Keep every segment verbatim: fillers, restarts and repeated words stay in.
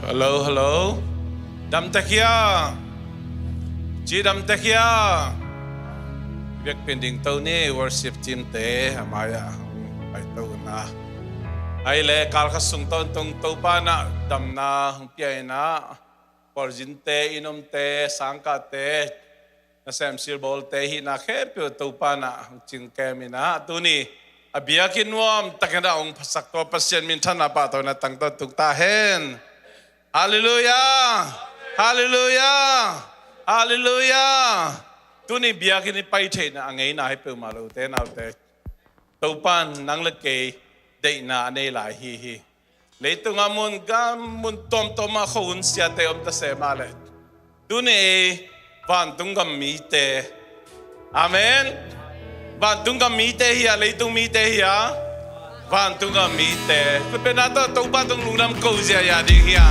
Hello, hello. Damtek hia? Ci damtek hia? Biakpiak ding to ni, worship team te a mai-ah hong paito na. Ai le, kalkhat sung tawntung Topa in ah damna hong pia in ah, Paul Zin te, inn omte, sangkahte, nasem silbawlte hihna khempeuh Topa in ah hong cingkem in ah, tuni a biakinn nuamtakin ah hong phatsak tua Pasian minthanna pahtawina tangtawn tung ta hen. Halleluiah! Halleluiah! Halleluiah! Tuni biakinn i pai theihna a ngeina hi peuhmah lote naute, Topa in nang le kei deihna a nei lai hi hi. Leitungah mun gam mun tuamtuamah khuahun siate om ta se mah leh, tuni vantung gam mite, amen. Vantung gam mite hi a, leitung mite hi a, vantung gam mite. Khutbetna tawh Topa tung lungdam ko ziahziah ding hi a.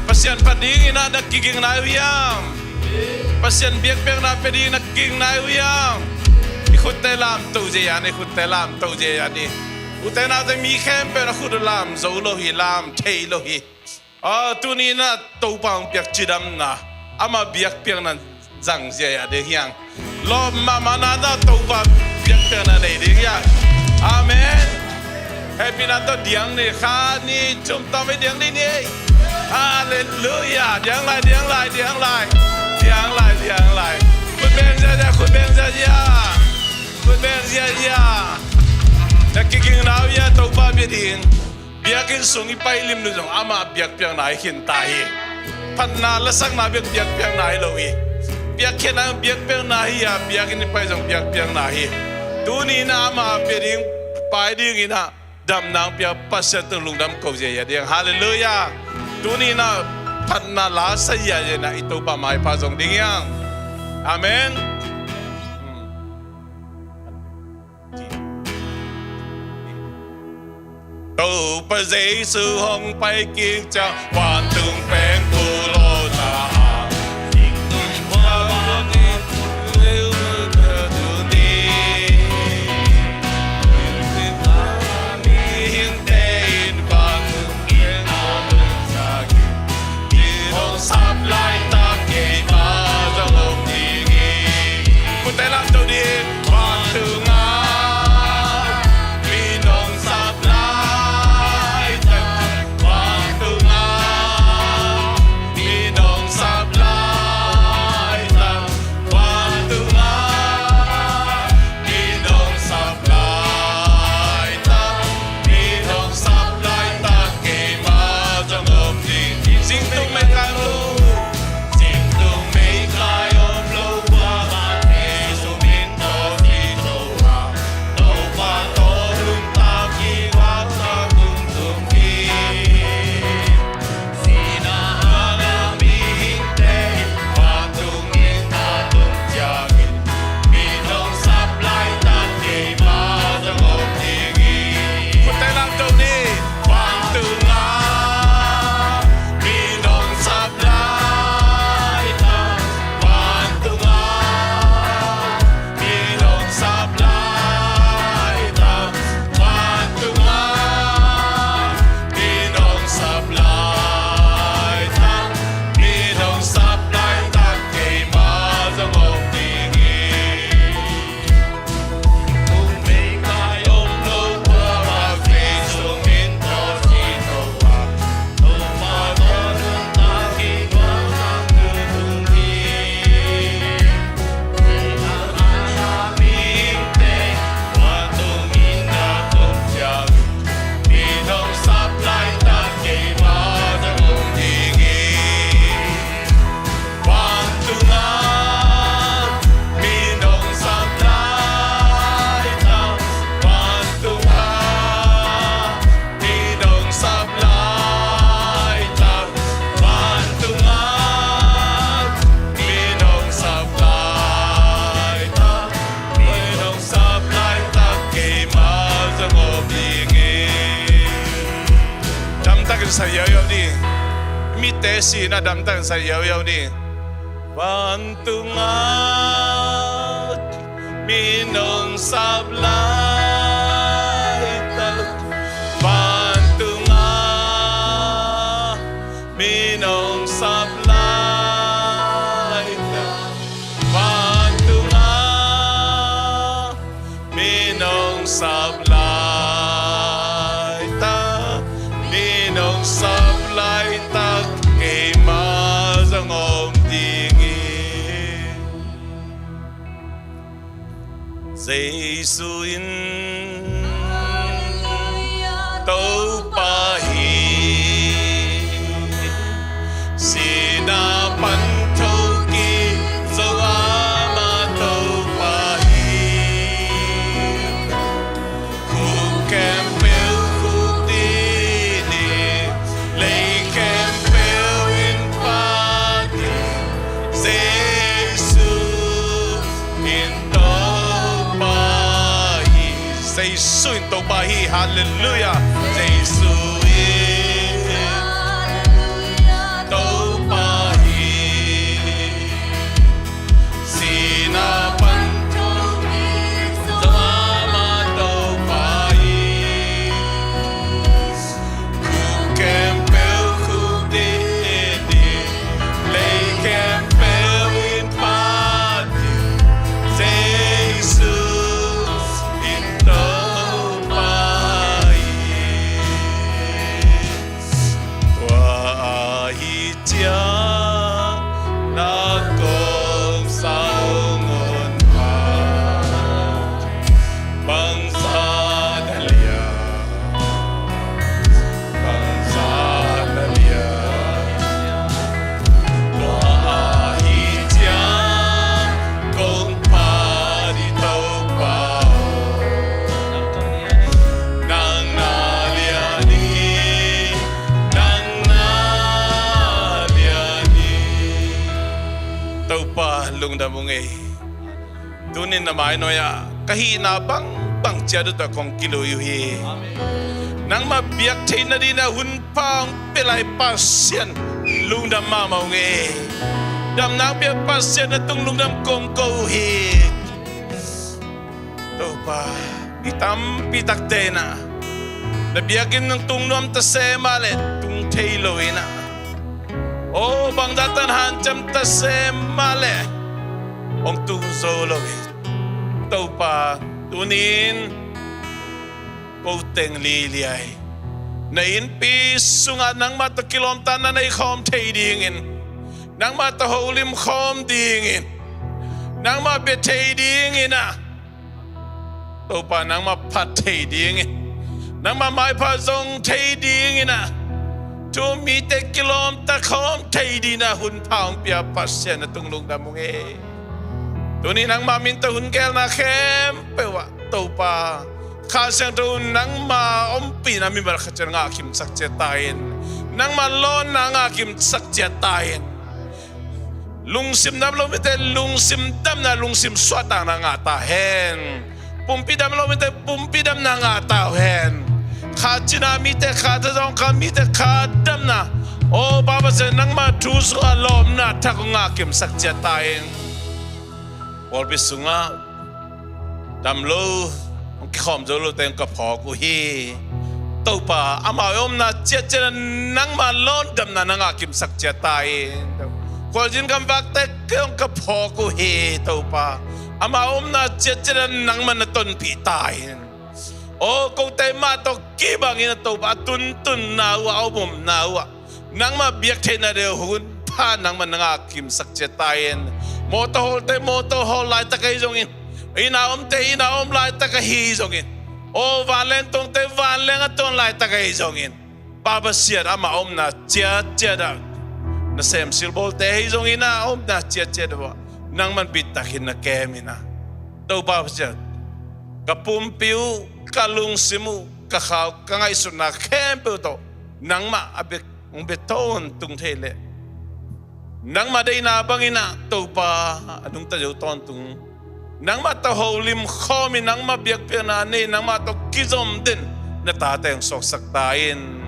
Pasian phat dingin ah na kiging nai uh hiam? Pasian biakpiakna pia dingin na kiging nai uh hiam? I khutte lamto ziahziah ni, i khutte lamto ziahziah ni. Ute naute, mi khempeuh in a khut uh lam zo lo hi, lam thei lo hi. Aw, tuni in ah Topa hong piak cidamna, amah biakpiakna zang ziahziah ding hi hang. Lawp mahmahna tawh Topa biakpiakna nei ding hi hang. Amen. Hehpihna tawh diang ni, khat ni thum tawm ei diang ding ni. Halleluiah. Diang lai, diang lai, diang lai. Diang lai, diang lai. Khut beng ziahziah, khut beng ziahziah. Khut beng ziahziah. Na kiging nai uh hiam, Topa bia ding. Biakinn sung i pai limlim zong amah biakpiakna hi khin ta hi. Phatna lasakna bek biakpiakna hi lo hi. Biakkhiatna biakpiakna hi a, biakinn i pai zong biakpiakna hi. Tuni in ah amah pia ding, pai dingin ah damna hong pia Pasian tung lungdam ko ziahziah ding. Halleluiah. Tuni in ah phatna la sa ziahziah in ah i Topa maipha zong ding hi hang. Amen. Topa Jesu hong pai kik ciang, vantung peng pulawhna ah, Sap laitak keima zong om ding hi. Khutte lamto ding. Vantungah mi nong sap laitak. Vantungah mi nong sap laitak. Vantungah mi nong sap laitak, mi nong sap laitak keima zong om ding. Singtung meikai om lo, singtung meikai om lo, Topa mah Jesu min tawh ci to a, Topa tawh lungtang kik vakvak tung tung hi. Mi nong sap laitak, vantungah mi nong sap laitak, mi nong sap laitak keima zong om ding hi. Vantungah mi nong sap laitak, vantungah mi nong sap laitak, vantungah mi nong sap laitak, mi nong sap laitak keima zong om ding hi. Damtakin sa yauyau ni. Mitte si na damtakin sa yauyau ni. Vantungah mi nong sap laitak, vantungah mi Sap laitak, mi nong sap laitak, keima zong om ding hi. Jesu in Topa hi. Sihna pan thokik zo a, amah Topa hi. Khuk khempeuh khuk ding, lei khempeuh in phat ding, Jesu in Topa hi. Jesu in Topa hi. Halleluiah. Jesu in Topa hi. Sihna pan thokik zo a, amah Topa hi. Khuk khempeuh khuk ding, lei khempeuh in phat ding, Jesu in Topa hi. Tua ahi ciang na kong sau ngawn pha, bangzah na liam, bangzah na liam. Tua ahi ciang kong phat hi Topa aw, nang na lian hi, nang na lian hi. Topa lungdam ung ei. Tunin na mainoi ah ka hihna bangbang ciat uh tawh kong kilui uh hi. Nangmah biak theih nading a hun pha hong pia lai Pasian, lungdam mahmah ung ei. Damna hong pia Pasian, na tung lungdam kong ko uh hi. Topa, mi tampi takte in ah na biakinn tung nuam ta se mah leh tung thei lo in ah, aw, bangzah tan hanciam ta se mah leh hong tung zo lo hi. Topa, tunin ko teng liliai na innpi sungah nangmah tawh kilawmtatna nei khawm thei dingin, nangmah tawh holim khawm dingin, nangmah bia thei dingin ah, Topa, nangmah phat thei dingin, nangmah maipha zong thei dingin ah, thu-um mite kilawmta khawm thei dingin ah hun pha hong pia Pasian, na tung lungdam ung ei. Tuni nangmah min tawh hun gelna khempeuh ah Topa, Kha Siangtho nangmah ompihna mimal khat ciat ngah kimsak ciat ta in, nangmah lawnna ngah kimsak ciat ta in. Lungsim dam lo mite lungsim damna, lungsim suahtakna ngah ta hen. Pumpi dam lo mite pumpi damna ngah ta hen. Kha cina mite kha, tha zawngkhal mite kha damna, aw, Pa Pasian, nangmah thu sungah lawpna thak hong ngah kimsak ciat ta in. Pawlpi sungah dam lo, hong kikhawm zo lote hong ka phawk uh hi. Topa, amau i omna ciatciat ah nangmah lawndamna na ngah kimsak ciat ta in. Khualzin gamvakte kei hong ka phawk uh hi. Topa, amau omna ciatciat ah nangmah na tonpih ta in. Aw, kote mah tawh kibangin ah Topa, a tuntunna uh ah, a omomna uh ah nangmah biak theihna deuh hun pha nangmah na ngah kimsak ciat ta in. Mawtaw hawlte mawtaw hawl laitak ahi zongin, inn a omte inn a om laitak ahi zongin, aw, vanleng tuangte vanleng a tuang laitak ahi zongin, Pa Pasian, amah omna ciatciat ah, nasem silbawlte ahi zongin ah, a omna ciatciat ah nangman bittakin na kem in ah, Topa Pasian, ka pumpi uh, ka lungsim uh, ka kha uh, ka ngaihsutna khempeuh tawh nangmah a bia, hong bia tawntung thei leh, nangmah deihna bangin ah Topa, a nungta zo tawntung, nangmah tawh holim khawm in, nangmah biakpiakna nei, nangmah tawh kizom den na tate hong suaksak ta in.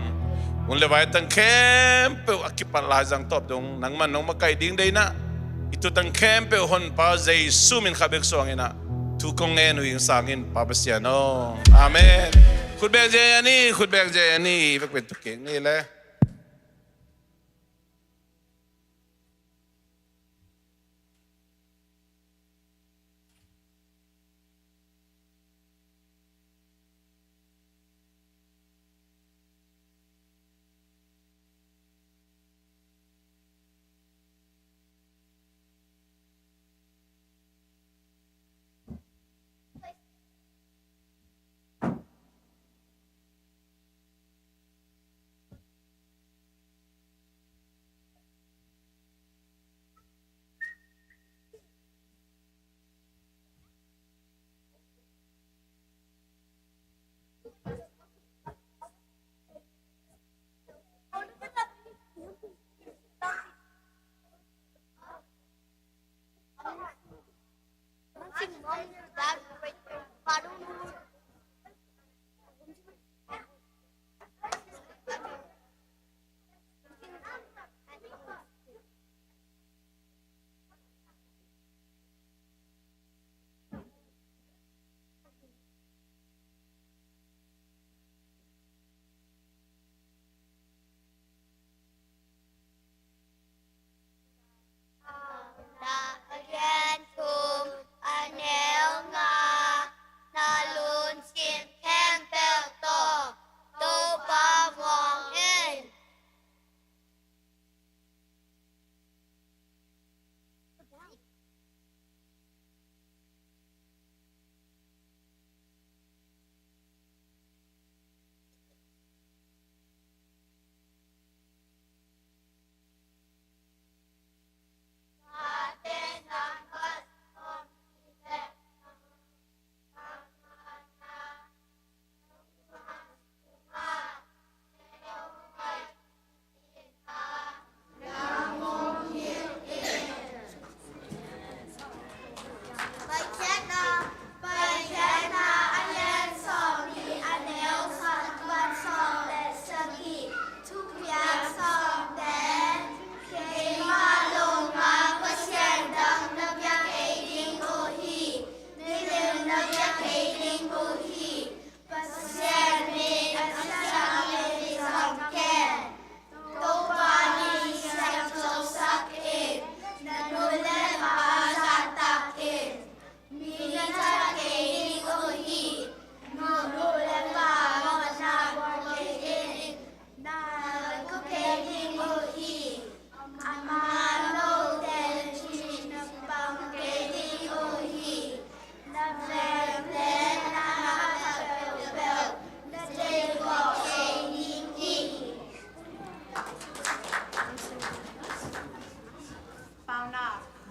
Hun le vai tang khempeuh a kipat laizang tawp dong nangman nong makaih ding deihna, i tutan khempeuh Honpa Jesu min khat bek suangin ah thu kong ngen uh hing sangin, Pa Pasian aw. Amen. Khut beng ziahziah ni, khut beng ziahziah ni, vekpi tuk kik ni le.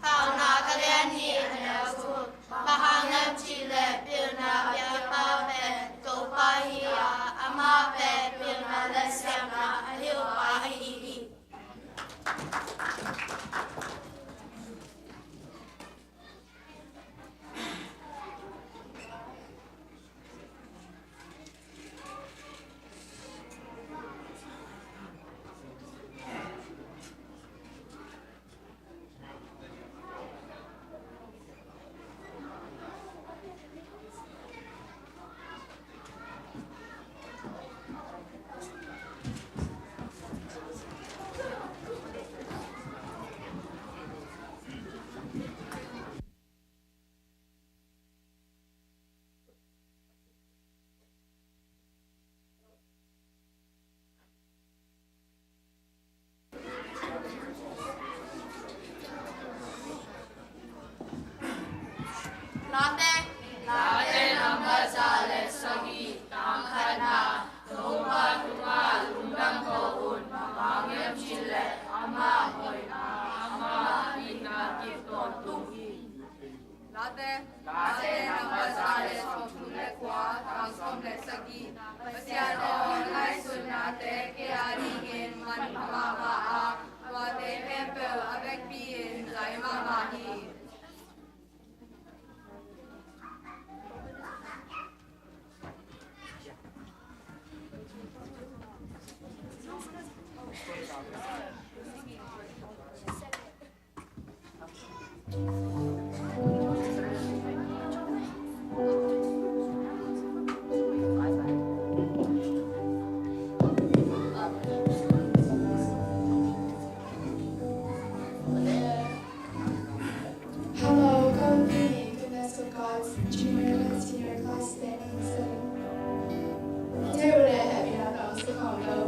Paunak a lian nih, a neu thum. Bang hang hiam cih leh pilna piakpa pen Topa hi a, amah pen pilna le siamna a hilhpa ahi hi. Late. Late nambat za le sagih, tang khatna. Topa tungah lungdam ko un, bang hang hiam cih leh ama hoihna, ama itna kip tawntung hi. Late. Late nambat za le sawmthum le kua, tang sawm le sagih. Pasian aw, na ngaihsutnate kei a dingin manpha mahmah a, tuate khempeuh a vekpi-in zai mahmah hi. Hello, kong Pini, Goodness of God's junior and senior class standing seven. Dear Ule, happy Natal, Sukong Lo.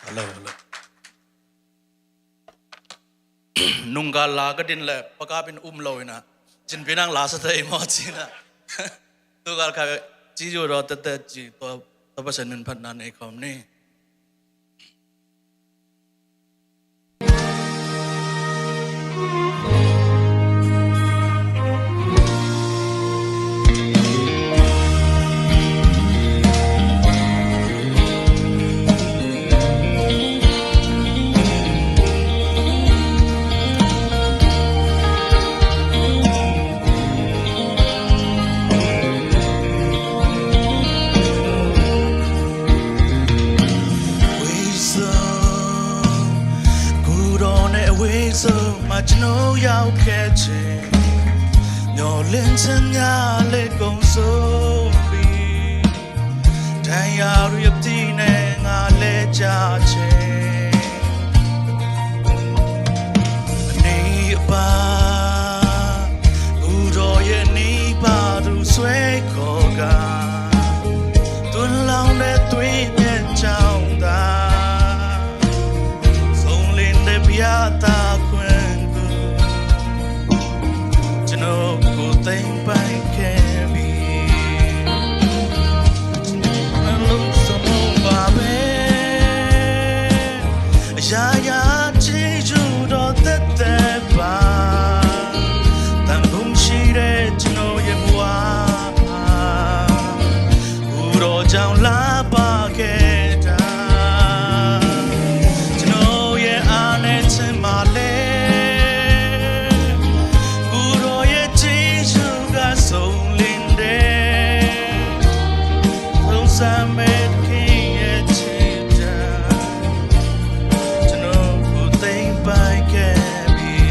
Hello, hello. Nunggal la ka din le pakap in um lo ina, Cin Pi nang la sa thei maw ci ina. Tugal kha ci zu daw tete ci, tua, tua Pasian min phatna nei khawm ni. ဝေးဆုံး၊ ကိုယ်တော်နဲ့အဝေးဆုံးမှာကျွန်တော်ရောက်ခဲ့ချိန်၊ မျှော်လင့်ချက်များလည်းကုန်ဆုံးပြီ။ ဒဏ်ရာတွေအပြည့်နဲ့ငါလဲကျချိန်၊ အနံ့အပါး၊ ကိုယ်တော်ရဲ့အနံ့ပါးသူဆွဲခေါ်ကား၊ သွန်လောင်းတဲ့သွေးမျက်ကြောင်းသာ၊ ဆုံးလင်းတဲ့ဘုရားသခွင့်ကို ကျွန်တော်ကိုသိမ်းပိုက်ခဲ့ပြီ။ ကျွန်တော်အလုံးစုံပါပဲ။ အရာရာကျေးဇူးတော်သက်သက်ပါ။ တန်ဖိုးမရှိတဲ့ကျွန်တော်ရဲ့ဘဝဟာ ကိုယ်တော်ကြောင့်လာပါခဲ့တာ။ ကျွန်တော်ရဲ့အားနည်းခြင်းမှာလည်း ကိုယ်တော်ရဲ့ကျေးဇူးကစုံလင်တယ်။ ဆုံးစမ်းမဲ့သခင်ရဲ့ချစ်တာ ကျွန်တော်ကိုသိမ်းပိုက်ခဲ့ပြီ။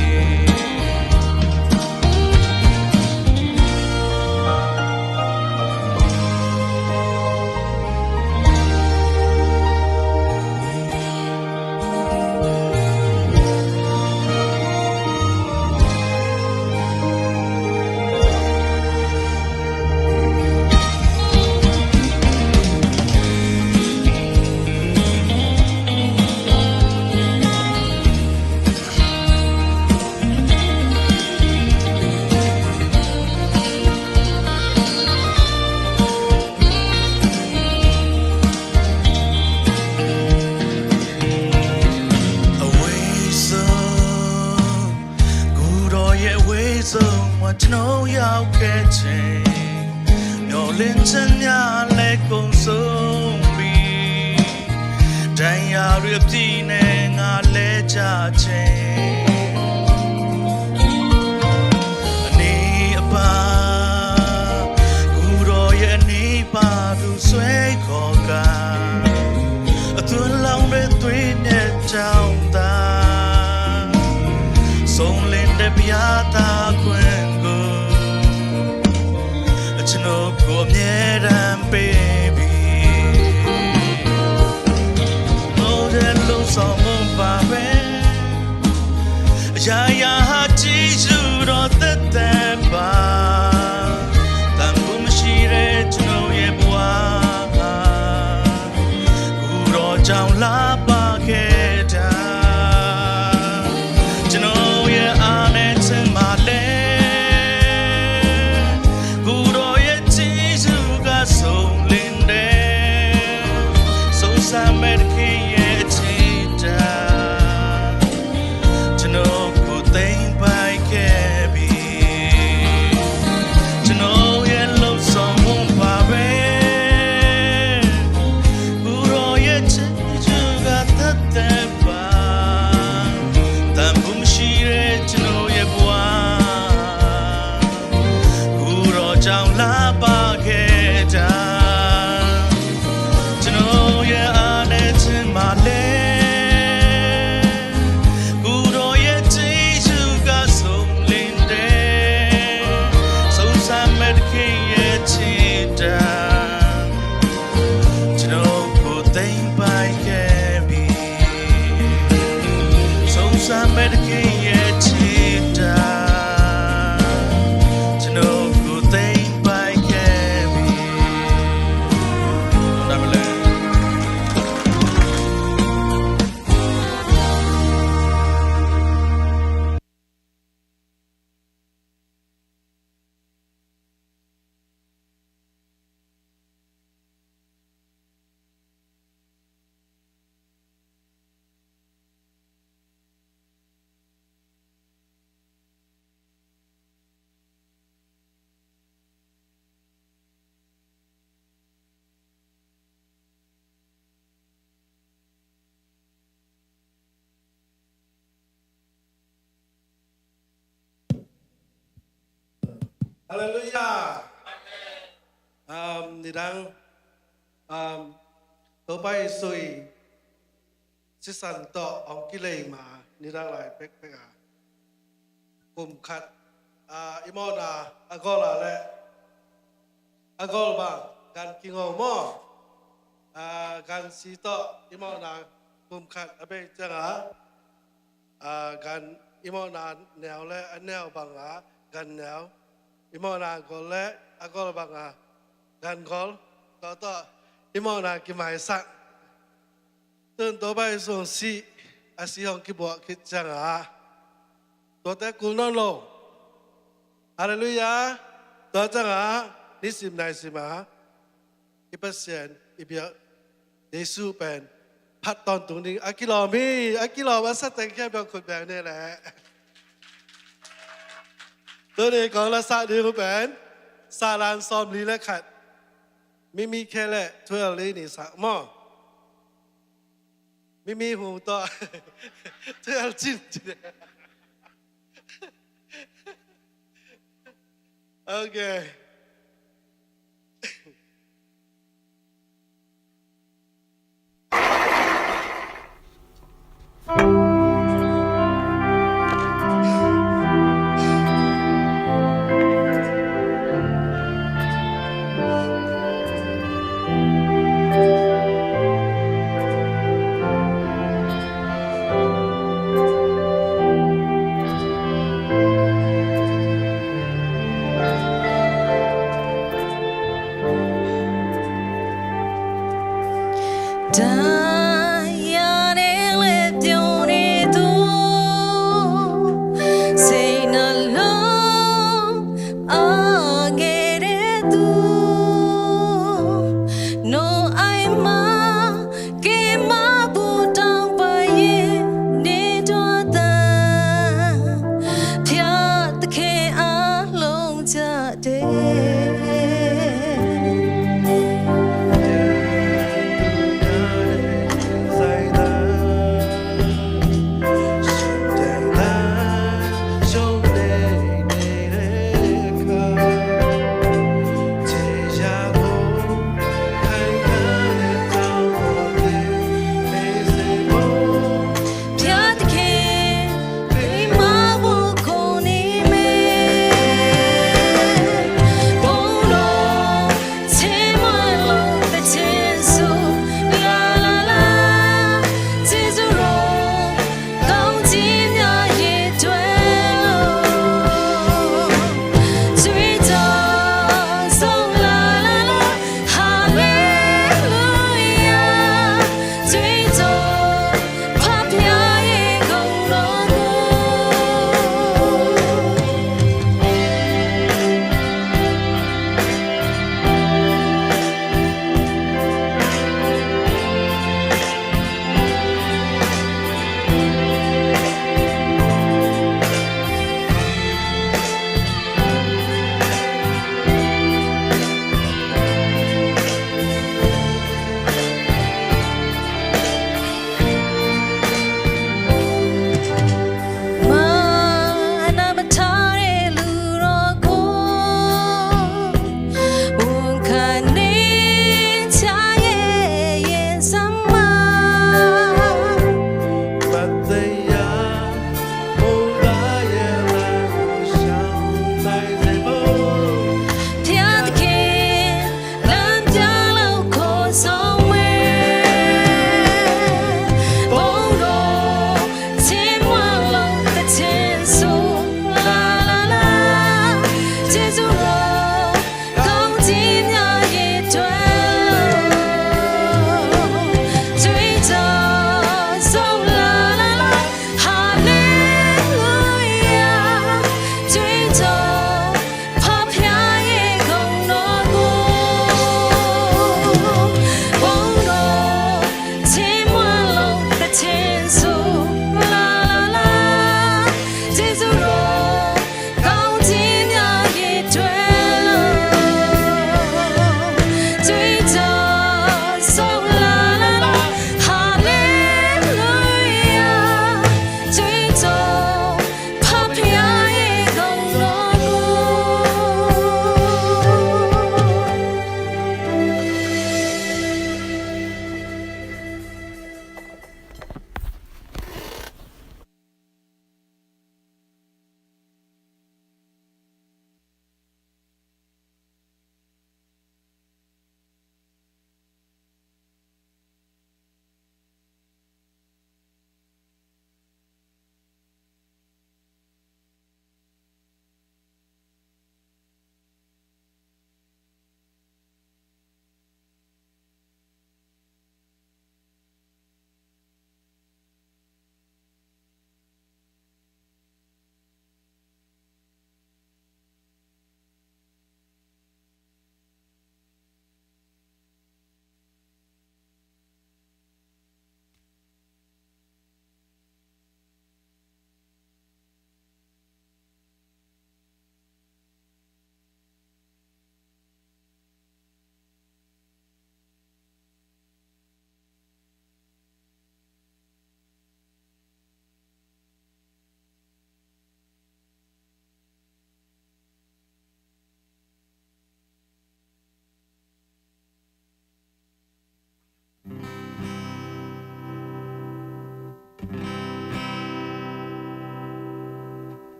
အဝေးဆုံး၊ ကိုယ်တော်ရဲ့အဝေးဆုံးမှာကျွန်တော်ရောက်ခဲ့ချိန်၊ မျှော်လင့်ချက်များလည်းကုန်ဆုံးပြီ။ ဒဏ်ရာတွေအပြည့်နဲ့ငါလဲကျချိန်၊ အနံ့အပါး၊ ကိုယ်တော်ရဲ့အနံ့ပါးသူဆွဲခေါ်ကား၊ အသွန်လောင်းတဲ့သွေးမျက်ကြောင်းသာ၊ ဆုံးလင်းတဲ့ဘုရားသခွင့်ကို ကျွန်တော်ကိုအမြဲတမ်းပေးပြီ။ ကျွန်တော်ရဲ့လုပ်ဆောင်မှုပါပဲ။ အရာရာဟာကျေးဇူးတော်သက်သက်ပါ။ တန်ဖိုးမရှိတဲ့ကျွန်တော်ရဲ့ဘဝဟာ ကိုယ်တော်ကြောင့်လာပါခဲ့တာ။ ကျွန်တော်ရဲ့အားနည်းခြင်းမှာလည်း ကိုယ်တော်ရဲ့ကျေးဇူးကစုံလင်တယ်။ ဆုံးစမ်းမဲ့သခင်ရဲ့အချစ်တာ ကျွန်တော်ကိုသိမ်းပိုက်ခဲ့ပြီ။ ကျွန်တော်ရဲ့လုပ်ဆောင်မှုပါပဲ။ ကိုယ်တော်ရဲ့ချစ် သူက Halleluiah. Um, nidang, um, Topa Jesu i sisan tawh hong kilei ma nidang lai pekpek a, kum khat, ah, i mawhna a gol a le a gol bang gan kingo maw? Ah, gan si tawh i mawhna kum khat a bei ciang a, ah, gan i mawhna neu le a neu bang a gan neu, i mawhna gol le a gol bang a gan gol, tua tawh i mawhna kimaisak. Tun Topa Jesu hong si, a si hong kibuak khit ciang a, tuate kul nawn lo. Halleluiah. Tua ciang a nisim naisim a i Pasian i biak Jesu pen phat tawntung ding a kilawm hi. A kilawm a sa teng khempeuh khut beng ni leh. Tuni kong la sa ding uh pen Salan sawmli le khat, Mimi khe le twelve li ni sa maw? Mimi hu tawh twelve cin cin. Okay.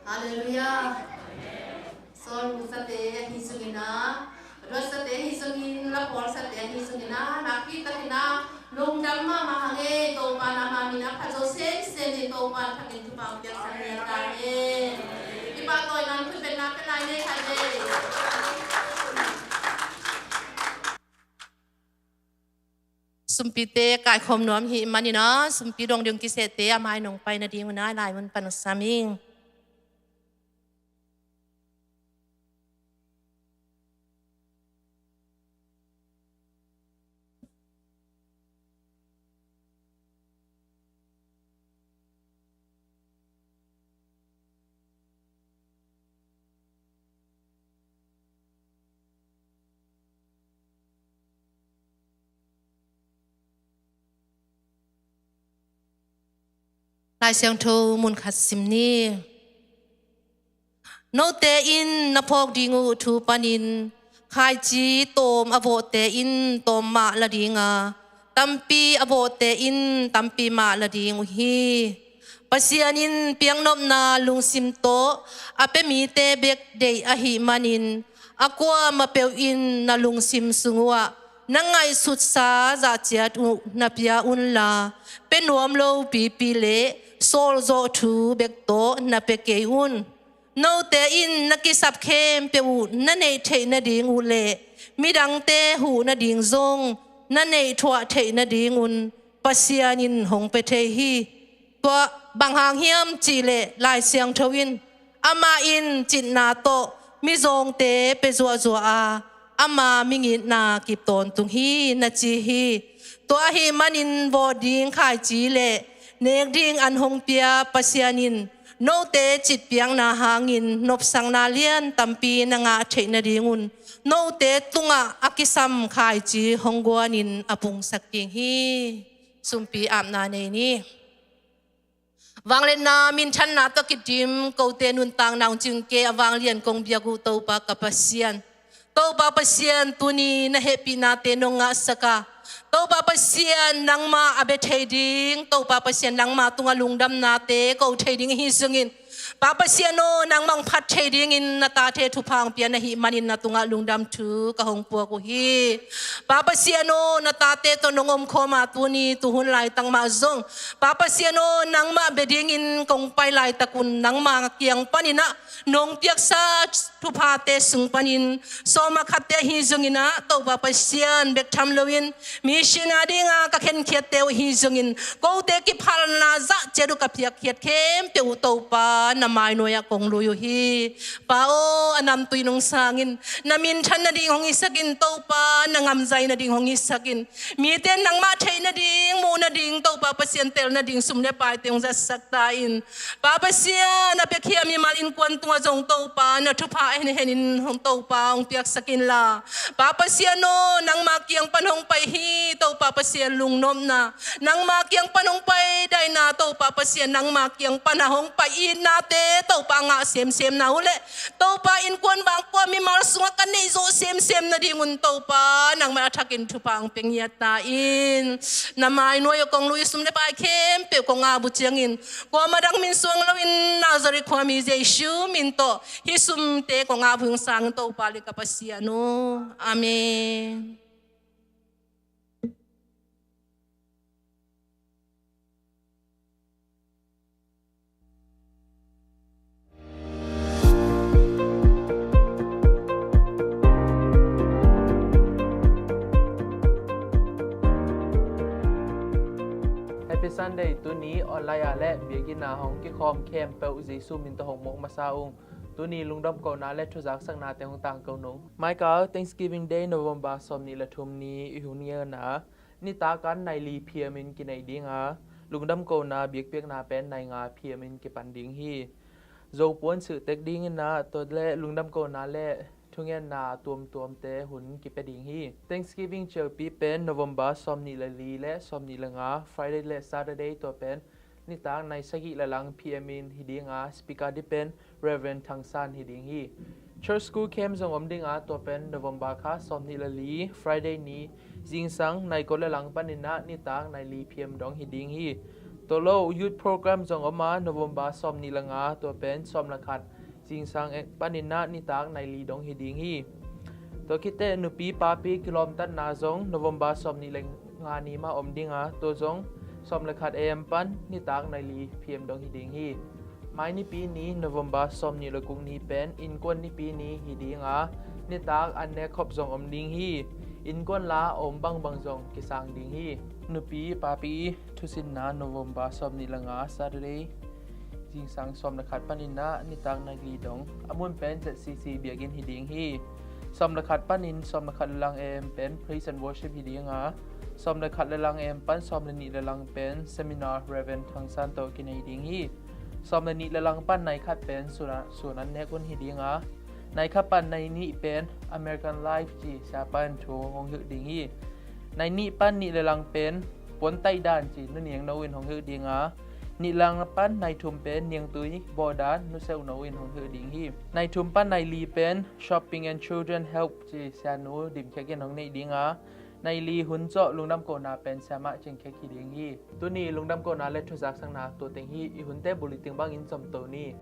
Halleluiah. Sawl husate ahi sungin ah, duatsate ahi sungin, lapawlsate ahi sungin ah, nakpi takin ah lungdam mahmah hang e. Topa in ama min a phat zo semsem in Topa in thak in thupha piaksak ni a ta hen. I pahtawi nang khut beng na pia lai ne khat le. Sumpite kaikhawm nuam hih manin ah, sumpi dong ding kisehte a mai nong pai nading un ah, lai mun pan sam ing. Lai Siangtho mun khat sim ni. Note in na phawk ding uh thu panin khaici tawm a vawhte in tawm mah la ding a, tampi a vawhte in tampi mah la ding uh hi. Pasian in piaknopna lungsim tawh a pia mite bek deih ahih manin, a kuamah peuh in na lungsim sung uhah na ngaihsutsa zah ciat uh na pia unla, pia nuam lo pipi le sawlzawh thu bek tawh na pia kei un. Note in na kisap khempeuh uh na neih theih nading uh le midangte huh nading zong na neih thuah theih nading un Pasian in hong pia thei hi. Tua bang hang hiam cihleh Lai Siangtho in, amah in citna tawh mizawngte pia zuahzuah a, ama mingitna kip tawntung hi, na ci hi. Tua ahih manin vawh ding khaici le nek ding an hong pia Pasian in note citpiakna hangin nopsakna lian tampi na ngah theih nadingun note tungah a kisam khaici hong guanin a pungsak ding hi. Sumpi apna nei ni. Vangliatna minthanna tawh kidim kote nuntakna hong cingke a vanglian kong biak uh Topa ka Pasian. Topa Pasian, tuni na hehpihnate nong ngahsak a, Topa Pasian nangmah a bia thei ding, Topa Pasian nangmah tungah lungdamnate ko thei ding ahi sungin, Pa Pasian aw, nangmah hong phat thei dingin na tate thupha hong pia na hih manin na tungah lungdam thu ka hong puak uh hi. Pa Pasian aw, na tate tawh nong omkhawm a, tuni tuhun laitak mah zong Pa Pasian aw, nangmah bia dingin kong pai laitak un nangma kiang panin ah nong piaksa thuphate sung panin sawm le khatte ahi zongin ah, Topa Pasian, bek tham loin mission a dinga ka khenkhiatte uh ahi zongin, kote kiphalna zah ciat uh ka piakkhiat khempeuh uh Topa na mainuai ah kong lui uh hi. Pa aw, a namtui nong sangin, na minthan nading hong hisak in Topa, na ngamzai nading hong hisak in. Mite nangmah theih nading, muh nading, Topa Pasian, tel nading sum le paite hong zatsak ta in. Pa Pasian, a piakhia mimal innkuan tungah zong Topa na thupha a henhen in hong Topa hong piaksak inla, Pa Pasian aw, nangma kiang pan hong pai hi Topa Pasian, lungnopna, nangma kiang pan hong pai daina, Topa Pasian, nangma kiang pan a hong pai itnate Topa ngah semsemna uh leh Topa, innkuan bangkua mimal sungah ka neih zawh semsem nadingun Topa nangmah a thakin thupha hong pia ngiat ta in. Na mainuai ah kong lui, sum le pai khempeuh kong ap uh ciangin kuamah dang min suang loin Nazareth khuami Jesu min tawh hih sumte kong ap uh hi. Hong sang Topa le ka Pasian aw. Amen. Happy Sunday. Tuni online ah le biakinn ah hong kikhawm khempeuh Jesu min tawh hong muak masa ung. Tuni lungdamkona le thuzaksaknate hong tangko nung. Michael, Thanksgiving Day, November sawmnih le thum ni i hun ngiana nitak an nai li P M in kinei ding a, lungdamkona biakpiakna pen nai nga P M in kipan ding hi. Zopuan silhtek dingin ah, tua le lungdamkona le thungetna tuamtuamte hun kipia ding hi. Thanksgiving cialpi pen November sawmnih le li le sawmnih le nga, Friday le Saturday, tua pen nitak nai sagih le lang P M in hi ding a, speaker ding pen Reverend Thang San hi ding hi. Church School Camp zong om ding a, tua pen November kha sawmnih le li, Friday ni, zingsang nai kua le lang panin ah nitak nai li P M dong hi ding hi. Tua lo Youth Program zong om a, November sawmnih le nga, tua pen sawm le khat, zingsang panin ah nitak nai li dong hi ding hi. Tua khit teh nupi papi kilawmtatna zong November sawmnih le nga ni mah om ding a, tua zong sawm le khat A M pan nitak nai li P M dong hi ding hi. Mai nipi ni, November sawmnih le guk ni pen innkuan nipi ni hi ding a, nitak an nek khop zong om ding hi. Innkuan la a om bangbang zong kisang ding hi. Nupi papi thusinna November sawmnih le nga, Saturday, zingsang sawm le khat panin ah nitak nai li dong. A mun pen Z C C biakinn hi ding hi. Sawm le khat panin sawm le khat le lang A M pen Praise and Worship hi ding a, sawm le khat le lang A M pan sawm le nih le lang pen seminar Reverend Thang San tawh kinei ding hi. Sawm le nih le lang pan nai khat pen sun an, sun an nek hun hi ding a, nai khat pan nai nih pen American Life ci siapa in thu hong hilh ding hi. Nai nih pan nih le lang pen puantaih dan ci nu niangno in hong hilh ding a, nih le lang pan nai thum pen niangtui bawh dan nu seuhno in hong hilh ding hi. Nai thum pan nai li pen Shopping and Children Help ci sianu Dim Khek in hong neih ding a, nai li hun zawh lungdamkona pen siamah Cing Khek hi ding hi. Tuni lungdamkona le thuzaksakna tua teng hi. I hunte bulletin bangin zom to ni.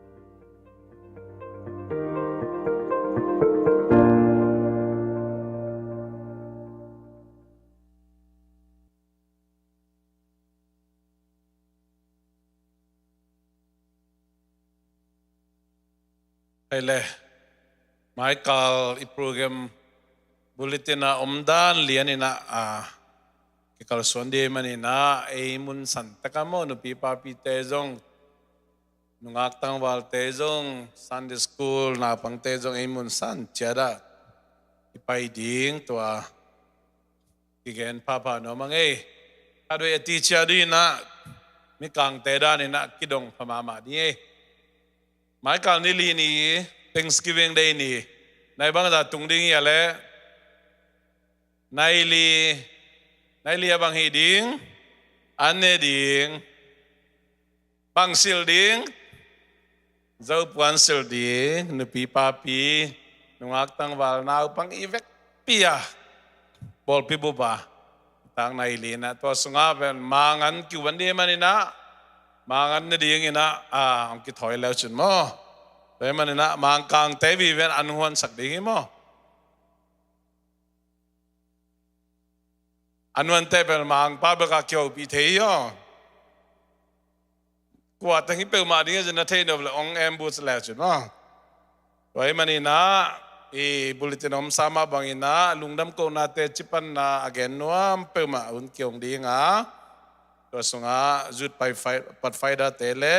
Hei le, maikal i program bulletin a om dan lian in ah, a, kikalsuan ding manin ah, ei mun san tak a maw, nupi papite zong, nungak tangvalte zong, Sunday school naupangte zong ei mun san ciat ah i pai ding, tua kigen phapha nuam ing ei. Khatvei a ti ciat ding in ah, mikangte dan in ah kidong pha mahmah ding ei. Maikal ni li ni, Thanksgiving Day ni, nai bangzah tung ding hia leh? Nai li, nai li a bang hi ding, an ne ding, bang silh ding, zopuan silh ding, nupi papi, nungak tangval, naupang i vekpi a, pawlpi bup a, tak nai li in ah, tua sungah pen mangan kiu van ding manin ah, Mang an nadingin ah, ah, hong kithawi leu cun maw. Tua ahih manin ah Mangkangte vive in an huansak ding hi maw. An huante bel Mangpa bek a kihopih thei hi aw. Kua teng hi peuhmah ding hi cin na thei nop le hong ambush leu cin maw. Tua ahih manin ah i bulletin a om sa mah bangin ah lungdam kohnate cipanna a gen nuam peuhmah hun kihong ding a, tua sungah Youth Pathfi-, Pathfinder-te le,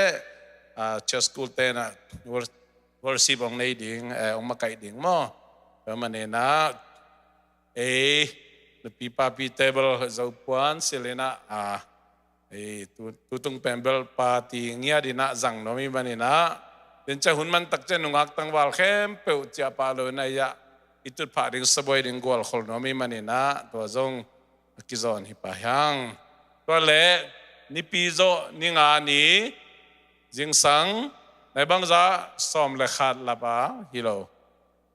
ah, church school-te in ah wor-, worship hong nei ding, eh, hong makaih ding maw. Tua ahih manin ah ei nupi papi table Zopuan silh in ah, ah, ei tu, tutung pen bel party ngiat in ah zang nuam ahih manin ah, tua ciang hun man tak ciang nungak tangval khempeuh ciah pah lo in ah, i tutphah ding, sabuai ding gualkhol nuam ahih manin ah, tua zong a kizawn hi pah hi hang. Tua leh Nipi zawh ni nga ni, zingsang nai bangzah sawm le khat lap a, hi lo.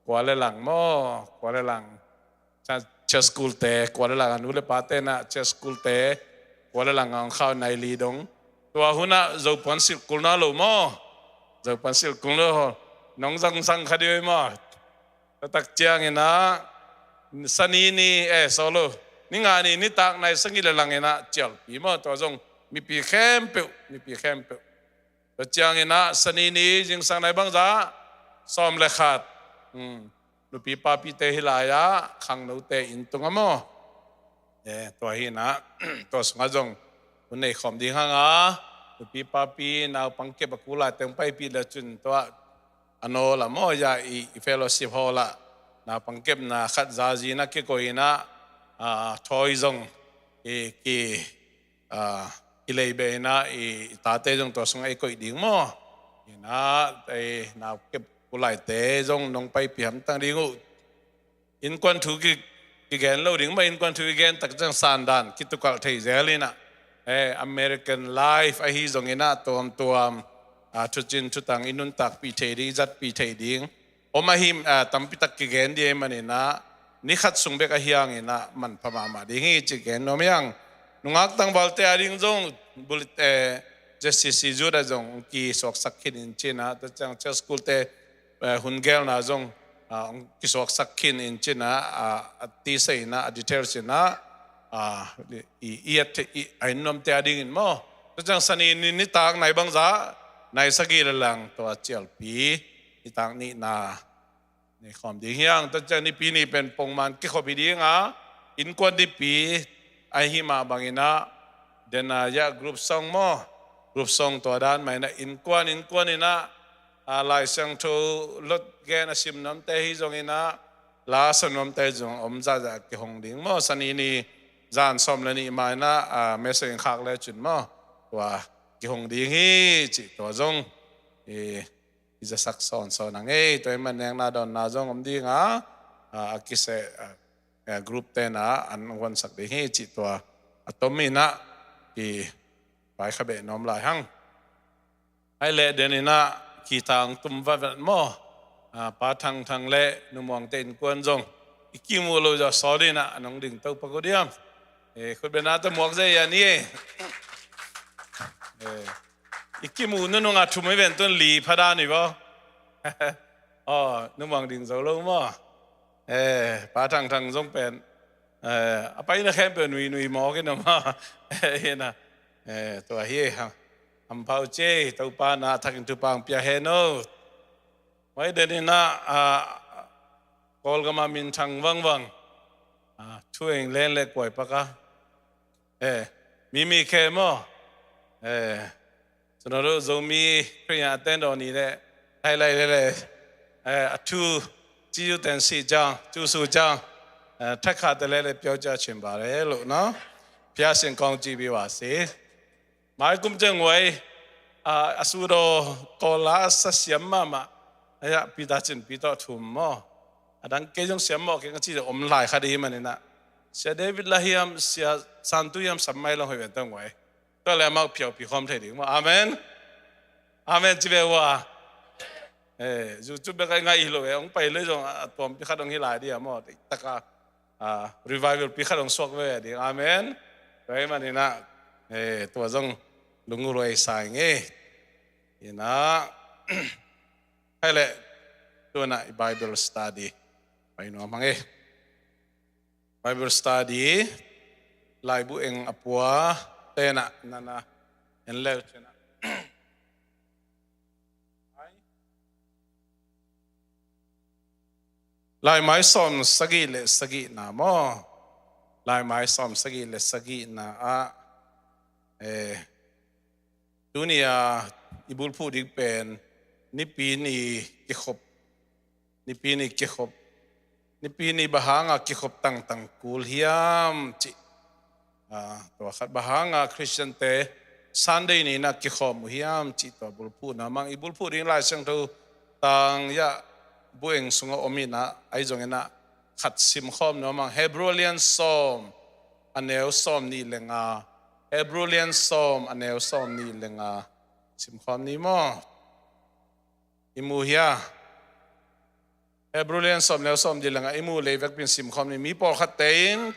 Kua le lang maw, kua le lang. Church school-te, kua le lang, a nu le pate in ah church school-te, kua le lang a hong khau nai li dong. Tua hun ah Zopuan silh kul nawn lo maw. Zopuan silh kul nawn lo. Nong zangsang kha ding hi maw. Tua tak ciangin ah Sani ni, eh, solo, ni nga ni nitak nai sagih le lang in ah cialpi maw. Tua zong mipi khempeuh, mipi khempeuh. Tua ciangin ah Sani ni zingsang nai bangzah sawm le khat. Hmm. Nupi papite hih lai-ah khangnote inn tung a maw. Eh, tua hi in ah, tua sungah zong hun nei khawm ding hang a, nupi papi naupang kep a kul laite hong paipih le cun tua a nawl a maw, ya i, i fellowship hall ah naupang kepna khat zazi in ah kikoih in ah, ah, thawi zong i ki, ah, i lei beh in ah i, i tate zong tua sungah i koih ding maw. In ah, eh, nau kep kul laite zong nong paipih hamtang ding uh. Innkuan thu ki, kigen lo ding maw, innkuan thu i gen tak ciang sandan kitukalh thei zel in ah, eh, American life ahi zongin ah tuamtuam, ah, thucin thutang i nuntakpih thei ding, i zatpih thei ding om ahi, ah, tampi tak kigen ding ahih manin ah, ni khat sung bek ahi hangin ah manpha mahmah ding hi cih gen nuam hi hang. Nungak tangvalte a ding zong bul-, eh, Z C C Youth ah zong kisuaksak khin in cin ah, tua ciang church school-te, eh, hun gelna zong, ah, kisuaksak khin in cin ah, ah, a tisa in ah, a details in ah, ah, i, i, i, a in nuamte a dingin maw. Tua ciang Sani ni nitak nai bangzah, nai sagih le lang tua cialpi, nitak nihna nei khawm ding hi hang. Tua ciang Nipi ni pen pongman kikhop hi ding a, innkuan Nipi ahi mah bangin ah, den a ya group song maw, group song tua dan mah in ah innkuan, innkuan in ah, a, Lai Siangtho lot gen a sim nuamte hi zongin ah, la sa nuamte zong om zahzah kihong ding maw. Sani ni zan sawm le nih mah in ah, a, message in khak le cun maw, tua kihong ding hi cih tua zong i, i zasak sawnsawn a ngei. Tua ahih manin nekna dawnna zong om ding a, a, a kiseh, a, a, group-te in ah an huansak ding hi cih tua a tom in ah i vaikha beh nuam lai hang. Ai leh den in ah kithang tum vatvat maw. A, Pa Thang Thang le Nu Muangte innkuan zong i kimu lo zah sawl in ah an hong ding to pak uh diam. Eh, khut beng na tawh muak zia hi a ni. Eh, i kimu nunung a thum hi ven tun li pha dan hi vaw. Aw, Nu Muang ding zo lo maw. Eh, Pa Thang Thang zong pen, eh, a paina khempeuh nui nui mawk in a maw. Eh, hi na. Eh, tua hi a. Hampha uh ci, Topa na thakin thupha hong pia hen aw. Huai den in ah, ah, Kawlgam a minthang vangvang, ah, Thu Eng Len le Kuai Pak a, eh, Mimi Khe maw, eh, Zomi Khristian a ten daw ni le, Thai lai le le, eh, a thu, ci yu ten si ciang, cu su ciang, eh, thakha te le le piau cia chin ba le lo no, pia sin kong ci bi wa si. Mai kum ciang huai, a, a sudaw Kawl la a sa siam mahmah. Aia, Peter Cin, Peter Thum maw. A dang kei zong siam mawh keng a ci om lai kha dih hi manin ah. Sia David la hiam, Sia Santu hiam sam mai long hoi ven tang huai. Tua le amau piau pi khawm thei ding maw. Amen. Amen ci ve ua. Eh, zu cu bek a i ngaih hi lo e, hong pai le zong a tuam pi khat hong hi lai dih a maw. Taka, a, revival pi khat hong suak ve ding. Amen. Tua hi manin ah, eh, tua zong Lungruai sa ing e. Ina, hai le, tu-in ah i Bible study pai nuam hang e. Bible study, laibu eng a pua, tena, nana, en leu tena. Laimai sawm sagih le sagihna maw? Laimai sawm sagih le sagihna ah, eh, tuni-a i bulphuh ding pen Nipi ni kikhop. Nipi ni kikhop. Nipi ni bang hanga kikhop tangtang kul hiam cih. Ah, tua khat bang hanga Khristiante Sunday ni-in ah kikhawm uh hiam cih tua bulphuh nuam hang. I bulphuh ding Lai Siangtho tang ya bueng sungah om in ah, ahi zongin ah khat simkhawm nuam hang. Hebrew lian sawm a neu sawm nih le nga. Hebrew lian sawm a neu sawm nih le nga. Simkhawm ni maw? I mu hia? Hebrew lian sawm neu sawm nih le nga i mu lei vekpi-in simkhawm ni. Mi pawlkhatte in,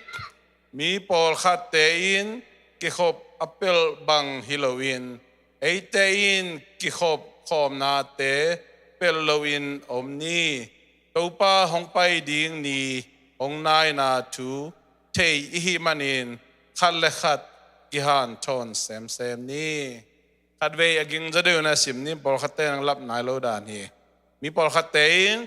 mi pawlkhatte in kikhop a pelh bang hi loin, eite in kikhop khawmnate pelh loin om ni. Topa hong pai ding ni hong naina thu thei i hih manin khat le khat kihanthawn semsem ni. Khatvei a gingzaw deuh na sim ni, pawlkhatte nang lap nai lo dan hi. Mi pawlkhatte in,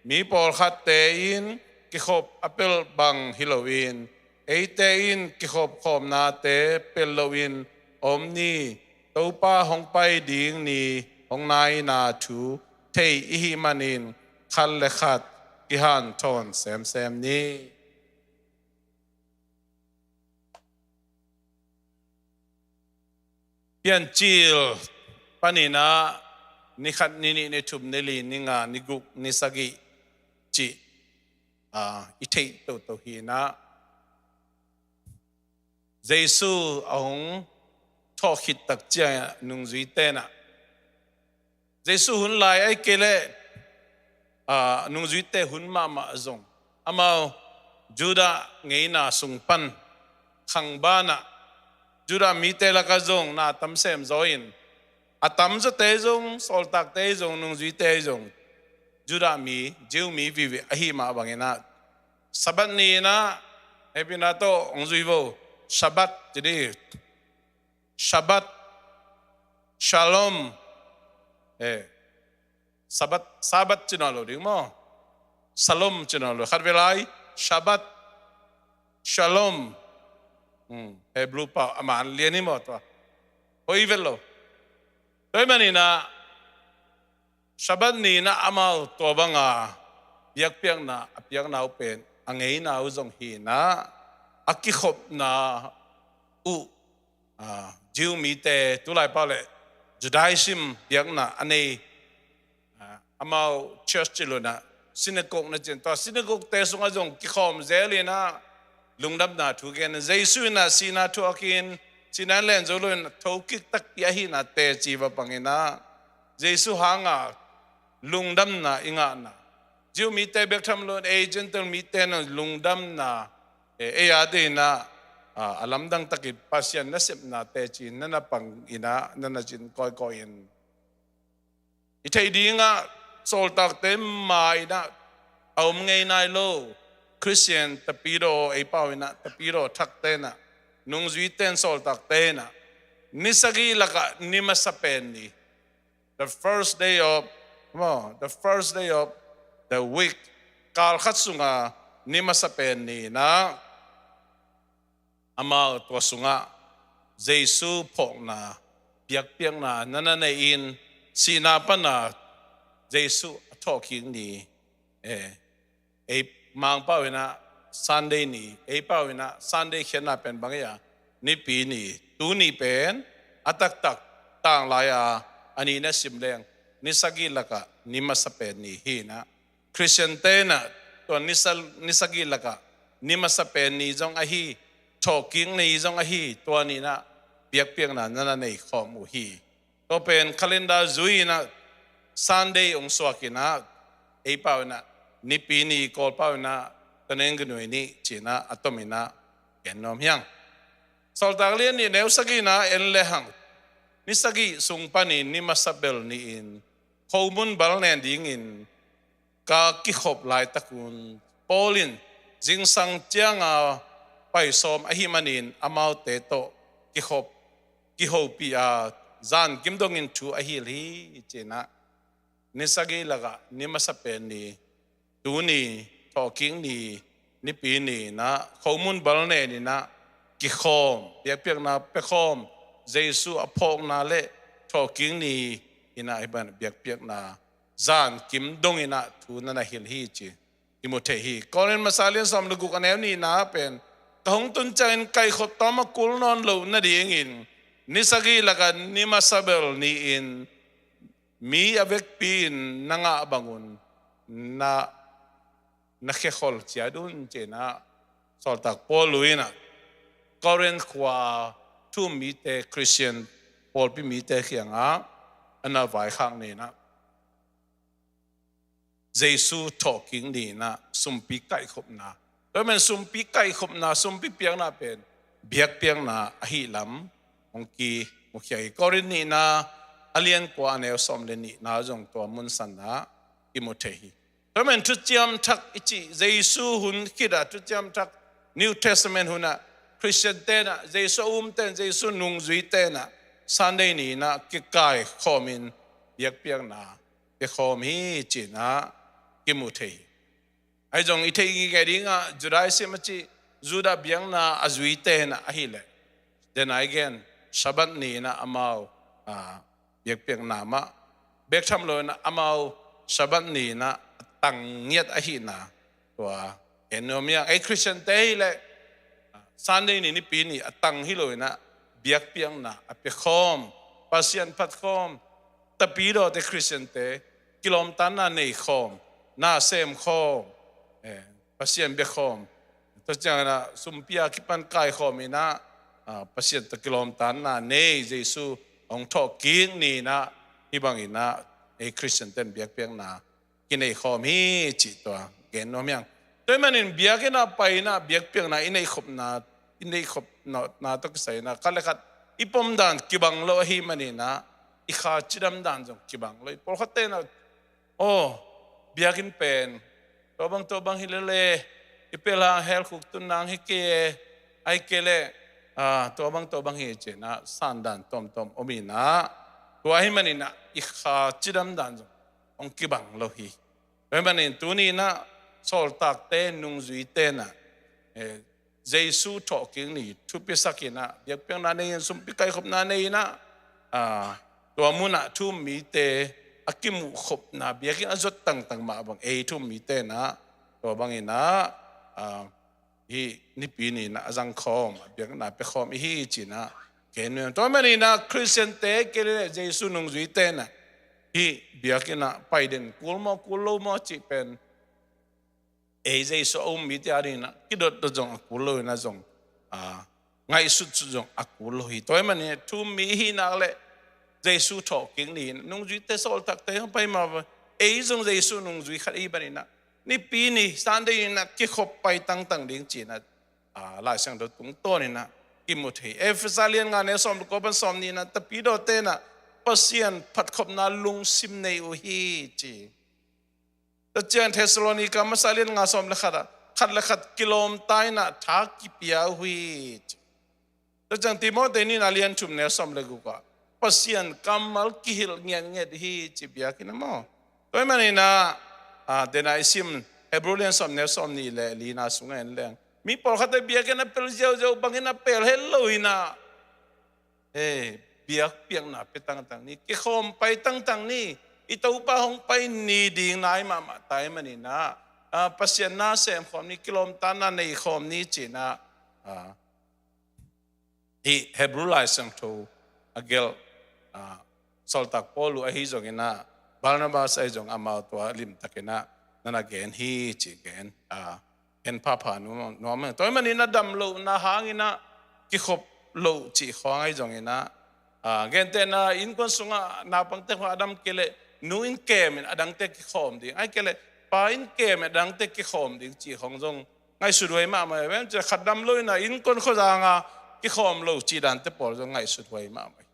mi pawlkhatte in kikhop a pelh bang hi loin, eite in kikhop khawmnate pelh loin om ni. Topa hong pai ding ni hong naina thu thei i hih manin khat le khat kihanthawn semsem ni. Piancil panin ah ni khat, ni nih, ni thum, ni li, ni nga, ni guk, ni sagih cih, ah, i theih toto hi in ah, Jesu a hong thawh khit tak ciangin ah nungzuite in ah, Jesu hun lai ahih kei leh, ah, nungzuite hun mahmah zong, amau Judah ngeina sung pan khang banah, Judah mite lakah zong na tam sem zaw in, a tamzawte zong, sawltakte zong, nungzuite zong, Judah mi, Jew mi vive ahih mah bangin ah, Sabbath ni-in ah, hehpihna tawh hong zui vo, Shabbat ci dih. Shabbat, Shalom. Eh, Sabbath, Sabbath ci nawn lo ding maw? Shalom ci nawn lo. Khatvei lai, Shabbat, Shalom. Hmm, Hebrew pau a man lian hi maw tua? Hoih vet lo. Tua ahih manin ah, Shabbat ni-in ah amau tua banga biakpiakna a piakna uh pen a ngeina uh zong hi in ah, a kikhopna uh, ah, Jew mite, tulai pau leh Judaism biakna a nei, ah, amau church ci lo in ah, synagogue na ci in, tua synagogue-te sungah zong kikhawm zel in ah, lungdamna thu gen. Jesu in ah sihna thuak in, sihna in len zo lo in ah, thokik takpi ahihna teci va pang in ah, Jesu hanga lungdamna i ngahna, Jew mite bek tham lo in ei Gentile mite in lungdamna, eh, ei a dingin ah, ah, a lamdang takin Pasian nasepna teci in na na pang in ah, na na cin kawikawi in. I theih dingah sawltakte ma-in ah a om ngei nai lo Khristian tapidaw, ei pau in ah tapidaw thakte in ah, nungzuite in, sawltakte in ah, ni sagih lakah ni masa pen ni, the first day of, maw, the first day of the week, kal khat sunga ni masa pen ni-in ah, amau tua sungah Jesu phawkna, biakpiakna na na nei in, sihna pana Jesu a thawhkik ni, eh, ei Mang pau in ah Sunday ni, ei pau in ah Sunday khiatna pen bang hi a, Nipi ni, tuni pen a taktak tanglai-a a nihna sim leng ni sagih lakah ni masa pen ni hi in ah, Khristiante in ah tua ni sa-, ni sagih lakah ni masa pen ni zong ahi, thawhkik ni zong ahi, tua ni-in ah biakpiakna na na nei khawm uh hi. Tua pen calendar zui in ah Sunday hong suak in ah, ei pau in ah Nipi ni, Kawl pau in ah Toneng Ganui ni ci-in ah a tom in ah gen nuam hi hang. Sawltak lian nih neu sagihna en le hang. Ni sagih sung panin ni masa bel ni-in khomun bal nen dingin ka kikhop laitakun Paul in zingsang cianga paisawm ahi manin amaute tawh kikhop kihopih a zan kim dongin thu a hilh hi, ci-in ah ni sagih lakah ni masa pen ni, tuni, thawhkik ni, nipi ni-in ah khomun bal nen in ah kikhawm, biakpiakna piakhawm, Jesu a phawkna le thawhkik ni-in ah hi ban biakpiakna zan kim dongin ah thu na na hilh hi, ci i mu thei hi. Korin masa lian sawm le guk a neu nihna pen, ka hong tun ciangin kaikhop tawm a kul nawn loh nadingin ni sagih lakah ni masa bel ni-in mi a vekpi-in na ngah bangun na, na khekhol ciat un, ci-in ah sawltak Paul in ah Korin khua thu-um mite, Khristian pawlpi mite kiangah a na vaikhak ni-in ah Jesu thawhkik ni-in ah sumpi kaihkhopna, tua man sumpi kaihkhopna, sumpi piakna pen biakpiakna ahi lam hong kimukhia hi. Korin nihna a lian kua a neu sawm le nihna zong tua mun sanna i mu thei hi. Tua man thuciam thak i cih, Jesu hun khit ah thuciam thak, New Testament hun ah Khristian ten ah, Jesu a um ten, Jesu nungzui ten ah Sunday ni-in ah kikaikhawmin biakpiakna piakhawm hi, ci-in ah i mu thei hi. Ahi zong i theih ngitnget dingah Judaism a cih Judah biakna a zui ten ah ahileh, den a i gen, Sabbath ni-in ah amau, ah, biakpiakna mah bek tham lo-in ah amau Sabbath ni-in ah a tang ngiat ahihna tua en nuam hi ing. Ei Khristiante hileh Sunday ni nipi ni a tang hi lo-in ah biakpiakna a piakhawm, Pasian phatkhawm, tapidawte Khristiante kilawmtatna neikhawm, na semkhawm, eh, Pasian biakhawm. Tua ciangin ah sumpi a kipan kaikhawm in ah, ah, Pasian tawh kilawmtatna nei, Jesu hong thawhkik ni-in ah hih bangin ah ei Khristian ten biakpiakna kineikhawm hi, cih tua gen nuam hi ing. Tua ahih manin biakinn ah pai-in ah biakpiakna i neihkhopna, i neihkhopna tawh kisai-in ah khat le khat i pomdan kibang lo ahih manin ah i kha cidam dan zong kibang lo hi. Pawlkhatte in ah, aw, biakinn pen tua bang tua bang hi lele, i pelh hang hell khuk tun nang hi kei e, ahih kei leh, ah, tua bang tua bang hi, ci-in ah sandan tuamtuam om in ah, tua ahih manin ah i kha cidam dan zong hong kibang lo hi. Tua ahih manin tuni-in ah sawltakte, nungzuite in ah, eh, Jesu thawhkik ni thupisak in ah biakpiakna nei-in, sumpi kaikhopna nei-in ah, ah, tua mun ah thu-um mite a kimuhkhopna, biakinn a zuat tangtang mah bang ei thu-um mite in ah tua bangin ah, ah, hih nipi ni-in ah a zangkhawm, a biakna piakhawm i hi, ci-in ah gen nuam. Tua ahih manin ah Khristiante, kei leh Jesu nungzuite in ah hih biakinn ah pai den kul maw, kul lo maw cih pen ei Jesu a um mite adingin ah kidotdot zong a kul lo-in ah zong, ah, ngaihsutsut zong a kul lo hi. Tua ahih manin thu-um mi i hih nak leh Jesu thawhkik ni-in nungzuite, sawltakte hong pai mah bang, ei zong Jesu nungzui khat i hih manin ah nipi ni Sunday ni-in ah kikhop pai tangtang ding, ci-in ah, ah, Lai Siangtho tungtawn in ah i mu thei. Efesa lian nga neu sawm le kua pan sawm nih in ah tapidawte in ah Pasian phatkhopna lungsim nei uh hi, ci. Tua ciang Thessalonika masa lian nga sawm le khat ah khat le khat kilawmta in ah tha kipia uh hi, ci. Tua ciang Timote nihna lian thum neu sawm le guk ah Pasian kammal kihilh ngiatngiat hi, ci, biakinn ah maw. Tua ahih manin ah, ah, den a i sim Hebrew lian sawm neu sawm nih le lina sungah en leng, mi pawlkhatte biakinn a pel ziauziau bangin a pel het lo-in ah, eh, biakpiakna pia tangtang ni, kikhawm pai tangtang ni, i Topa hong pai ni ding nai mahmah ta ahih manin ah, ah, Pasian na semkhawm ni, kilawmtatna neikhawm ni, ci-in ah, ah, hih Hebrew Lai Siangtho a gelh, ah, sawltak Paul uh ahi zongin ah, Barnabas ahi zong amau tua limtakin ah na na gen hi, ci gen, ah, en phapha nuam, nuam. Tua ahih manin a dam lohna hangin ah kikhop loh cih khawng ahi zongin ah, ah, gentehna innkuan sungah naupangte khawng a dam kei leh nu in kem in a dangte kikhawm ding, ahih kei leh pa in kem in a dangte kikhawm ding cih khawng zong ngaihsut huai mahmah hi. Ven cia khat dam lo-in ah innkuan khuazang a kikhawm lo cih dante pawl zong ngaihsut huai mahmah hi.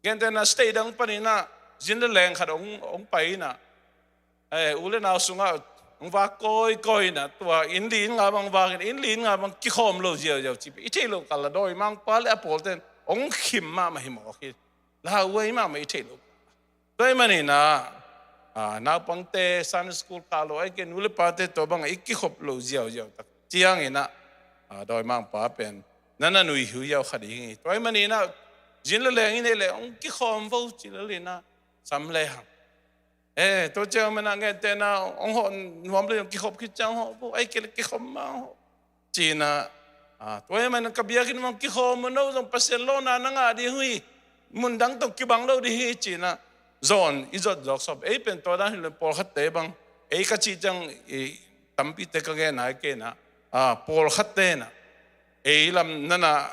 Gentehna state dang paninah zin le leng khat hong, hong pai inah, eh, u le nau sungah hong vak kawikawi inah, tua inn li inn nga bang vakin, inn li inn nga bang kikhawm lo ziauziau cih pen i theih loh kal a dawimangpa le a pawlten hong khim mahmah hi mawk hi. Lauhuai mahmah i theih loh. Tua ahih maninah, ah, naupangte Sunday school kah lo, ahih kei leh nu le pate tua bangah i kikhop loh ziauziau tak cianginah, ah, dawimangpa pen na na nuihhu ziau kha ding hi. Tua ahih maninah zin le leng i neih leh hong kikhawm vo ci lel inah sam le hang. Eh, tua ciang manah gentehna hong hawh nuam le hong kikhop khit ciang hong hawh vo, ahih kei leh kikhop mah hong hawh. Cinah, ah, tua ahih manin ka biakinn bang kikhawm un, no zong Pasian lawhna na ngah ding uh hi, mun dang tawh kibang lo ding hi cinah zawn i zot zawk sawm. Ei pen tua dan hi lo, pawlkhatte bang, ei ka cih ciang i tampite ka gen nai kei inah, ah, pawlkhatte inah ei lam nana,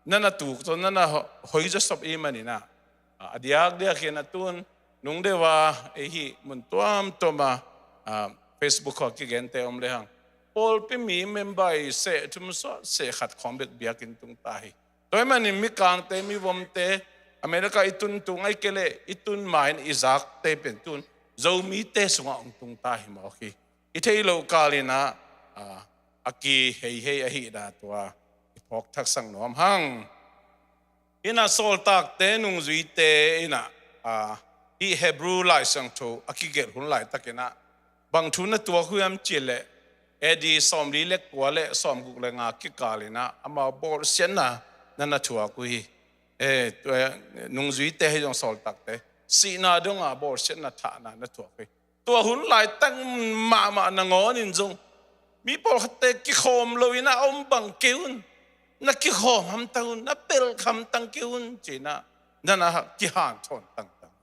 nana tuk tawh nana ho-, hoi zawsop i maninah, ah, a diakdiak inah tun nung deuh a ei hih mun tuamtuam a, ah, Facebook khawng kigente om le hang, pawlpi mi member i seh thum suah seh khat khawng bek biakinn tung ta hi. Tua ahih manin mikangte, mivomte, America i tun tung, ahih kei leh i tun ma-in i zakte pen tun Zomite sungah hong tung ta hi mawk hi. I theih loh kal inah, ah, a kiheihei ahihna tua i phawk thaksak nuam hang. Inah Sawltakte nungzuite inah, ah, hih Hebrew Lai Siangtho a kigelh hun laitakinah bang thu na tuak uh hiam cih leh, A D sawmli le kua le sawmguk le nga kikal inah amau bawlsiatna na na thuak uh hi. Eh, tua, nungzuite hi zong sawltakte sihna dongah bawlsiatna thahna na thuak uh hi. Tua hun laitak mahmah nangawnin zong mi pawlkhatte kikhawm lo inah a om bang kei un, na kikhawm hamtang un, na pelh hamtang kei un cinah nana kihanthawn tangtang.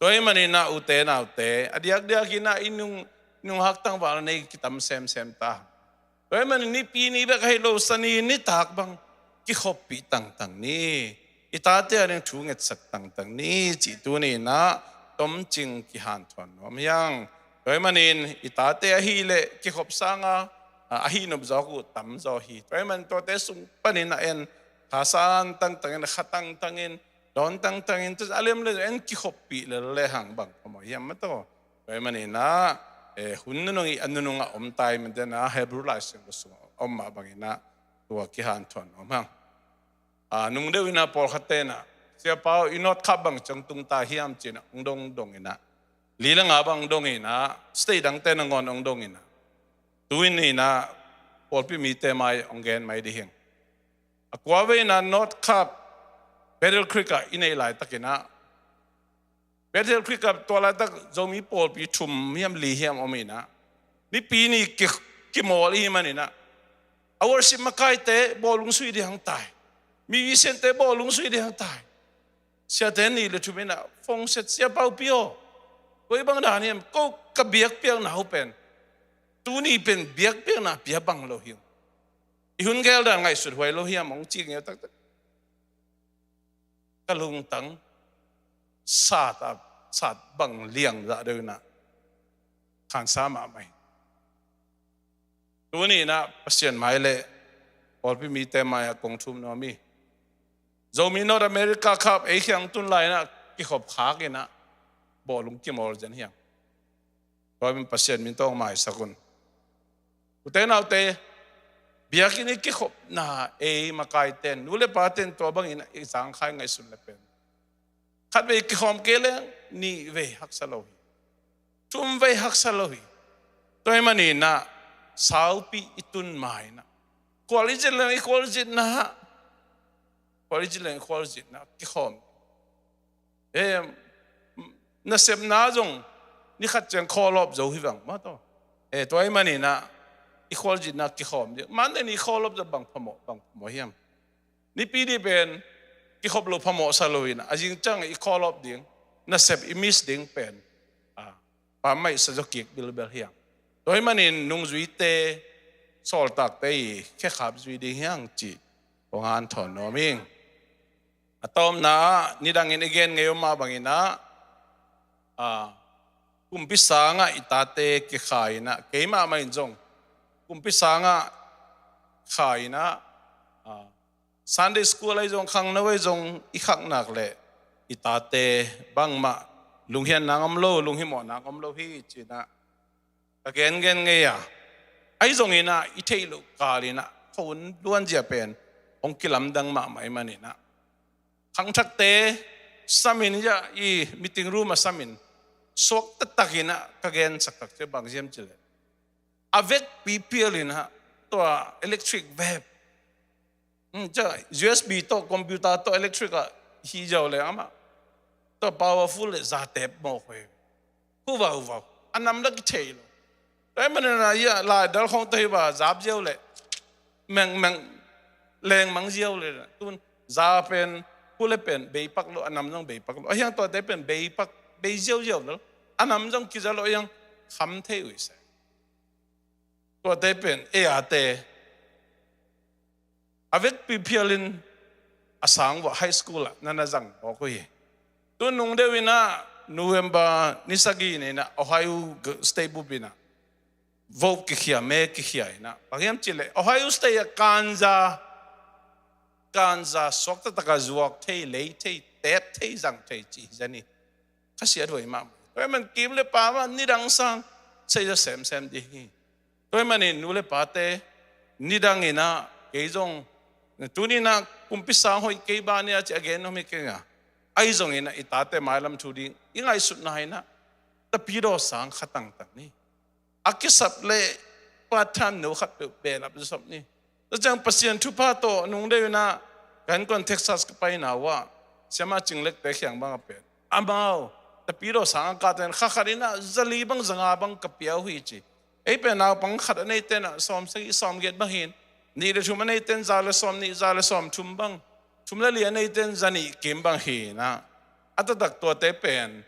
Tua ahih maninah ute naute, a diakdiak inah i nung, nunghak tangval nei kitam semsem ta. Tua ahih manin Nipi ni bek ahi lo, Sani nitak bang kikhoppih tangtang ni, i tate ading thu ngetsak tangtang ni cih tuni inah tomcing kihanthawn nuam hi hang. Tua ahih manin i tate ahih leh kikhop sanga, ah, ahih nop zawk uh tamzaw hi. Tua ahih manin tuate sung panin a en, kha san tangtangin, kha tangtangin, dawn tangtangin, tua a lem le en kikhoppih lel le hang bang phamawh hiam maw taw. Tua ahih maninah, eh, hun nunung i a nunungah om ta hi, mah denah Hebrew Lai Siangtho sungah om mah banginah tua kihanthawn nuam hang. Ah, nung deuh inah pawlkhatte inah, Siapa aw, i North Cup bang ciang tung ta hiam cinah hong dongdong inah, li le nga bang hong dong inah, state dangte nangawn hong dong inah, tu-in inah pawlpi mite mai hong gen mai ding hi. A kua vei inah North Cup Battle Creek ah i neih laitakinah, Bethel Creek ah tua laitak Zomi pawlpi thum hiam li hiam om inah, Nipi ni ki, kimawl i hih maninah, a worship makaite bawlung sui ding hang ta hi. Musiciante bawlung sui ding hang ta hi. Siate nih le thum inah phone set, Siapa aw, pi aw, koi bang dan hiam, ko ka biakpiakna uh pen, tuni pen biakpiakna pia bang lo hi ung. I hun gel dan ngaihsut huai lo hiam, hong ci ngeu taktak. Ka lungtang sat a, sat bang liang zah deuh inah khansa mahmah hi. Tuni inah Pasian mai le pawlpi mite mai-ah kong thum nuam hi. Zomi North America Cup ei kiang tun lai inah kikhop khak inah bawlung kimawl zen hiam. Tua min Pasian min tawh maisak un. Ute naute, biakinn i kikhopna ei makaiten, nu le paten tua bangin i zangkhai ngaihsun le pen, khat vei kikhawm kei leng nih vei haksa lo hi. Thum vei haksa lo hi. Tua ahih maninah saupi i tun ma inah, khual i zin leng i khual zitna, khual i zin leng i khual zitna kikhawm. Eh, nasepna zong ni khat ciang call off zo hi vang maw taw. Eh, tua ahih maninah i khualzinna kikhawm ding. Monday ni call off zo bang phamawh, bang phamawh hiam? Nipi ni pen kikhop lo phamawh sa lo inah, a zing ciang i call off ding, nasep i miss ding pen, ah, pammaih sa zaw kik bilbel hiam? Tua ahih manin nungzuite, sawltakte i khekhap zui ding hiam cih kong hanthawn nuam ing. A tawpna ah nidangin i gen ngei om mah banginah, ah, kumpi sangah i tate kikha inah, keimah mah in zong kumpi sangah kha inah, ah, Sunday school ahi zong, khangno ahi zong i khak nak leh i tate bangmah lunghian nang om lo, lunghimawh nang om lo hi cinah ka gengen ngei a. Ahi zonginah i theih loh kalinah khua hun luanzia pen hong kilamdang mahmah i maninah khangthakte samin, i meeting room ah samin suak taktakinah ka gensak takte bang ziam cileh a vekpi phialinah tua electric vape, hmm, cia U S B tawh computer tawh electric ah hi ziau le amah tua powerful le zatep mawk hoi. Hu vauvau a nam lak i thei lo. Tua i maninah ia laidal khong tawh hi va zap ziau le mengmeng lengmang ziau le tun za pen hu le pen beipak lo, a nam zong beipak lo. A hiang tuate pen beipak, bei ziauziau lo. A nam zong kiza lo, a hiang kham thei uh i se. Tuate pen ei ate a vekpi phialin a sang vua high school ah nana zang mawk uh hi. Tu nung deuh inah November ni sagih ni inah Ohio State bup inah vote kikhia, me kikhia inah bang hiam cileh Ohio State ah kanza, kanza suak taktak a zuak thei, lei thei, tep thei, zang thei ci hi zani. Khasiat huai mahmah. Tua hi man kim le pa mah nidang sang sei za semsem dih hi. Tua hi manin nu le pate nidang inah kei zong tuninah kumpi sang hoih kei ba nia ci a gen nuam hi kei nga. Ahi zonginah i tate mailam thu ding i ngaihsutna inah tapidaw sang kha tangtang ni. A kisap le part time no khat peuh behlap zawsop ni. Tua ciang Pasian thupha tawh nung deuh inah ka innkuan Texas ka paina uh ah siama Cinglekte khiang bang a pen amau tapidaw sang a kahte in kha khat inah zali bang zanga bang ka pia uh hi ci. Ei pen naupang khat a neite inah sawm sagih sawm giat bang hin, nih le thum a neite in za le sawm nih, za le sawm thum bang, thum le li a neite in za nih kim bang hi inah a taktak tuate pen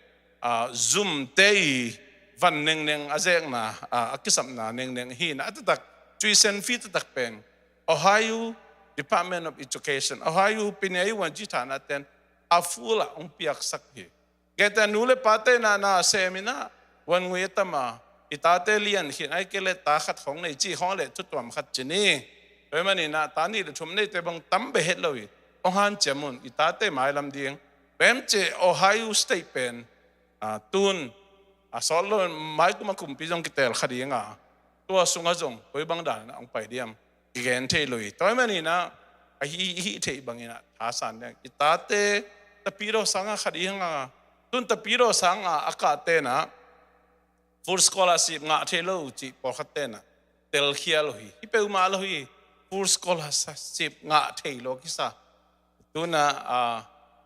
zumte i van nengneng a zekna, a kisapna nengneng hi inah a taktak tuition fee taktak pen Ohio Department of Education, Ohio piniai wan ci thana ten a full ah hong piaksak hi. Kete nu le pate na na sem inah wan ngui a tama i tate lian khin ai ke le ta khat khong nei ci khong le thutuam khat ci ni. Tua hi maninah ta nih le thum neite bang tam beh het lo hi. Hong hanciam un i tate mailam ding. Pemce Ohio State pen tun a sawt lo maikum a kumpi zong kitel kha ding a tua sungah zong koi bang dan inah hong pai diam kigen thei lo hi. Tua hi maninah a hi i hih theih banginah thasan ding i tate tapidaw sanga kha ding a tun tapidaw sanga a kahte inah full scholarship ngah thei lo cih pawlkhatte inah telkhia lo hi. Hi peuhmah lo hi. Full scholarship ngah thei lo kisa. Tunah a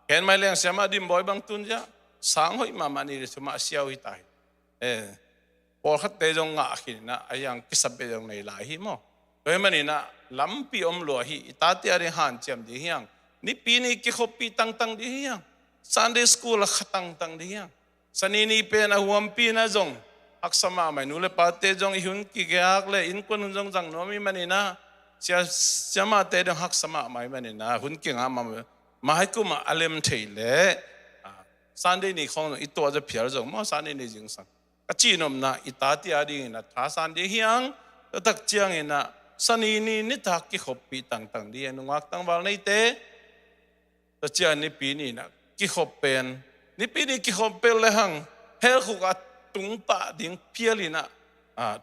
hen mai leng siama Dimbawi bang tun zia sang hoih mahmah nih le thumah a siau hi ta hi. Pawlkhatte zong ngah khin inah a hiang kisap beh zong nei lai hi maw. Tua hi maninah lampi om lua hi. I tate a ding hanciam ding hiang. Nipi ni kikhoppih tangtang ding hiang. Sunday school a kha tangtang ding hiang. Sanini pen a huampi na zong haksa mahmah hi. Nu le pate zong i hun kigeak le innkuan hun zong zang nuam i maninah sia siamate dong haksa mahmah i maninah hun kingah mahmah. Maikumah a lem thei le Sunday ni khong zong i tuah za phial zong maw Sunday ni zingsang ka cihnopna i tate a dinginah thasan ding hiang. Taktak cianginah Sanini nitak kikhoppih tangtang ding hiang nungak tangval neite. Tua ciang nipi ni inah kikhop pen nipi ni kikhop pen le hang helkhuk a tungpah ding phial inah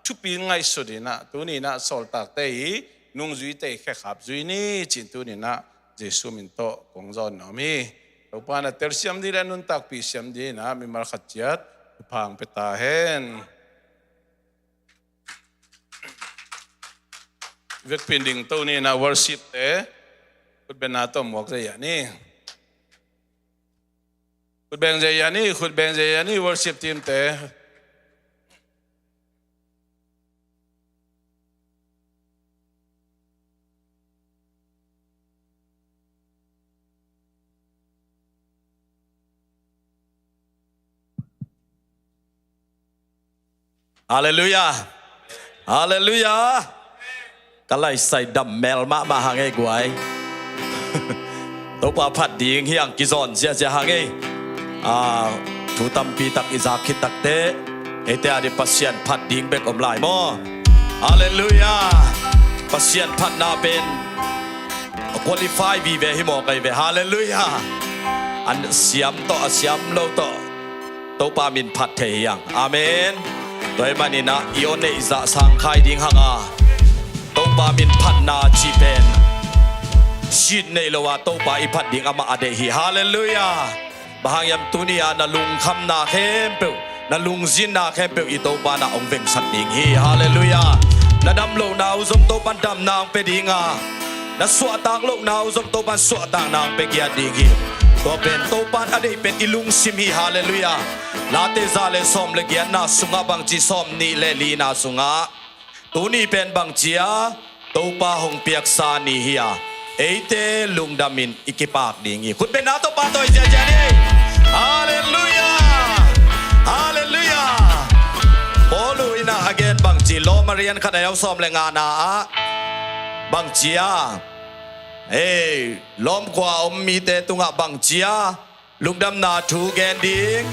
thupi ngaihsut inah tuni inah sawltakte i nungzuite i khekhap zui ni cin tuni inah Jesu min tawh kong zawn nuam hi. Topa na telsiam ding le nuntakpih siam ding inah mimal khat ciat thupha hong pia ta hen. Vekpi in dingto ni inah worship te khutbenna tawh muak zia ni. Khutbeng zia ni, khutbeng zia ni worship team te. Halleluiah. Halleluiah. Ka laisai dam mel mahmah hang ei guai. Topa phat ding hiang kizawn ziahziah hang ei. Thu tampi tak i zak khit takte eite a ding Pasian phat ding bek om lai maw? Halleluiah. Pasian phatna pen qualify vive hi maw kai ve. Halleluiah. A siam tawh, a siam lo tawh, Topa min phat thei hi hang. Amen. Tua ahih manin ah i aw neih zah sang khai ding hang a, Topa min phatna cih pen sit neih lo a Topa i phat ding amah a deih hi. Halleluiah. Bang hang hiam, tuni a na lungkhamna khempeuh, na lungzinna khempeuh i Topa na hong vengsak ding hi. Halleluiah. Na dam lohna uh zong Topan damna hong pia ding a, na suahtak lohna uh zong Topan suahtakna hong pia giat ding hi. Tua pen Topan a deih pen i lungsim hi. Halleluiah. Late za le sawm le giatna sungah bangci, sawm nih le lina sungah, tuni pen bangci a Topa hong piaksa ni hi a, eite lungdamin i kipak ding hi. Khut bengna tawh pahtawi ziahziah ni. Halleluiah. Halleluiah. Paul in ah a gen bangci, Rom a lian khat a neu sawm le ngana ah bangci a, ei, Rom khua om mite tungah bangci a lungdamna thu gen ding,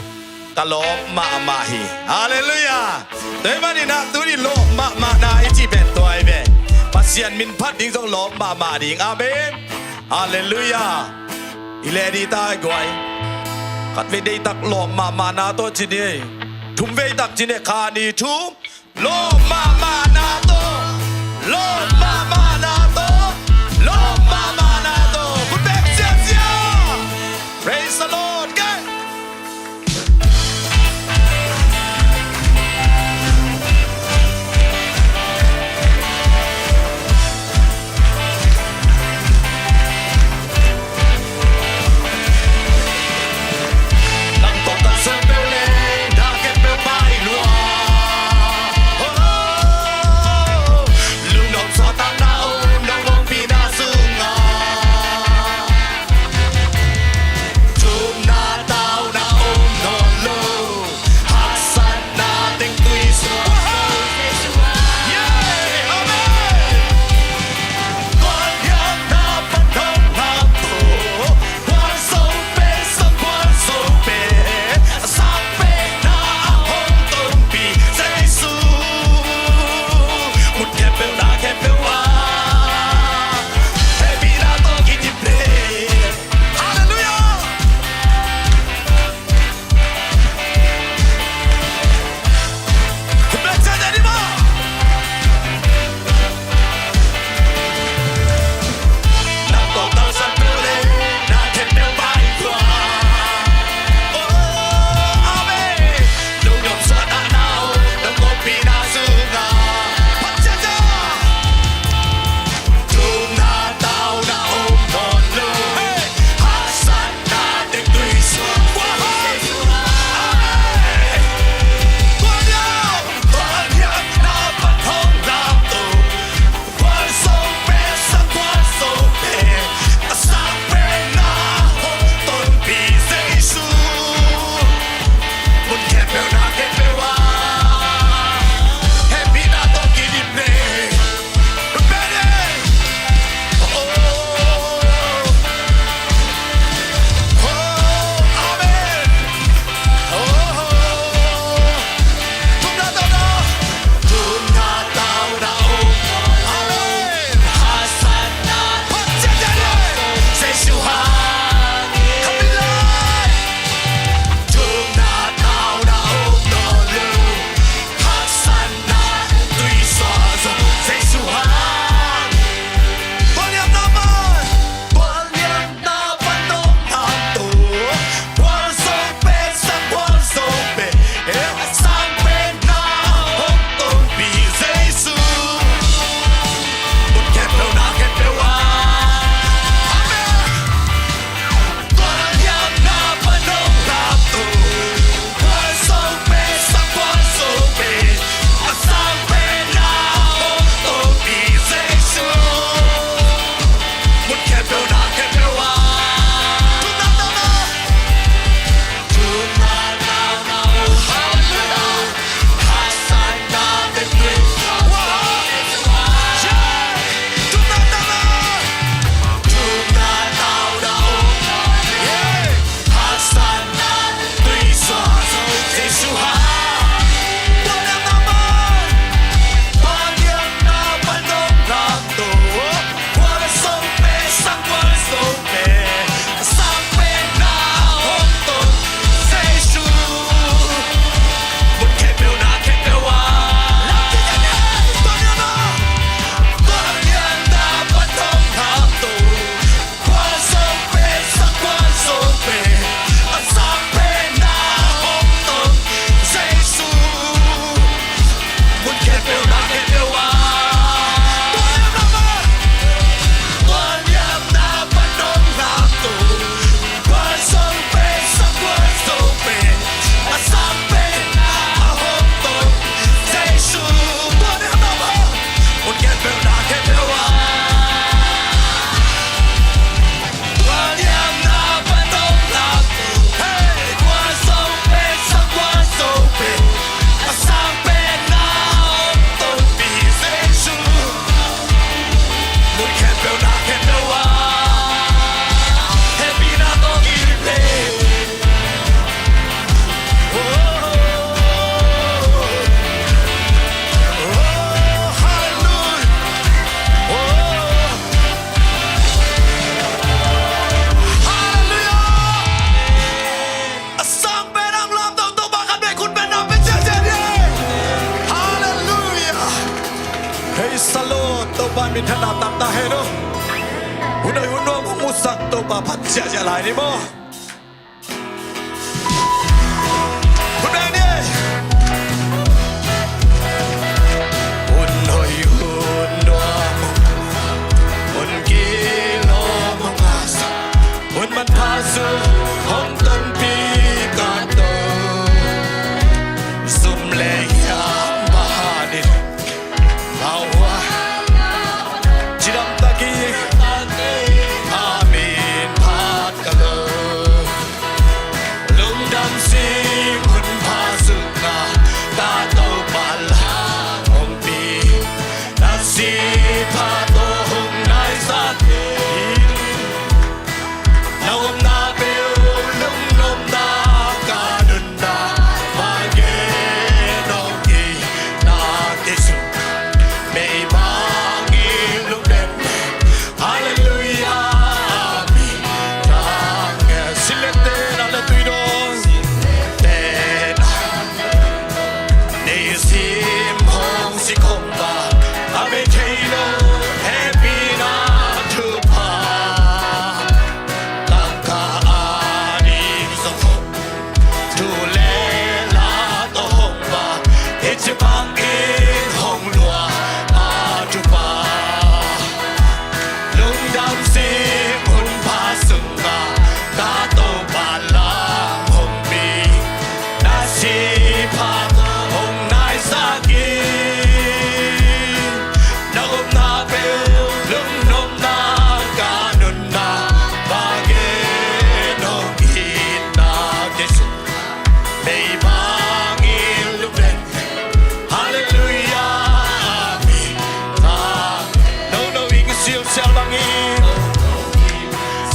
ka lawp mahmah hi. Halleluiah. Tua ahih manin ah tuni lawp mahmahna i cih pen tua hi ve. Pasian min phat ding zong lawp mahmah ding. Amen. Halleluiah. I leh ding ta hi guai. Khatvei deihtak lawp mahmahna tawh ci ni. Thumveitak ci ni. Kha, nih, thum. Lawp mahmahna tawh, lawp mahmahna tawh, lawp mahmahna tawh. Khut beng ziahziah. Praise the Lord. Kei. Pa minthanna tamta hen uh. Hun hoih hun nuam hong musak Topa phat ziahziah lai ni maw. Hun beng ni. Hun hoih hun nuam, hun kilawm hong musak, hun manpha sung hong tonpih ka Topa. Sum le hiam mah in cidam tak hi, a min phat ka lo. Lungdam sing hun pha sungah ka Topa lam hong pi. Na sih pha tawh hong naisak hi. Na omna peuh lungnopna ka nunna, va gen hong hi. Na kisung mei bangin lungdam. Halleluiah, amen. Tang e silete na le tui dong. Silete na Nei sim hong si khong ba, a bei thei lo hehpihna thupha. Tangka a ding zong hong, thu le la tawh hong ba, hih ci bangin hong lua a thupha. Lungdam sing hun pha sungah ka Topa lam hong pi. Na sih pha tawh hong naisak hi. Na omna peuh lungnopna ka nunna, va gen hong hi. Na kisung mei bangin lungdam. Halleluiah, amen. Nono ing silsial bangin,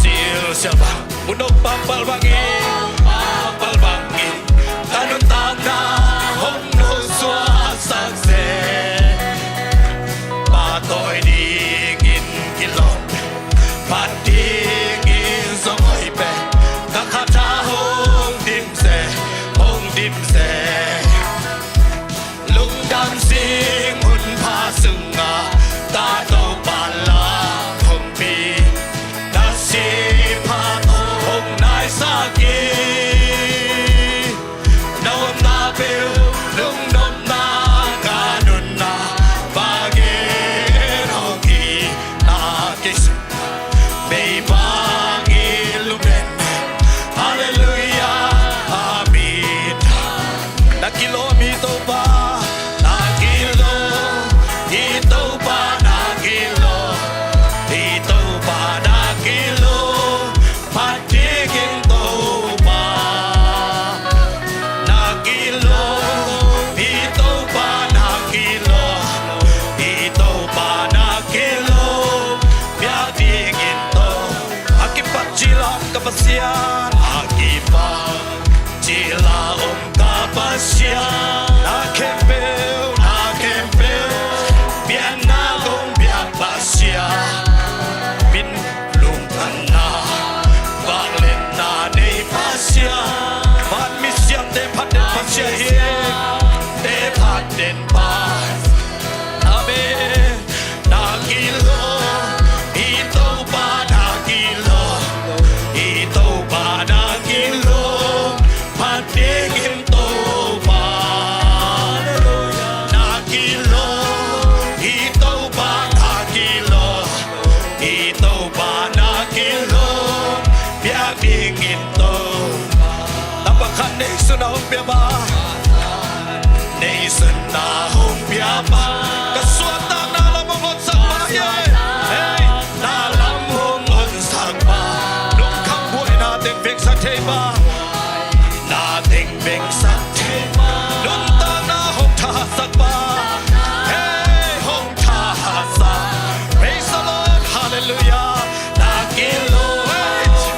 silsial bang, munok pampal bangin, pampal bangin, ka nuntakna hong nosuahsak seh. Pahtawi dingin kilawm, phat dingin zong hoih pen, ka khat ah hong dim seh, hong dim seh. Lungdam sing hun pha sungah ka Topa lam hong pi. Na sih pha tawh hong naisak hi. Na omna peuh lungnopna ka nunna, va gen hong hi. Na kisung mei bangin lungdam. Halleluiah, amen. Na kilawm hi Topa, na kilawm hi Topa, na kilawm hi Topa, na kilawm. Phat dingin Topa, na kilawm hi Topa, na kilawm hi Topa, na kilawm. Biak dingin Topa. A kipat cil a om ka Pasian, a kipat cil a om ka Pasian. Na khempeuh, na khempeuh, pianna kong piak Pasian. Min lungkhamna, vangliatna nei Pasian. Van misiangte phat den Pasian hi. Te phat den Pasian. Amen. Na kilawm hi Topa, na kilawm hi Topa, na kilawm. Phat dingin Topa. Na kilawm hi Topa, na kilawm hi Topa, na kilawm. Biak dingin Topa. Tapa khat nei sun a hong pia ba, nei sun a hong pia ba. Ka suahtakna lam hong honsak ba, yeah. Hey, na lam hong honsak ba. Lungkham buaina teng veksak thei ba. Na teng veksak thei ba. Nuntakna hong thahatsak ba. Hey, hong thahatsak. Praise the Lord. Hallelujah. Na kilawm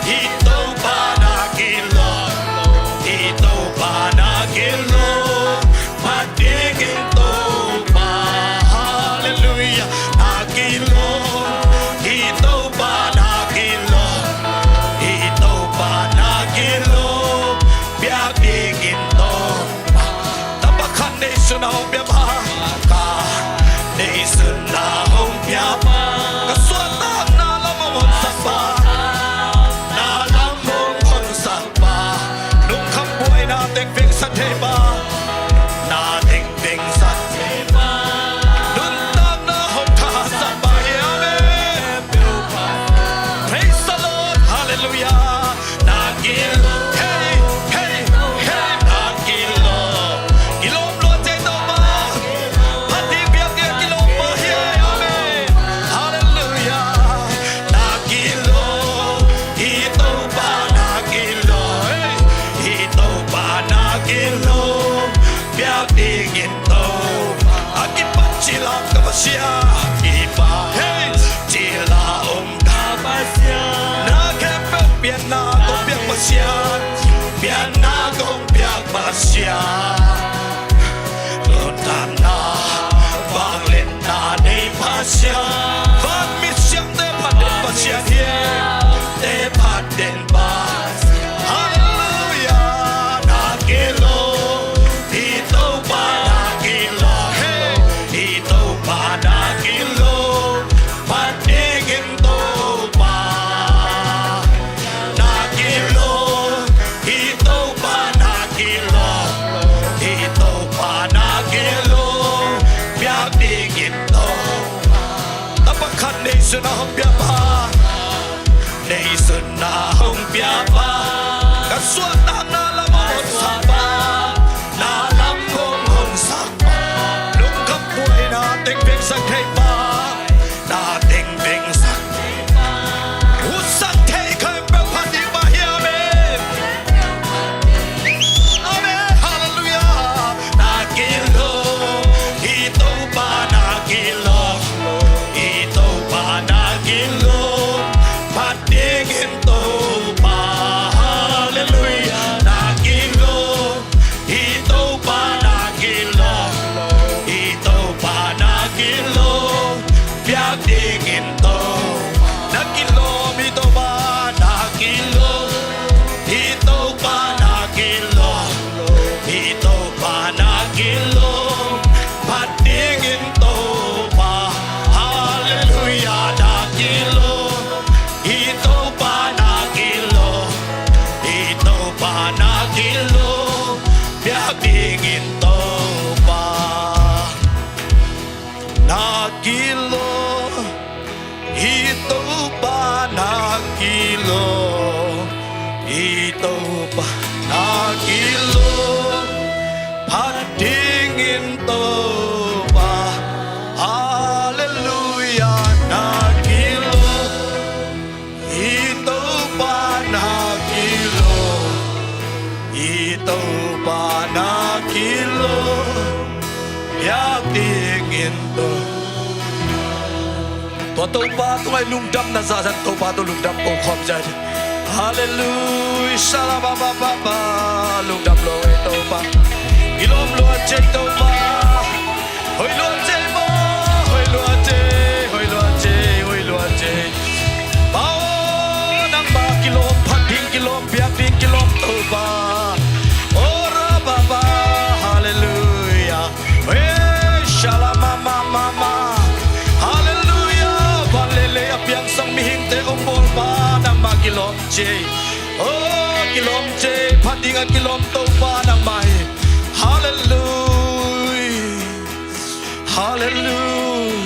hi Topa, na kilawm hi Topa, na kilawm. Phat dingin Topa. Hallelujah. Na kilawm hi Topa, na kilawm hi Topa, na kilawm. Biak dingin Topa. Tapa khat nei sun a hong pia ba. Khat nei sun a hong pia Dingin Topa, a kipat cil a ka Pasian, kipat cil a om ka Pasian. Na khempeuh pianna kong piak Pasian, pianna kong piak Pasian. Nuntakna vangliatna nei Pasian. Vanmi siangtho phat den Pasian hi. Te phat den Pasian. Halleluiah, na kilawm, i Topa na kilawm, i Topa na kilawm, phat dingin Topa na kilawm, i Topa na kilawm, i Topa na kilawm, piak dingin Topa. Tapa khat neisun a hong piapa, neisun a hong piapa. Ka suahtakna lam hong honsak pa, na lam hong honsak pa. Lungkham buaina teng vengsak thei pa, na teng vengsak thei pa. Hutsak thei khempeuh phat ding pa hi, amen. Amen. Halleluiah. Na kilawm, i Topa na kilawm, i Topa na kilawm, phat dingin Topa. Halleluiah. Na kilawm, i Topa na kilawm, i Topa na kilawm, piak dingin Topa. Na kilawm, i Topa na kilawm, i Topa na kilawm, i Topa na kilawm, phat dingin Topa. Halleluiah, na kilawm, i Topa na kilawm, i Topa na kilawm, piak dingin Topa. Na kilawm, i Topa na kilawm, i Topa na kilawm, phat dingin Topa. Halleluiah, na kilawm, i Topa na kilawm, i Topa na kilawm, piak dingin Topa. Tua Topa tungah i lungdamna zahzah, Topa tungah lungdam ko khawm zia. Halleluiah, shalabababa, lungdam lo ei Topa. Kilawm lua ci ei Topa. Hoih lua ci ei maw, hoih lua ci ei, hoih lua ci ei, hoih lua ci ei. Pa aw, nangmah kilawm, phat ding kilawm, piak ding kilawm Topa. Ora baba, halleluiah. Hey, shalama mama mama. Halleluiah. Van le lei a piangsang mihingte hong bawlpa, nangmah kilawm ci ei. Oh, kilawm ci ei, phat ding a kilawm Topa nangmah hi. Halleluiah. Halleluiah.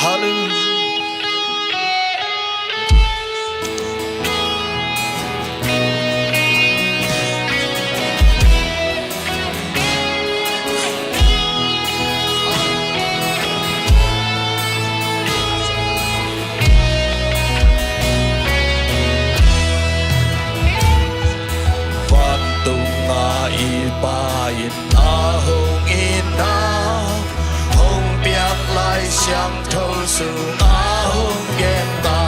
Halleluiah. Vantung a i Pa in a hong itna hong piak Lai Siangtho sungah hong genta.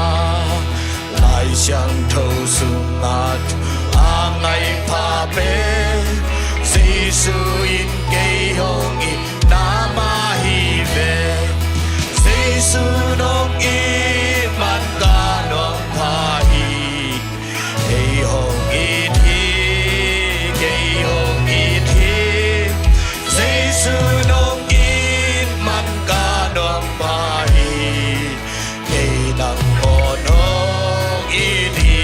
Lai Siangtho sungah thu a ngaipha pen Jesu in kei hong itna mah hi ve. Jesu nong it man ka nuam pha hi. Kei hong it hi, kei hong it hi. Jesu nong it man ka nuam pha hi. Kei nang aw nong it hi.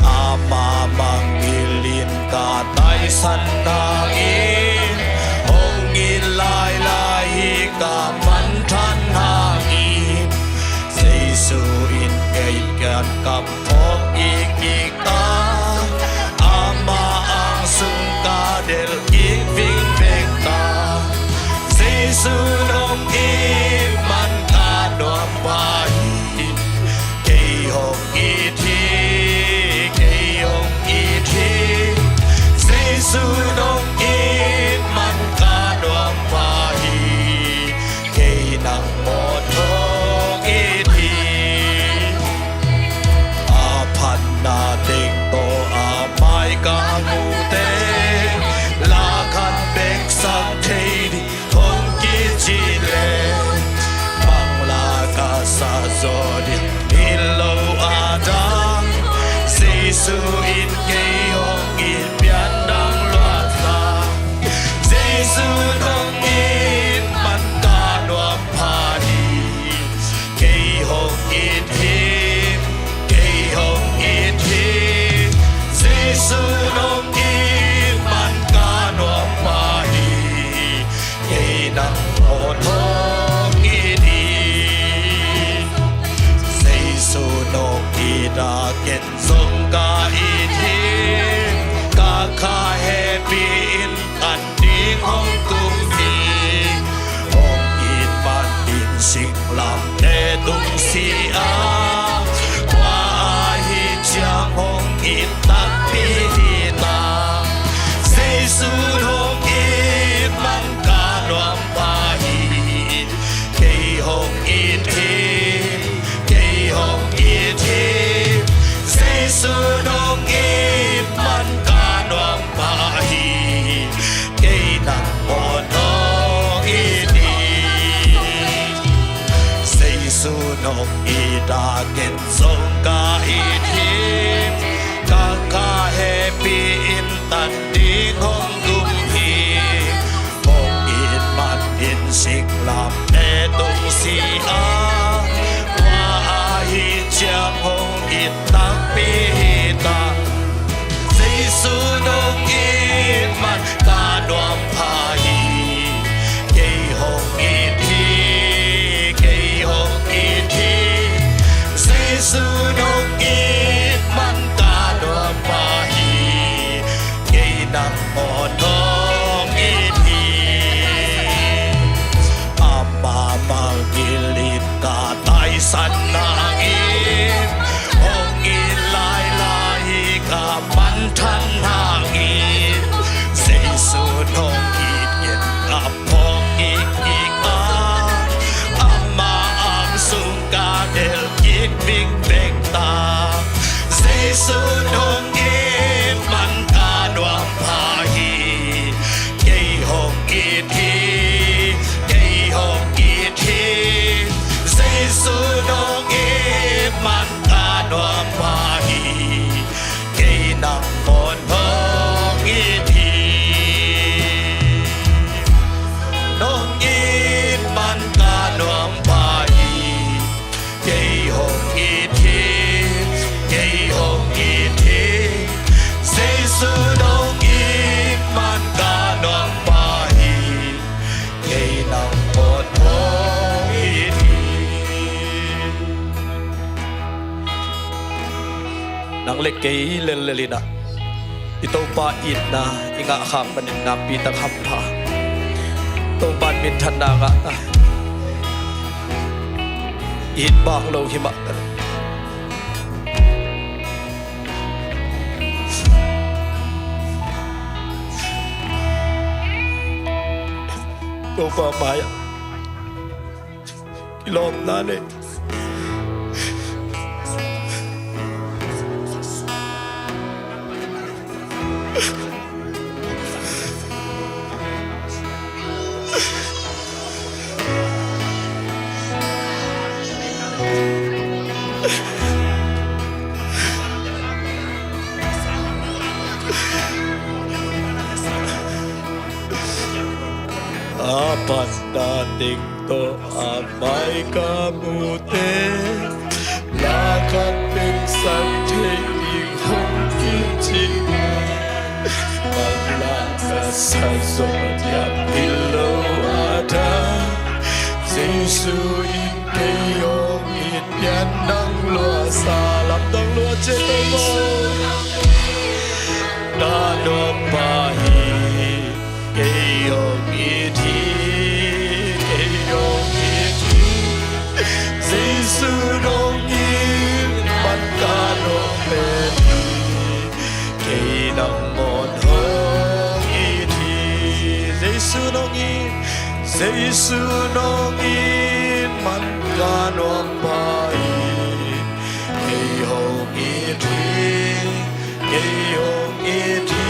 Ama mangngilh in ka taisan hangin, hong it lailai hi ka manthan hangin, Jesu in kei kiang kam phawk kikkik a, Ama ang sung ka delh kik vingveng ta. Jesu nong it man ka nuam pha hi. Kei hong it hi, kei hong it hi. Jesu Jesu nong it man ka nuam pah hi. Kei hong it hi, kei hong it hi. Jesu nong it man ka nuam pah hi. Kei nang maw nong it hi. Jesu nong it a ken zong ka it hi. Ka kha hehpih in tan ding hong gum hi. Hong it man in siklamte tung si a, tua ahih ciang hong it takpi hi ta. Jesu nong it man ka nuam pah hi. Kei hong it hi, kei hong it hi. Jesu nong it man ka nuam pah hi. Kei nang maw nong it hi. Ama mangngilh in ka taisan nangin, hong it lailai hi ka manthan nangin. Jesu nong it in ka phawk ikik a, ama ang sung ka delh kik bikbek ta. Jesu nong it man ka nuam pah hi. Kei hong it hi, kei hong it hi. Jesu nong it man ka nuam pah hi. Kei nang maw nong it hi. Nong it man ka nuam pah hi. Kei hong it hi, kei hong it hi. Jesu nong it man ka nuam pah hi. Kei nang maw nong it hi. Nang le kei lellel in ah i Topa itna i ngahkhak manin nakpi tak hampha. Topa in minthanna ngah ta. It bang lo hi mah ta. Topa mai-ah kilawmna nei. A phatna teng tawh a mai ka muhte, la khat pek san thei ding hong kicing. Bang la ka sa zaw diam hi lo a ta. Jesu in kei hong it pian nang lua sa lam nang lua ciat lo maw. Ka nuam pah hi. Kei hong it hi, kei hong it hi. Jesu nong it man ka nuam pen hi. Kei nang maw nong it hi. Jesu nong it, Jesu nong it man ka nuam pah hi. Kei hong it hi, kei hong it hi.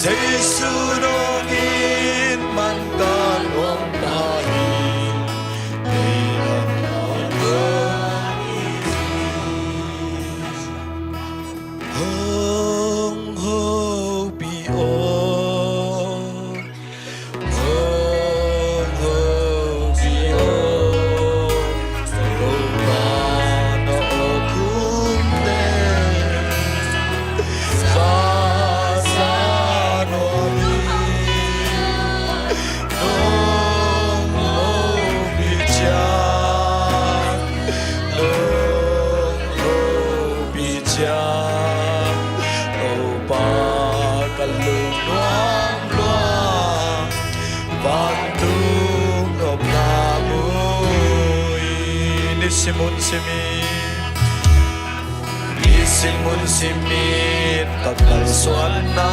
Jesu nong it man ka nuam pah hi. Kei nang maw nong it hi. Hong hopih aw. Hong hopih aw. Topa na awk hun teng. Vasa nuam hi. Nong hopih ciang, nong hopih ciang, Topa ka lungnuam lua. Vantung nopna mu hi. Nisim hun simin, nisim hun simin ka kalsuanna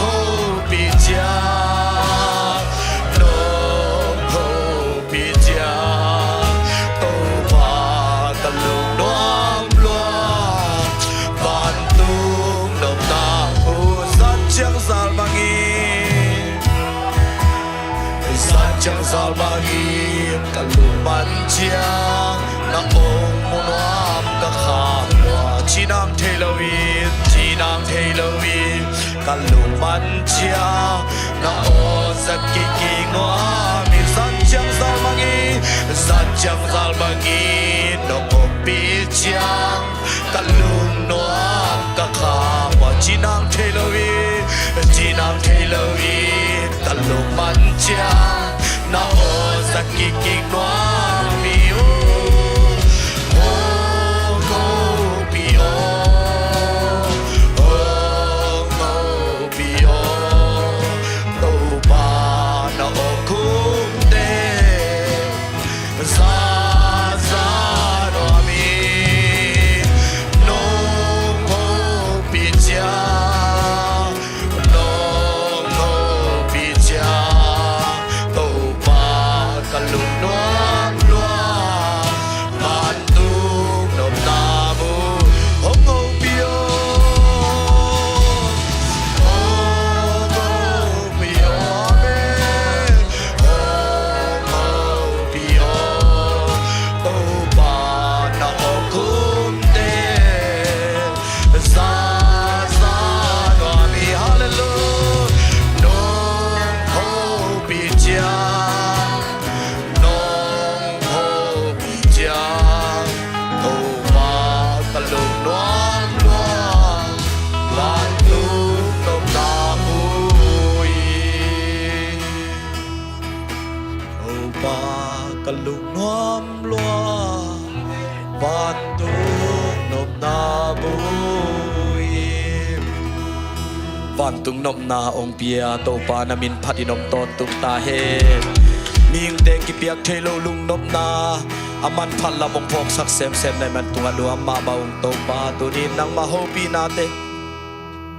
hopih ciang, nong hopih ciang, Topa ka lungnuam lua. Vantung nopna uh zat ciang zal bangin, zat ciang zal bangin ka lungman ciang na ong mu nuam ka kham lua. Cinang thei lo in, cinang thei lo in ka lungman ciang na aw zat kik kik nuam hi. Zat ciang zal bangin, zat ciang zal bangin nong ompih ciang ka lungnuam ka kham lua. Cinang thei lo in, cinang thei lo in ka lungman ciang na aw zat kik kik nuam hi uh. Hong hopih aw, hong hopih aw, Topa na aw khumte. Za za nuam hi. Nong hopih ciang, nong hopih ciang, Topa ka lungnuam lua. Vantung nopna uh hong hopih aw, hong hopih aw, amen. Hong hopih aw, Topa na aw khumte. Za za nuam hi, hallelujah. Nong hopih ciang, nong hopih ciang, Topa ka lungnuam lua. Vantung nopna uh hi. Topa ka lungnuam lua, vantung nopna uh hi. Vantung nopna hong pia Topa na min phat in om tawntung ta hen. Mihingte kipiak thei lo lungnopna a manphat lam hong phawksak semsem na hih man tungah nuam mahmah ung Topa. Tuni in nangmah hopihnate,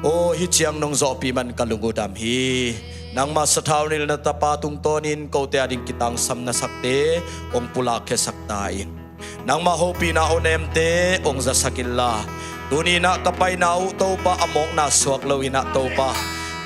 aw, hih ciang nong zawhpih man ka lung uh dam hi. Nangmah sathau nilh na Tapa tungtawnin kote ading kitangsam na sakte hong pulak khiasak ta in. Nangmah hopihna aw nemte hong zasak inla, tuni in ah ka paina uh Topa a mawkna suak lo in ah Topa,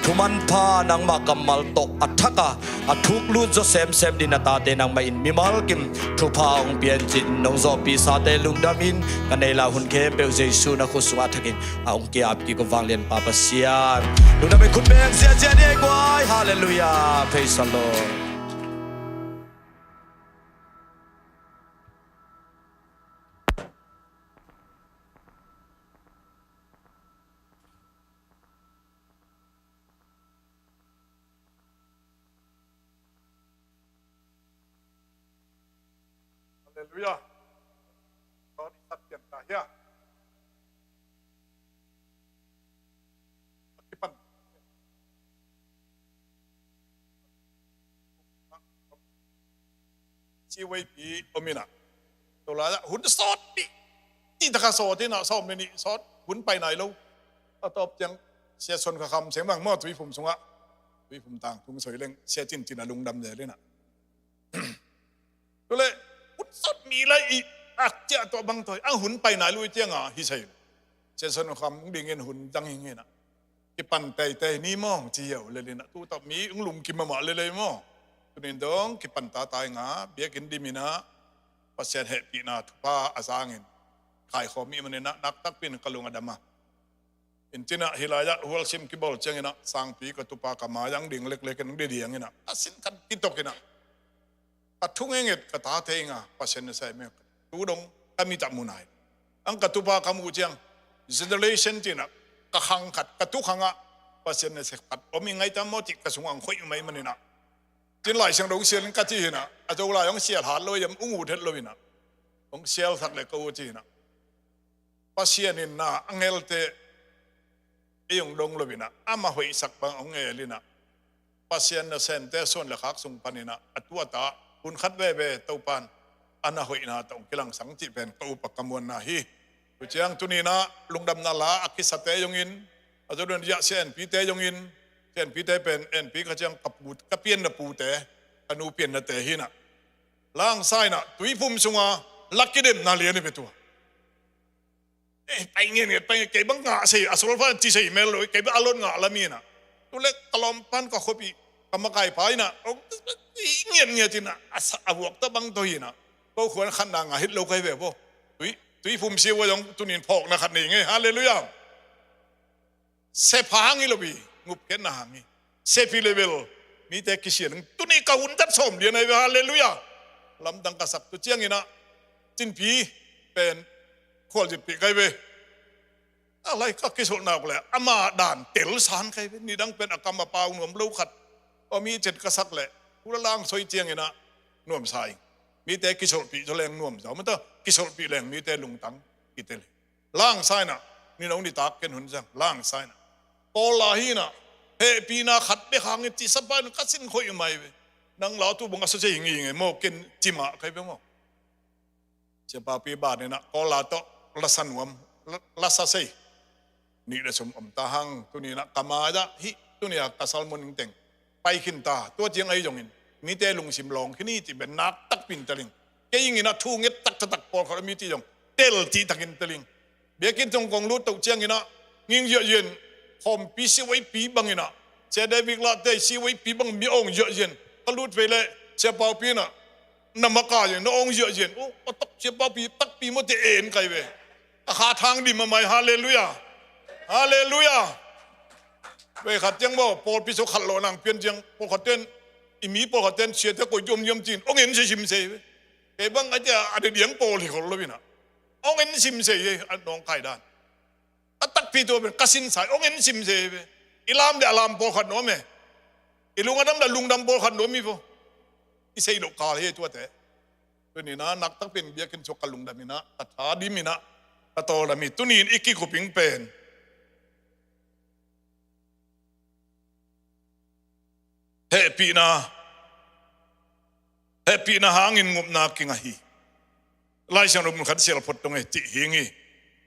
thumanpha nangmah kammal tawh a thak a, a thuk lut zaw semsem ding na tate nangmah in mimal kim thupha hong piancin, nong zawhpihsate lungdam in, ka neih lai hun khempeuh Jesu na khut sungah thakin a hong ki-ap kik uh vanglianpa Pasian. Lungdam in khut beng ziahziah ni ei guai. Halleluiah. Praise the Lord. Halleluiah. Tawh i sat pian ta hia. A kipan. Ci weipi om in ah, to lai-ah hun sawt pi, ci taka sawt in ah, sawm le nih sawt, hun pai nai lo. A tawp ciang Sia Suan Kha Kham Seng Bang maw, Tuiphum sungah, Tuiphum tangtung soi leng Sia Cin Cin a lungdam zel in ah. Tule hun sawt mi lai i ak ciah tawh bang tawi ang hun pai nai lo i ciang a hi sai lo. Sia Suan Kha Kham dingin hun dang hing in ah, kipan teitei ni maw, ci hiau lel in ah, tu tak mi hong lum kim mahmah lel ei maw. Tunin dong kipan tata ing a, biakinn dim in ah, Pasian hehpihna thupha a zangin khaikhawm i maninah naktakpin ka lung a dam a. Intinah hilaiah hualsim kibawl cianginah sangpi ka tupa ka mai ang ding leklek in ang didianginah ka sin khat kitok inah ka thu ngenget ka tate inga Pasian na sai me tu dong ka mitah munai ang ka tupa ka muh ciang generation tinah ka khang khat ka tu khangah Pasian na sai khat om i ngaita maw ti ka sungah ang khoih mai maninah tin Lai Siangtho sial in ka ci hinah a zo lai hong sial hat lo iam ung ut het lo inah hong sial sak le ka u ci hinah Pasian in na angelte ei hong dong lo inah ama hoihsak bang hong el inah Pasian na sente suan le khak sung paninah a tuatah hun khat veve Topan a na hoihna tawh hong kilangsang cih pen ka upa ka muanna hi. Tuciang tuninah lungdamna la a kisate zongin a zo dun ziah sianpite zongin sianpite pen enpi ka ciang ka pu ka pianna pute ka nu piannate hinah langsa inah tuiphum sunga la kidemna lian i pe tua. Eh, pai ngiat ngiat pai ngiat kei bang ngah sei a solfa ci sei mel lo kei bang a lot ngah laminah. Tulek ka lawmpan ka khopi ka makai pa inah ong ngiat ngiat inah a vuak ta bang to hinah ko khuan khatna ngah hit lo kai ve bo. Tui tui phum sia ua zong tunin phawkna khat nei ngei. Halleluiah. Sepha hang i lo bi ngupkhiatna hang i sepi level mite kisian hang tuni ka hun dat sawm lian ai ve. Halleluiah. Lamdang ka sak tu cianginah cinpi pen khualzitpih kai ve. A lai ka kisolhna uh le ama dan tel san kai ve nidang pen a kam a pau nuam lo khat a mi cet ka sak le kula lang soi cianginah nuamsa ing. Mite kisolhpih zaw leng nuamsa mata kisolhpih leng mite lungtang kitel hi. Langsa inah nino nitak ken hun sang langsa inah Kawla hinah hehpihna khat bek hangin ci sapa in ka sin khoih mai ve. Nang lau tu bang a sa sei ngi nge maw ken cimah kai ve maw. Siapapi ban inah Kawla tawh lasa nuam lasa sei nih le sum om ta hang tuninah ka mai-ah hih tunia ka salmun ingteng pai khin ta tua ciang ahi zongin mite lungsim lawng khin hi cih ben nak takpin teling. Kei inginah thu nget taktatak pawlkhat a mi cih zong tel cihtakin teling. Biakinn tungkong lut toh cianginah nging ziahzian khawmpi siwaipi banginah Sia David Lahte siwaipi bang mi awng ziahzian ka lut vei leh Sia Paupi inah na makaih na awng ziahzian uh a tak Sia Paupi takpi mawte en kai ve. A kha thang dim a mai. Halleluiah. Halleluiah. Vei khat ciang maw pawlpi so khat lawh nang pian ciang pawlkhat ten i mi pawlkhat ten siate koi diamdiam cin ong en sisim sei ve. Kei bang a cia a de diang pawl hi khol lo inah ong en sim sei hi a nawng kai dan a takpi tua pen ka sinsai ong en sim sei hi ve. I lam de a lam pawlkhat nuam e. I lung a dam de a lungdam pawlkhat nuam hi vo. I sei loh kal hi tuate. Tuninah naktakpin biakinn suak ka lungdam inah ka tha dim inah ka tawldam hi. Tunin i kikhuping pen hehpihna hehpihna hangin ngupna kinga hi. Laisiang lo mun khat sial phot tong e cih hing hi.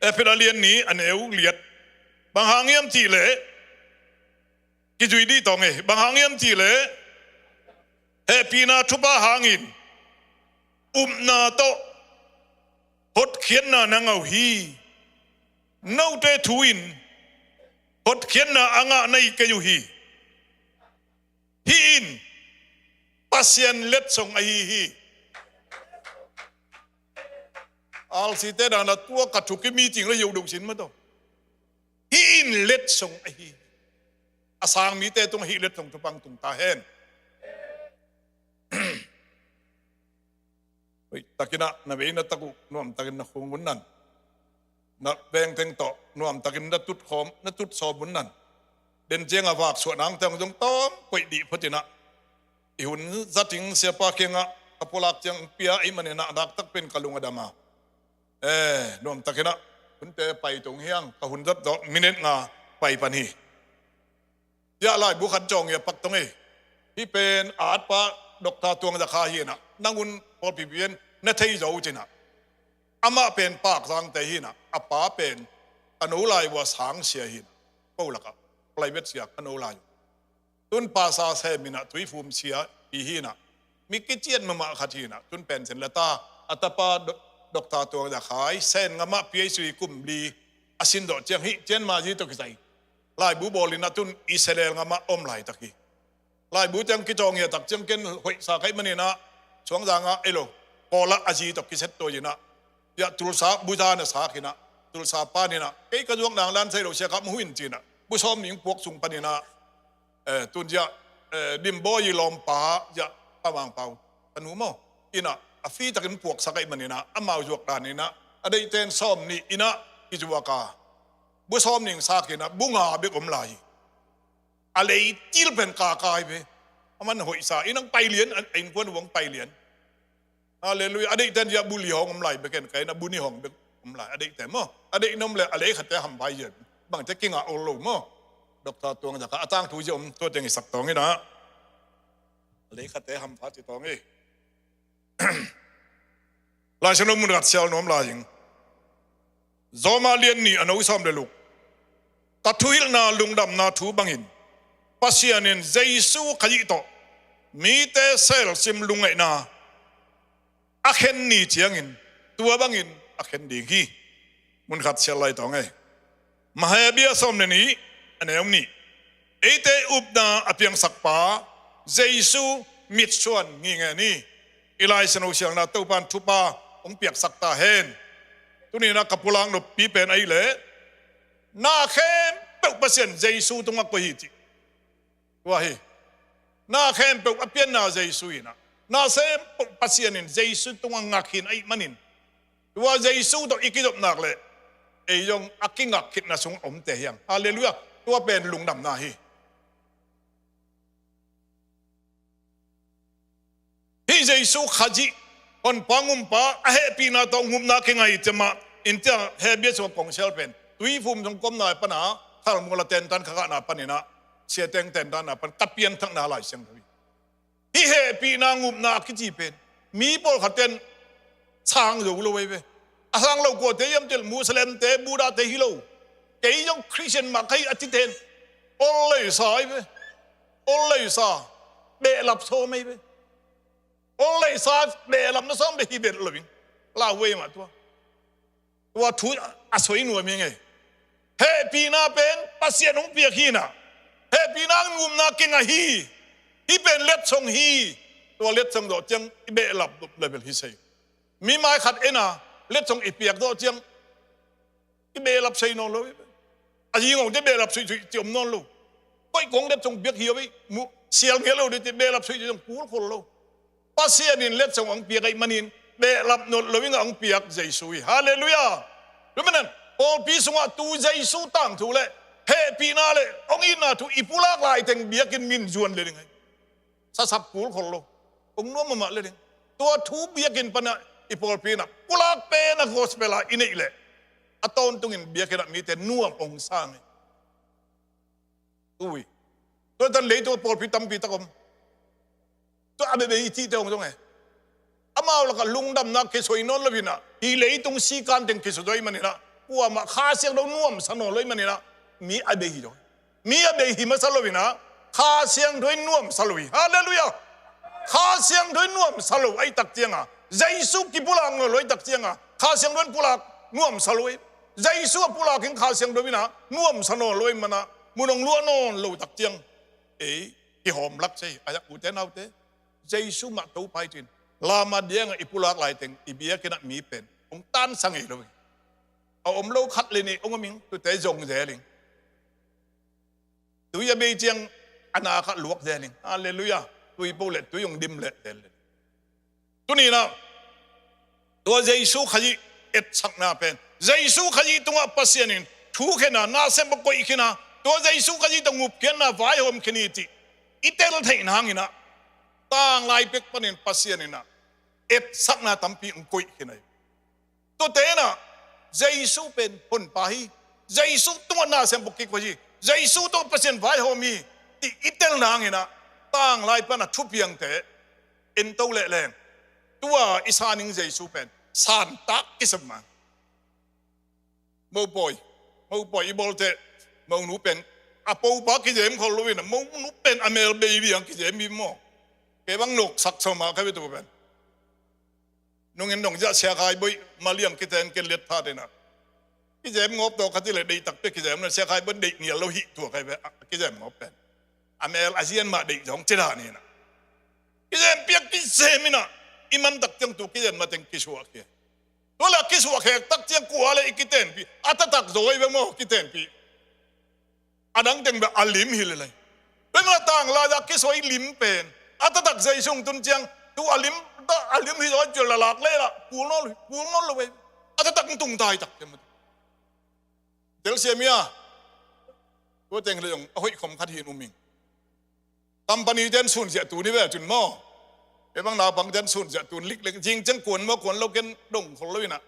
Efet a lian ni a neu liat bang hang hiam cih leh kizui dih tong e bang hang hiam cih leh hehpihna thupha hangin upna tawh hotkhiatna na ngah uh hi. Note thu in hotkhiatna a ngah na hi kei uh hi. Hih in Pasian letsong ahi hi. Alsite dana tua ka thuk i meeting la hio deuh sin mataw. Hih in letsong ahi hi. A sang mite tung hih letsong thupang tung ta hen. Hoih takinah na veina tak uh nuamtakin na khung un nan na vengteng tawh nuamtakin na tutkhawm na tutsawm un nan. Den cianga vak suah nangte hong zong tawm koih dih phatinah i hun zating siapa kiangah ka pulak ciang pia i maninah naktak pen ka lung a dama. Eh, nuamtakinah hunte pai tung hiang ka hun zat tawh minute nga pai pan hi. Hiah laibu khat cawng hi a pak tong hi. Hih pen a atpa Doctor Tuang Za Kha hinah nangun pawlpi pian na thei zo cinah amah pen Pakzangte hinah a pa pen ka no lai uh a sang sia hinah ko lakah private sia ka no lai uh. Tun pasa seminah tuifum sia hi hinah mi kician mahmah khat hinah tun pension lata a tapa Doctor Tuang Za Kha i sen ngamah P H D kum li a sin dawh ciang hih cian mazi tawh kisai laibu bawlinah tun Israel ngamah om laitak hi. Laibu ciang kicawng hi a tak ciang ken hoihsa kaih maninah Suangzangah ei lo Kawlah a zi tawh kiset tuai inah Ziah Tulsa buza na sak inah, Tulsa pan inah, kei ka zuak nang lan sai lo sia ka mu in ci inah, bu sawm ning puak sung pan inah, eh, tun ziah, eh, Dimbawi lawmpa ziah Pa Mang Pau, a nu maw, inah a fitakin puaksak ahih man inah, amau zuak dan inah a deihten sawm nih inah kizuak a, bu sawm ning sak inah bu nga bek om lai hi. A lei til pen kakai ve. A man hoihsa inah pai lian, a innkuan uh hong pai lian. Halleluiah. A deihten ziah bu li hong om lai bek en, ka inah bu nih hong bek om lai a deihten maw. A deih na om le a lei khatte hampha hi ziah, bangte kingah ol lo maw. Doctor Tuang Za kha a tangthu ziah om, tua teng i sak tawng inah, a lei khatte hampha ci tawng hi. Lai Siangtho mun khat sial nuam lai ing. Roma lian nih a neu sawm le luk. Ka thuhilhna lungdamna thu bangin Pasian in Jesu Khazih tawh mite selsim lungngaihna a khen ni ciangin tua bangin a khen ding hi. Mun khat sial lai tawng ei. Mate bung sawm le nih, a neu nih. Eite upna a piangsakpa Jesu mitsuan ngitnget ni. I Lai Siangtho sialna Topan thupha hong piaksak ta hen. Tuni inah ka pulak noppi pen ahih leh, na khempeuh Pasian Jesu tungah koih hi ci. Tua hi. Na khempeuh a pianna Jesu inah, na khempeuh Pasian in Jesu tungah ngak hi ahih manin, tua Jesu tawh i kizop nak leh ei zong a kingak khitna sungah omte hi hang. Halleluiah. Tua pen lungdamna hi. Hih Jesu Khazih, Honpa, Gumpa, a hehpihna tawh ngupna kingah hi ci mah in, tua Hebru sung kong sial pen, tuiphum sung komna pan a thalmual a tentan ka kahna pan inah, siateng tentanna pan ka pianthakna Lai Siangtho hi. Hih hehpihna ngupna a kici pen mi pawlkhat ten sang zo lo ei ve. A sang lo kuate hiam cih leh Muslimte, Buddhate hi lo. Kei zong Christian mah ka hi a cite in ol leisa ei ve. Ol leisa, behlap sawm ei ve. Ol leisa, behlapna sawm bek hi bel lo ing. Lauhuai mah tua. Tua thu a soi nuam ing ei. Hehpihna pen Pasian hong piak hi inah, hehpihna ngupna kingah hi. Hih pen letsong hi. Tua letsong zawh ciang i behlap level hi sei. Mi mai khat en a, letsong i piak zawh ciang i behlap sei nawn lo. A zingongte behlap suihsuih ci om nawn lo. Koih kong letsong piak hi a, sial ngiat lo ding ci, behlap suihsuih zong kul khol lo. Pasian in letsong hong piak ahih manin behlap nawn lo ing a hong piak Jesu hi. Halleluiah. Tua manin pawlpi sungah tu Jesu tangthu le hehpihna le hong itna thu i pulak laiteng biakinn min zuan le ding hi. Sasap kul khol lo. Hong nuam mahmah le ding. Tua thu biakinn pan a i pawlpi in a pulak pen a gospel a i neih leh, a tawntungin biakinn ah mite nuam hong sang hi. Ui. Tua tan leitung a pawlpi tampi tak om. Tua a beibei i cihte hong zong e. Amau lakah lungdamna kisoi nawn lo hi inah, hih leitung sikan teng kisuah zo ahih man inah, kuamah Kha Siangtho nuamsa nawn lo ahih man inah, mi a bei hi zong. Mi a bei hi masa lo inah, Kha Siangtho in nuamsa lo hi. Halleluiah. Kha Siangtho in nuamsa lo ahih tak ciangah, Jesu kipulak nawn lo ahih tak ciangah, Kha Siangtho in pulak nuamsa lo hi. Jesu a pulak in Kha Siangtho inah nuamsa nawn lo ahih man a, mun hong luah nawn lo tak ciang, ei, kihawm lak se hi. A yak ute naute, Jesu mah Topa hi cin, lam a diangah i pulak laiteng i biakinn ah mi pen hong tansa ngei lo hi. A om lo khat le nih hong om ing, tute zong zel ing. Tui a bei ciang a na khat luak zel ing. Halleluiah. Tui po le tui hong dim le zel le. Tuni inah tua Jesu Khazih etsakna pen, Jesu Khazih tungah Pasian in thu khen a, na sem bawk koih khin a, tua Jesu Khazih tawh ngupkhiatna vaihawm khin hi cih i tel theihna hang inah, tanglai pek panin Pasian inah etsakna tampi hong koih khin ahi. Tuate inah Jesu pen Honpa hi, Jesu tungah na sem bawk kikoih hi, Jesu tungah Pasian vaihawm hi, cih i telna hang inah, tanglai pan a thupiangte en to leh leng, tua i san ning Jesu pen santak kisam mah. Mopawi, mopawi i bawlte, monu pen a popa kizem khol lo inah, monu pen a mel bei biang kizem hi maw. Kei bang noksak sawm a ka biatu pen. Nungin dong ziah Sia Khai Bawi maliang kiten ken let phat inah, kizem ngawp tawh ka cih leh deih takpi kizem na, Sia Khai Bawi deih ngial lo hi tua kai ve, a kizem ngawp pen. A mel a zian mah deih zong ci dan inah, kizem piak kizem inah, i man tak ciang tu kizem mateng kisuah khia. Tua le a kisuah khek tak ciang kua le i kitenpih, a taktak zaw i bek maw kitenpih. A dang teng bek a lim hi lelei. Tua manin a tanglai-ah kisuah i lim pen a taktak Jesu hong tun ciang, tu a lim, a lim hi zaw ciang la lak le la kul nawn lo, kul nawn lo ei. A taktak hong tung tai tak ciang. Telsiam hi a. Tua teng le zong a hoih khom khat hi in um ing. Company ten sunsiah tun hi ve cun maw. Ei bang naupang ten sunsiah tun liklik. Zing ciang kuan maw kuan lo ken dong khol lo in ah.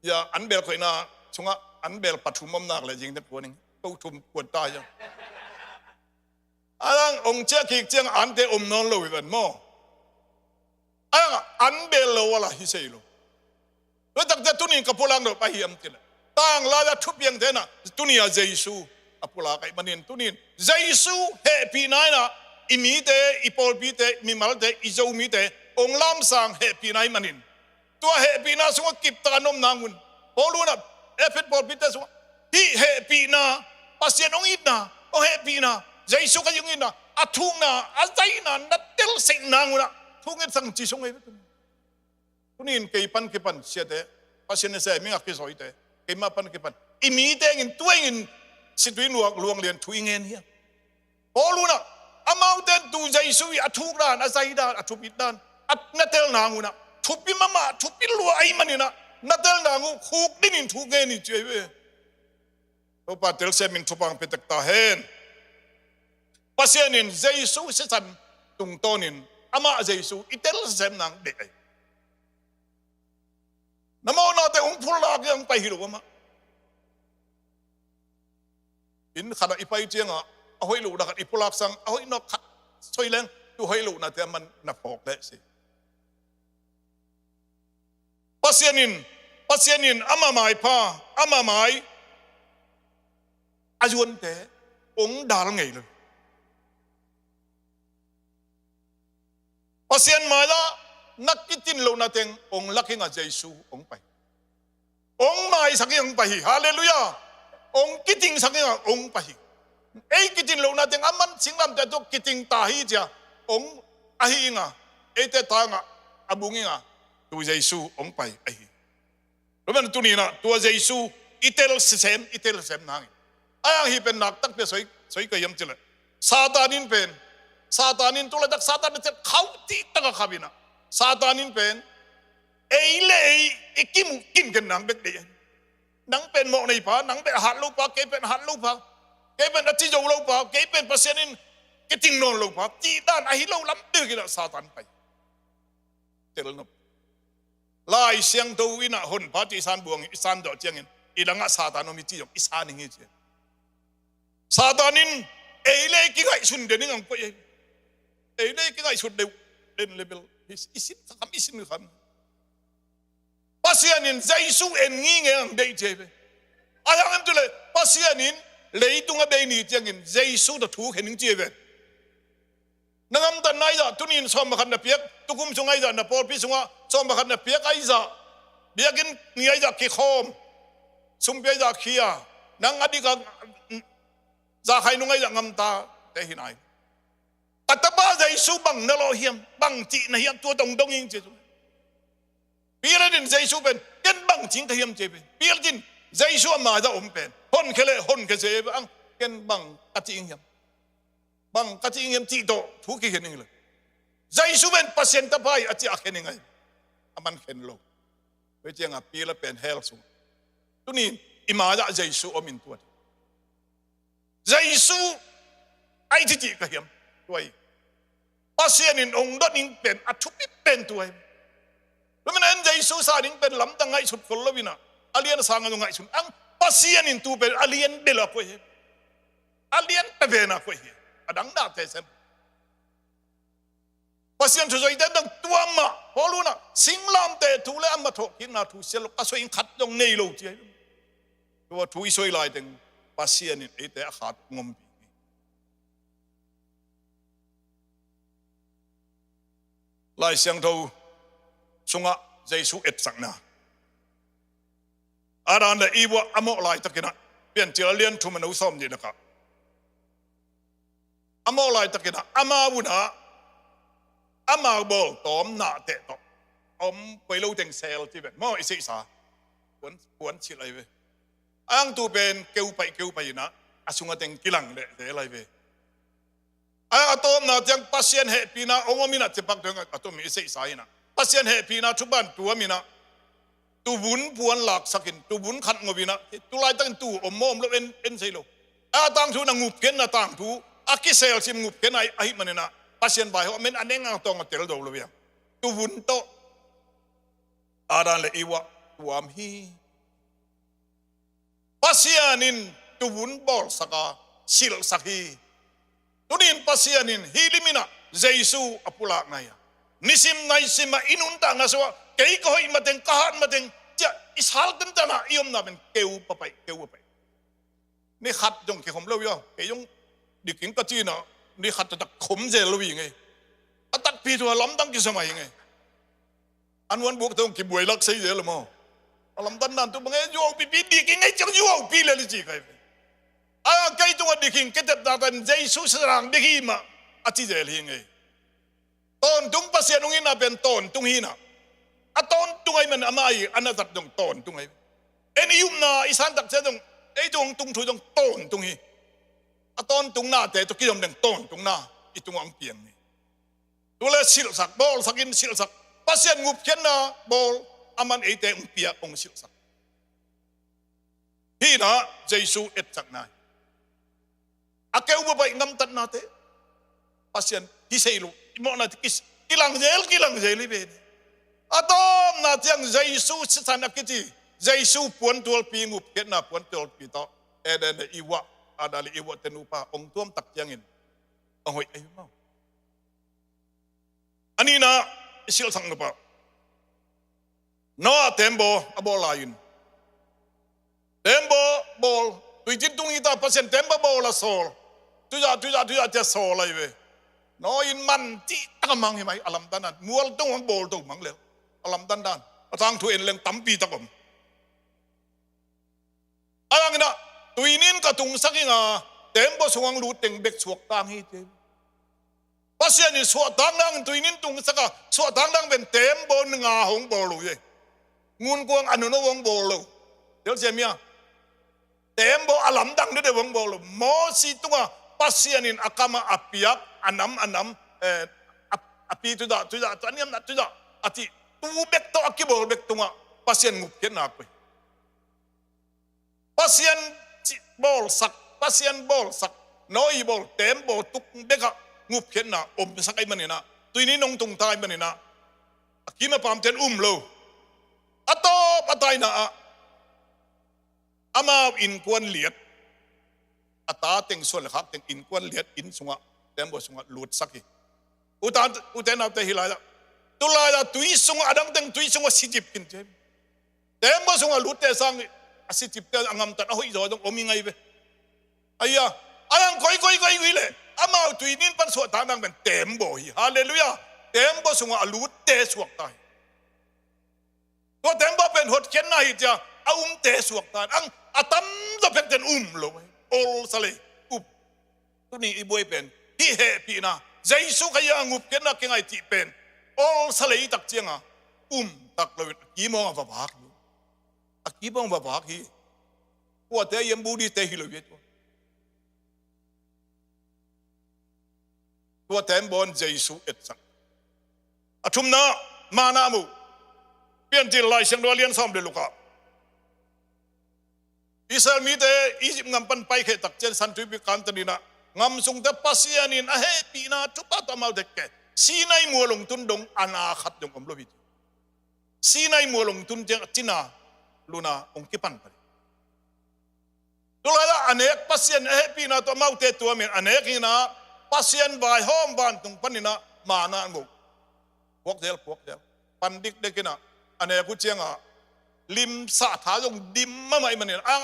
Ya, an bel khoihna sungah an bel pathum om nak le zing ciang kuan ing. Ko thum kuan ta hi a. A dang hong ciah kik ciang ante om nawn lo hi ven maw. A dang an bel lo a la hi sei lo. Tua takte tuni ka pulak nop ahi hiam cih leh, tanglai-ah thupiangte in ah tuni-a Jesu a pulak ahih manin, tuni-in Jesu hehpihna in ah i mite, i pawlpite, mimalte, i Zomite hong lamsang hehpihna ahih manin, tua hehpihna sungah kiptak a om nang un. Paul in ah Efesa pawlpite sungah hih hehpihna, Pasian hong itna, hong hehpihna, Jesu Khazih hong itna, a thukna, a zaina na telsak nang un ah thu ngetsak ci sung ei ve. Tuni-in kei pan kipan siate, Pasian in sem ing a kizawite, keimah pan kipan i mite in tua in situi nuak luang lian thu i ngen hi a. Paul in ah amaute in tu Jesu i a thuk dan, a zai dan, a thupit dan a na tel nang un ah, thupi mahmah, thupi lua ahih manin ah na tel nang uh khuk dingin thu ngen hi ci ei ve. Topa telsiam in thupha hong pia tek ta hen. Pasian in Jesu sisan tungtawnin amah Jesu i tel sem nang deih ei. Na mawhnate hong phulak hi hong pai hi lo amah. Inn khatah i pai ciangah a hoih lohna khat i pulak sang, a hoih nawk khat soi leng, tu hoih lohnate a man na phawk leh si. Pasian in, Pasian in ama maipha, ama mai a zuante hong dal ngei lo. Pasian mai-ah na kitin lohna teng hong lak ing a Jesu hong pai. Hong maisak ing a hong pai hi. Halleluiah. Hong kitingsak ing a hong pai hi. Ei kitin lohna teng a man singlamteh tawh kiting ta hi ci-a hong ahi ing a, eite tangah a bung ing a, tu Jesu hong pai ahi. Tua manin tuni-in ah tua Jesu i tel sisem, i tel sisem nangin, a yang hih pen nak takpi a soi, soi kei hiam cih leh, Satan in pen, Satan in tu laitak Satan in tel khauh cihtak a khauh in ah, Satan in pen ei le ei i kimuh kinken nang bek deih. Nang pen mawhnei pha, nang pen hat lo pha, kei pen hat lo pha, kei pen a ci zo lo pha, kei pen Pasian in kiting nawn lo pha, cih dan ahi lo lam deuh in ah Satan pai. Tel nop. Lai Siangtho in ah honpa cih i san buang, i san zawh ciangin i langah Satan om hi ci zong i san ing hi ci. Satan in ei le ei kingaihsun den ing a hong koih hi. Ei le ei kingaihsun deuh den le bel i sin kham, i sin kham. Pasian in Jesu en ngingei a hong deih ci hi ve. A hiang em cih leh Pasian in leitung a bei ni ciangin Jesu tawh thu khen ing ci hi ve. Na ngamtatna ahi zah tuni-in sawm pakhat na piak, tukum sung ahi zah, na pawlpi sungah sawm pakhat na piak ahi zah, biakinn ni ahi zah kikhawm, sumpi ahi zah khia, nang a dik a, zakhai nung ahi zah ngamtate hi nai. Ka tapa Jesu bang na lawh hiam, bang cih na hiam, tua tawh dong ing ci hi. Pilat in Jesu pen ken bang ci ing ka hiam ci hi. Pilat in Jesu a mai-ah om pen honkhia le honkhia se hi bang, ken bang ka ci ing hiam, bang ka ci ing hiam cih tawh thu kikhen ing le. Jesu pen Pasian tapa hi a ci a khen ing a hi. A man khen lo. Tua ciangah Pilat pen hell sung. Tuni-in i mai-ah Jesu om in tua. Jesu a i cih cih ka hiam? Tua hi. Pasian in hong dot ning pen a thupi pen tua hi. Tua manin Jesu sa ning pen lamdang ngaihsut khol lo in ah, a lian a sang a ngaihsun ang, Pasian in tu pen a lian bel a koih hi. A lian peuhpeuh a koih hi. A dang dahte sem. Pasian thuzoite dang tua mah, Paul in ah singlamteh thu le ama thawhkikna thu sial lo, ka soi in khat zong nei lo ci hi. Tua thu i soi laiteng Pasian in eite a khat ngompih hi. Lai Siangtho sungah Jesu etsakna, Adam le Eva a mawh laitakin ah, Piancil a lian thum a neu sawm nih lakah, a mawh laitakin ah amau in ah amau bawltawm nahteh tawh om koi lo teng sel ci ven maw, i seihsa. Puan, puan cil ai ve. Ang tu pen keu paih, keu paih inah, a sunga teng kilang leh zel ai ve. A, a tawpna ciang Pasian hehpihna om om inah, cipak dong a tom i seihsa inah, Pasian hehpihna thupan tuam inah, tuvun puan laksakin, tuvun khat ngop inah, tulaitakin tu om maw om lo en, en sei lo. A tangthu na ngupkhiatna tangthu, a kiselsim ngupkhiatna ahi, ahi maninah, Pasian vaihawm men a neng a tawng a tel do lo viang. Tuvun tawh, Adam le Eva tuam hi. Pasian in tuvun bawlsak a, silhsak hi. Tunin Pasian in hih lim inah Jesu a pulak nai a, nisim naisim ah i nuntakna sungah kei ka hoih mateng, ka hat mateng, ciah i sal tentan ah i omna pen keu papaih, keu papaih. Ni khat zong kikhom lo hi a, kei zong dikin ka cinah, ni khat taktak khom zel lo hi ngei. A takpi tua lamdang kisam ahi ngei. A nuan buk tawh kibuai lak sei zel maw. A lamdang nan tu bang e, zuau pipi dikin ngei ciang zuau pi le li ci kai. A kei tungah dikin ketep taktak in Jesu sang dik hi mah, a ci zel hi ngei. Tawntung Pasian hong inah pen tawntung hinah. A tawntung ahi man amah ahi, a na zat dong tawntung ahi. En i upna, i santak cia dong, ei tung hong tung thu dong tawntung hi. A tawntung nate tawh kizom deng tawntung na, i tungah hong piang hi. Tule silhsak, bawlsak in silhsak. Pasian ngupkhiatna bawl, aman eite hong piak, hong silhsak. Hinah Jesu etsakna hi. A keu papaih ngamtatnate Pasian hi sei lo, i mawhnate kis, kilang zel, kilang zel hi ve. A tawpna ciang Jesu sisan a kici, Jesu puantualpi ngupkhiatna puantualpi tawh Adam le Eva, Adam le Eva te nupa hong tuam tak ciangin a hoih ahi maw. A nihna i silhsak nop ah Noah tembaw a bawl lai-in, tembaw bawl, tuitin tung hi ta, Pasian tembaw bawl a sawl. Tuizah, tuizah, tuizah cia sawl lai ve. Noah in man cihtak a mang hi mai, a lamdang dan. Mual tung hong bawl to mang lel. A lamdang dan. A tangthu en leng tampi tak om. A dang inah, tuinin ka tungsak ing a, tembaw sungah lut teng bek suakta hi ci. Pasian in suahtak nangin tuinin tungsak a, suahtak nang pen tembaw nga hong bawl lo hi. Ngunkuang a nunau hong bawl lo. Tel siam hia? Tembaw a lamdang dede hong bawl lo. Mosi tungah Pasian in a kamah a piak, a nam, a nam, eh, a, a pi tuizah, tuizah, a niamna tuizah a cih tu bek tawh a kibawl bek tungah Pasian ngupkhiatna koi. Pasian ci-, bawlsak, Pasian bawlsak, Noah bawl tembaw tuk bekah ngupkhiatna omsak ahi maninah, tuinin hong tungta ahi maninah, a kim a pamten um lo. A tawp a taina ah amau innkuan liat, a ta teng suan le khak teng innkuan liat inn sungah tembaw sungah lutsak hi. Uta, ute naute hi lai-ah, tu lai-ah tui sungah, a dang teng tui sungah sicip khin cem. Tembaw sungah lutte sang a sicipte a ngamtat a hoih zaw zong om hi ngai ve. Aia, a dang koi koi koi koi le amau tuinin pan suahtak nang pen tembaw hi. Halleluiah. Tembaw sungah a lutte suakta hi. Tua tembaw pen hotkhiatna hi cia a umte suakta hi. Ang a tamzaw pekten um lo hi. Olsa lei up. Tuni i buai pen hih hehpihna, Jesu Khazih a ngupkhiatna kingai cih pen olsa lei tak cianga um tak loin a kimawng a vavak hi. A kimawng vavak hi. Kuate a iam Buddhist te hi lo hi tua. Tua tembaw in Jesu etsak. A thumna, manna mu. Piancil Lai Siangtho a lian sawm le lukah Israel mite Egypt ngam pan paikheh tak cian Santuipi kantaninah ngam sungte Pasian in a hehpihna thupha tawh amaute ke. Sinai mual hong tun dong a na khat dong om lo hi. Sinai mual hong tun ciang a cina luna hong kipan pah hi. Tulaiah a nek Pasian a hehpihna tawh amaute tuamin a nek hinah Pasian vaihawm vantung paninah manna mu. Puakzel, puakzel. Pan dikdek inah a nek uh ciangah limsah tha zong dim mahmah ih manin a,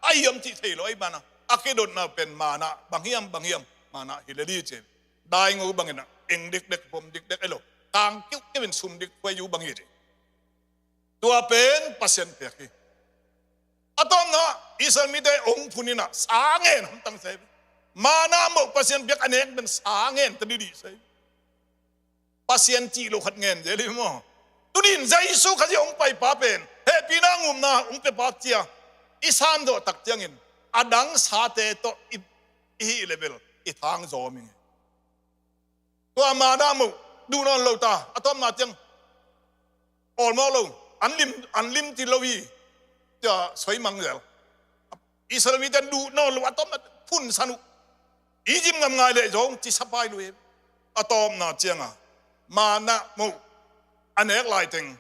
a hiam cih thei lo ih mana a kidotna pen manna bang hiam, bang hiam, manna hi lel hi ci. Daingo banginah eng dikdek, pom dikdek elo, kang kiuhkiuh in sum dik khuai uh bang hi ci. Tua pen Pasian piak hi. A tawpna Israel mite ong phuninah sa ngen hamtang sai. Manna mawh Pasian piak a nek pen sa ngen ta didih sai. Pasian cih lo khat ngen zel hi maw? Tunin Jesu Khazih hong paipa pen hehpihna ngumna hong piapa cia i sanzawh tak ciangin a dang sate tawh i, i hih leh bel i thangzawm ing. Tua manna moh duh nawn lo ta, a tawpna ciang awlmawk lo, an lim, an lim ti lo hi, cia soi mang zel. Israel mite duh nawn lo, a tawpna phunsan uh. Egypt ngam ngai leh zong ci sapai lo hi. A tawpna cianga manna moh a nek laiteng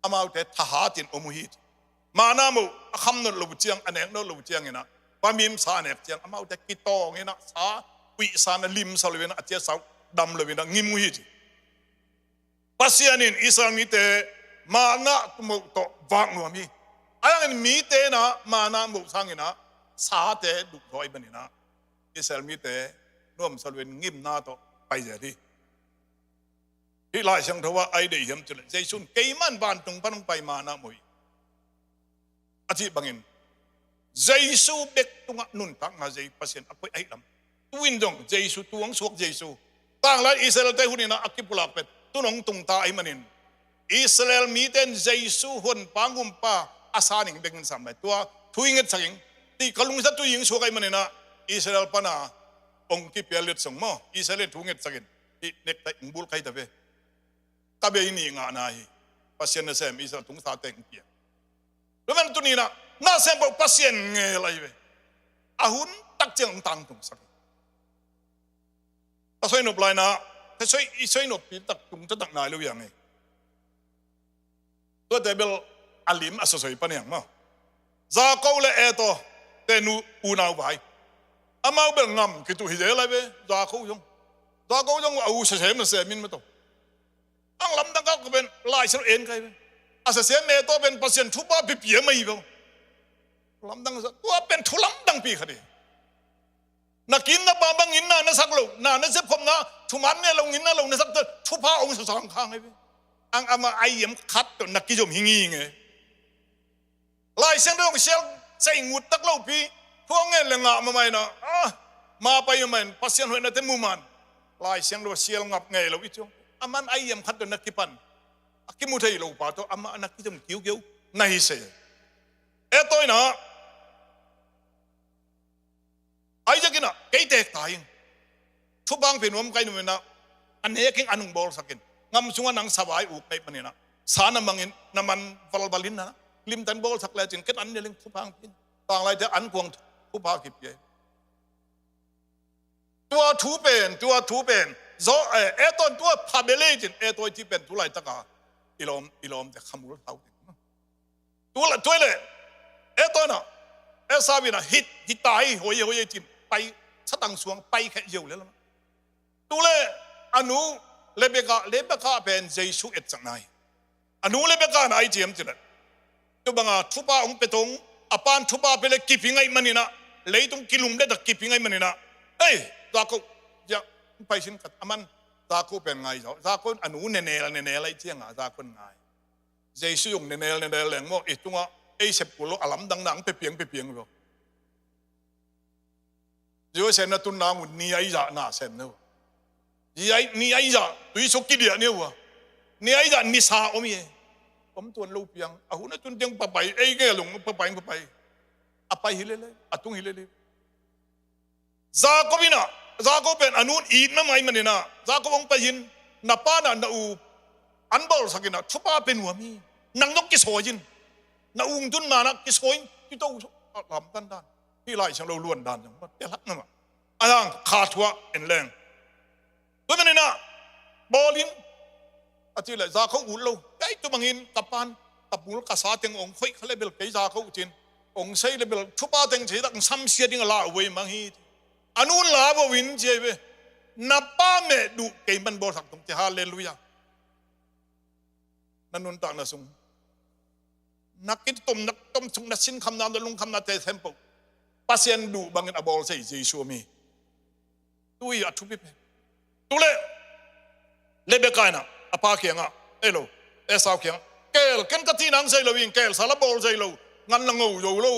amaute thahatin om uh hi. Manna moh a kham nawn lo ciang, a nek nawn lo cianginah, pamim sa a nek ciang amaute kitawng inah sa, kuihsa na limsa lo inah, a ciatsa uh dam lo inah ngim uh hi. Pasian in Israel mite manna moh tawh vak nuam hi. A dangin mite inah manna moh sanginah sate duhzaw ahih maninah Israel mite nuamsa lo in ngimna tawh pai zel hi. Hih Lai Siangtho ah ai deih hiam cih leh, Jesu in, "Keimah in vantung pan hong pai manna moh hi," a cih bangin Jesu bek tungah nuntakna zei Pasian a koih ahih lam. Tu in zong Jesu, tu hong suak Jesu, tanglai Israel-te hun inah a kipulak pen tu in hong tungta ahih manin, Israel mite in Jesu honpa ngumpa a sa ning bek in sam lai. Tua thu i ngetsak ing, ti ka lungsim ah tu i hong suak ahih maninah Israel pana hong kipia letsong maw, Israel in thu ngetsak in, hih nektai hong bulkhia ta ve. Tabei nih ngahna hi. Pasian nasem Israel tungsa teng pia. Tua man tuninah nasem peuh Pasian ngel ahi ve. A hun tak ciang hong tangtungsak hi. Ka soi nop lainah, ka soi, i soi noppi tak tung taktak nai lo hi hang hi. Tuate bel a lim a sosoi pan hi hang maw. Jakob le Esau te nu unau vai. Amau bel ngam kituh hi zel lai ve, Jakob zong. Jakob zong a u sasem nasem in maw tawh. Ang lamdang ka pen Lai Siangtho en kai pen, a sasem Esau pen Pasian thupha pipia mai bang. Lamdang sa, tua pen thu lamdang pi khat hi. Na ki-itna pa bang itna na sak lo, na na sepkhopna thuman ne lo, itna lo na sak, thupha hong sasang khang hi pen. Ang amah a hiam khat tawh na kizom hi ngi nge. Lai Siangtho hong sial, sa i ngut tak lopi, thu hong ngen le ngah mahmah inah, ah, ma pai mahmah in, Pasian hoihnate mu man. Lai Siangtho sial ngap ngei lo i ciang. Aman a hiam khat tawh na kipan, a kimu thei lo pa tawh amah na kizom kiukiu na hi se. Esau inah, Isaac inah, "Kei teek ta ing. Thupha hong pia nuam ka hi nuam inah, a nek ing, an hong bawlsak in. Ngam sungah nang savai uk na hih maninah, sa na mang in, na man valval in na, limtan bawlsak lecin ken an nel ing, thupha hong pia in." Tanglaite an kuang thupha kipia hi. Tua thu pen, tua thu pen, zo, eh, Esau in tua pha bel hi cin, Esau i cih pen tu laitaka i lawm, i lawmte khamul hau ding. Tu la, tua leh, Esau inah, Esau inah, "Hih, hih ta hi, hoi, hoi," cin, pai, satang suang, pai kheh ziau le lam. Tu leh, a nu, Rebekah, Rebekah pen Jesu etsakna hi. A nu Rebekah inah ai ciam cih leh, tu banga thupha hong pia tong, a pan thupha pia le kiping ahih maninah, leitung kilum le tak kiping ahih maninah, "Ei, Jakob, ziah, hong pai sin ka, aman Jakob pen ngai zaw." Jakob in a nu nenel, nenel ahih cianga Jakob in ngai. Jesu zong nenel, nenel leng maw, i tungah ei sep kul lo, a lamdang nang piapiang, piapiang lo. Jerusalem na tun nang un ni a i zah na sem ne uh. Ni a i, ni a i zah tuisuk kidiah ni uh a. Ni a i zah nisa om hi e. Om tuan lo piang. A hun a tun tiang papai, ei nge lung papai, papai. A pai hi lele, a tung hi lele. Jakob inah, Jakob pen a nu in it mahmah ahih maninah, Jakob hong pai in, "Na pa na, na u an bawlsak inah, thupha pia nuam hi. Nang zong kisawi in. Na u hong tun manah kisawi in, kito uh," a lam dandan. Hih Lai Siangtho luan dan zong, tel hak mahmah. A dang kha thu ah en leng. Tua maninah, "Bawl in," a cih leh Jakob ut lo. "Kei tu bangin ka pan, ka mul, ka sa teng hong khoih kha le bel kei Jakob uh," cin. Hong sei le bel thupha teng thei tak hong samsia ding a la uh ei mang hi. A nu in la vo in ci hi ve. "Na pa meh duh kei man bawlsak tong," ci. Halleluiah. Na nuntakna sung, na kitom, na tom sung, na sinkhamna, na lungkhamna te sem peuh, Pasian duh bangin a bawlsia Jesu om hi. Tu hi a thupi pen. Tu leh, Rebekah inah a pa kiangah, ei lo, Esau kiangah, "Keel, ken ka cih nang sei lo in, keel sa la bawlsia lo, ngan la ngo zo lo,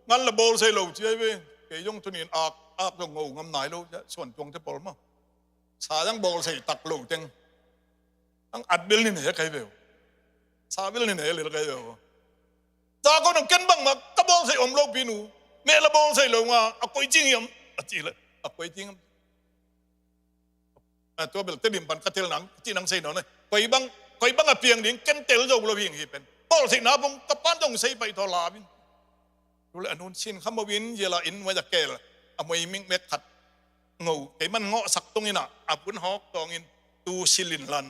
ngan la bawlsia lo," ci hi ve. Kei zong tunin ak, ak zong ngo ngam nai lo, suan tuangte pawl maw. Sa dang bawlsia tak lo teng. Ang at bel nin he kai veu. Sa bel nin he lil kai veu. Jakob nong ken bangmah ka bawl thei om lo pi nu. Meh la bawl thei lo nga a koi cing hiam a ci le a koi cing hiam. A tua bel tedim pan ka tel nang ci nang sei nawn e. Koi bang koi bang a piang ding ken tel zo lo hing hi pen. Bawl theihna bang ka pan dong sei pai thaw la vin. Tu le a nun sin kham bawin zia la in muai a kel a muai mik mek khat ngo keiman ngawhsak tungin ah a bun hawk tawngin tu silin lan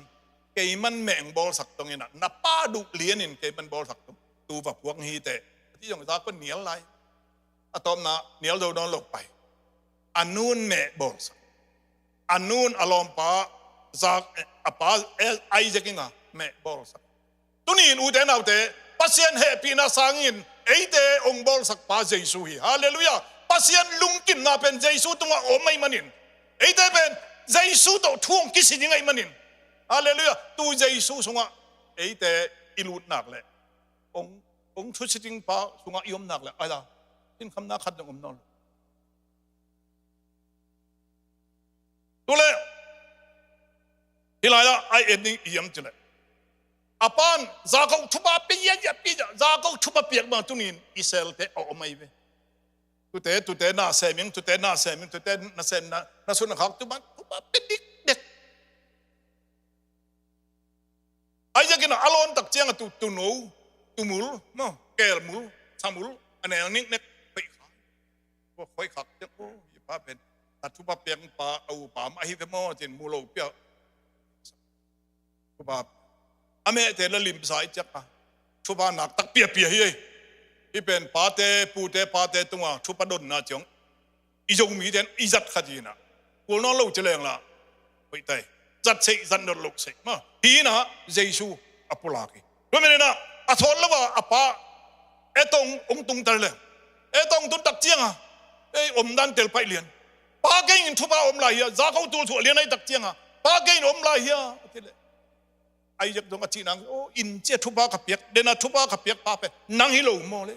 keiman meh ong bawlsak tungin ah na pa duh lianin keiman bawlsak tung tu va puak hi teh. A ci zong za kon nial lai. A tawpna nial zo dawn lo pai. A nun meh bawlsak. A nun a lawmpa zak a pa Isaac inga meh bawlsak. Tuni in ute naute Pasian hehpihna sangin eite ong bawlsak pa Jesu hi. Halleluiah. Pasian lungkimna pen Jesu tungah om ahi manin eite pen Jesu tawh thu ong kisi ding ahi manin. Halleluiah. Tu Jesu sungah eite i lut nak leh ong ong thusiting pa sungah i om nak leh ai la sinkhamna khat dong om nawn lo. Tu le hih lai-ah ai en ding i hiam ci le a pan Jakob thupha pia ia ia pia ia Jakob thupha piak bang tunin Israel te a om ahi ve. Tute tute na sem ing tute na sem ing tute na sem na na sun na khak tu bang thupha pia dik dek. Isaac in a lawn tak ciang a tu tuno tumul maw kelmul samul a nel niknek khoih khak khoih khak ciang o hi pa pen a thupha piang pa a upa mah hi ve maw cin mu lo pia. Thupha a mehte la limsa i ciak a thupha nak tak piapia hi ei. Hi pen pate pute pate tunga thupha donna ciang i Zomite in i zat khat hi na kul nawn lo ci leng la hoih tai. Zat sei zat nor lo sei ma hi na Jesu a pulak hi. Tua mene na a thawt lo a a pa Esau ong tung tal leng Esau tung tak cianga ei omdan tel paih lian. Pa kei in thupha om lai hia Jakob tul thuah lian ai tak cianga pa kei in om lai hia a ti le Isaac zong a cih nang o in cia thupha ka piak dena thupha ka piak pa pen nang hi lo maw le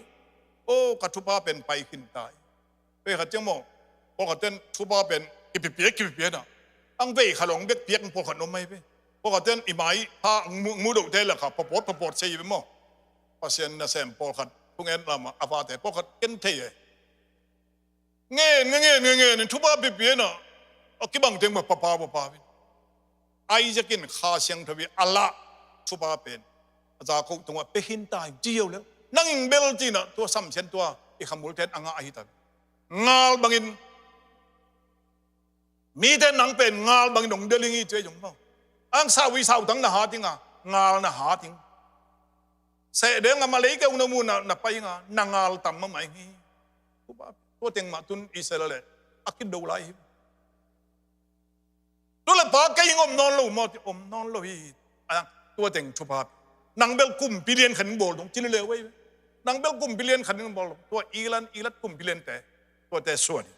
o ka thupha pen pai khin tai. Pei khat ciang maw pawlkhat ten thupha pen kipipia kipipia na ang vei kha long bek piak pawlkhat om mai ve. Pawlkhat ten i mai pha mudohte la kha papawt papawt sei ve maw. Pasian nasem pawlkhat thungen lama a vate pawlkhat ken thei e. Ngen ngen ngen ngen thupha pipi na a kibang teng ma papa papa vin. Isaac in Kha Siangtho a lah thupha pen a Jakob tungah pia khin ta hi ci hiau leu nang in bel cina tua samsian tua i khamul ten a ngah ahi ta. Ngal bangin mite nang pen ngal bangin dong deling i cia zong maw. Ang sau i sau tang na hating a ngal na hating. Seh deng a malei keu na mu na pai nga na ngal tam ma mai hi. Tua teng mah tun Israel le a kido lai hi. Tu le pa kei hing om nawn lo maw ti om nawn lo hi. Tua teng thupha nang bel kumpi lian khan bawl dong ci leleu ei. Nang bel kumpi lian khan bawl dong tua ilan ilat kumpi lian te tua te suan hi.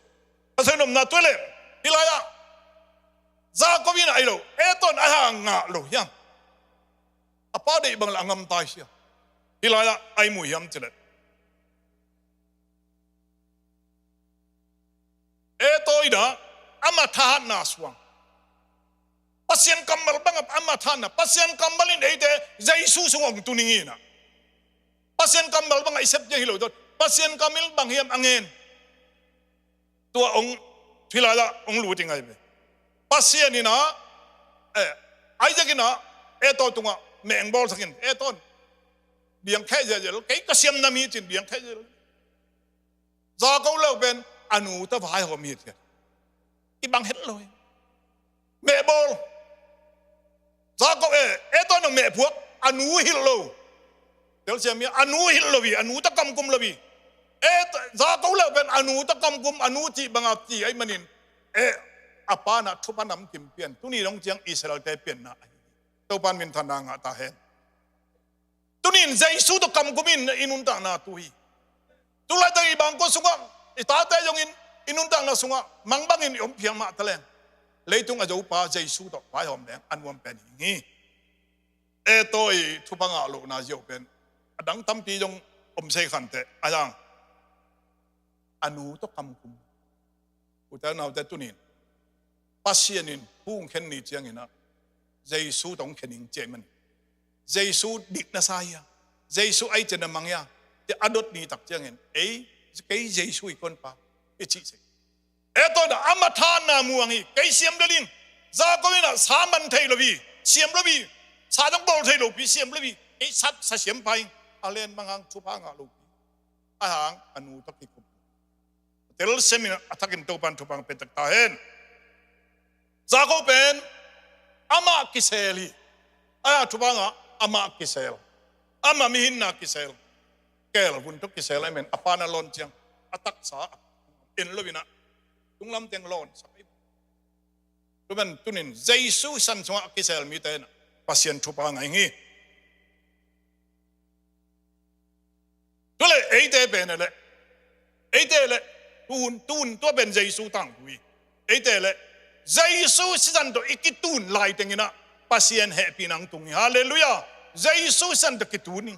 A sai nomna tua le hi lai-ah Jakob in a ei lo Esau in a hang ngah lo hiam. A pa deih bang la a ngam tai sia. Hi lai-ah ai mu hiam ci le Esau in a ama thahatna suang Pasian kammal bangah ama thahatna Pasian kammal in eite Jesu sungah hong tuning in a Pasian kammal bangah i sep ciang hi lo dot Pasian kammal bang hiam a ngen. Tua ong hi lai-ah ong luting ai ve. Pasian in a eh Isaac in a Esau tungah meh ong bawlsakin Esau in biang kheh zelzel kei ka siam na mi cin biang kheh zelzel. Jakob leu pen a nu ta vaihawm hi thiat i bang het lo hi. Meh bawl Jakob e Esau in a meh phuak a nu hilh lo. Telsiam hi a nu hilh lo hi a nu ta kamkum lo hi. Jakob leu pen a nu ta kamkum a nu cih banga ci ahi manin e a pa na thupha namkim pian tuni dong ciang Israel te pianna ahi. Topan minthanna ngah ta hen. Tunin Jesu tawh kamkumin i nuntakna tu hi. Tulaitak i bangkua sungah i tate zongin i nuntakna sungah mangbangin i om phiang mah taleng leitung a zopa Jesu tawh vaihawm leng a nuam pen hing hi. Esau i thupha ngah lohna ziau pen a dang tampi zong om sei khanteh a zang a nu tawh kamkum. Ute naute tunin Pasian in hung khen ni cianginah Jesu tawh hong khia ning ci ahih manin, Jesu dik na sa hia, Jesu a i cih na mang hia, ci a dot ni tak ciangin, ei, kei Jesu i kon pa, i cih seh. Ei tawh na ama thahatna mu ang hi, kei siam lel ing. Jakob in ah sa man thei lo hi, siam lo hi. Sa dang bawl thei lo pi, siam lo hi. Kei sa, sa siam pa ing. A len mang hang thupha ngah lo pi. A hang a nu tawh kikum. Tel sem in a thakin Topan thupha pia tak ta hen. Jakob pen amah kisel hi. A thupha ngah, amah kisel. Amah mihinna kisel. Kel vun tawh kisel ahih manin a pa na lawn ciang, a taksa en lo in ah, tunglam teng lawn sak hi. Tua pen tunin Jesu sisan sungah a kisel mite in ah Pasian thupha ngah hi. Tua leh eite pen leh, eite leh, tuhun, tuhun tua pen Jesu tangthu hi. Eite leh Jesu sisan tawh i kitun lai teng in ah Pasian hehpihna hong tung hi. Halleluiah. Jesu sisan tawh kitun hi.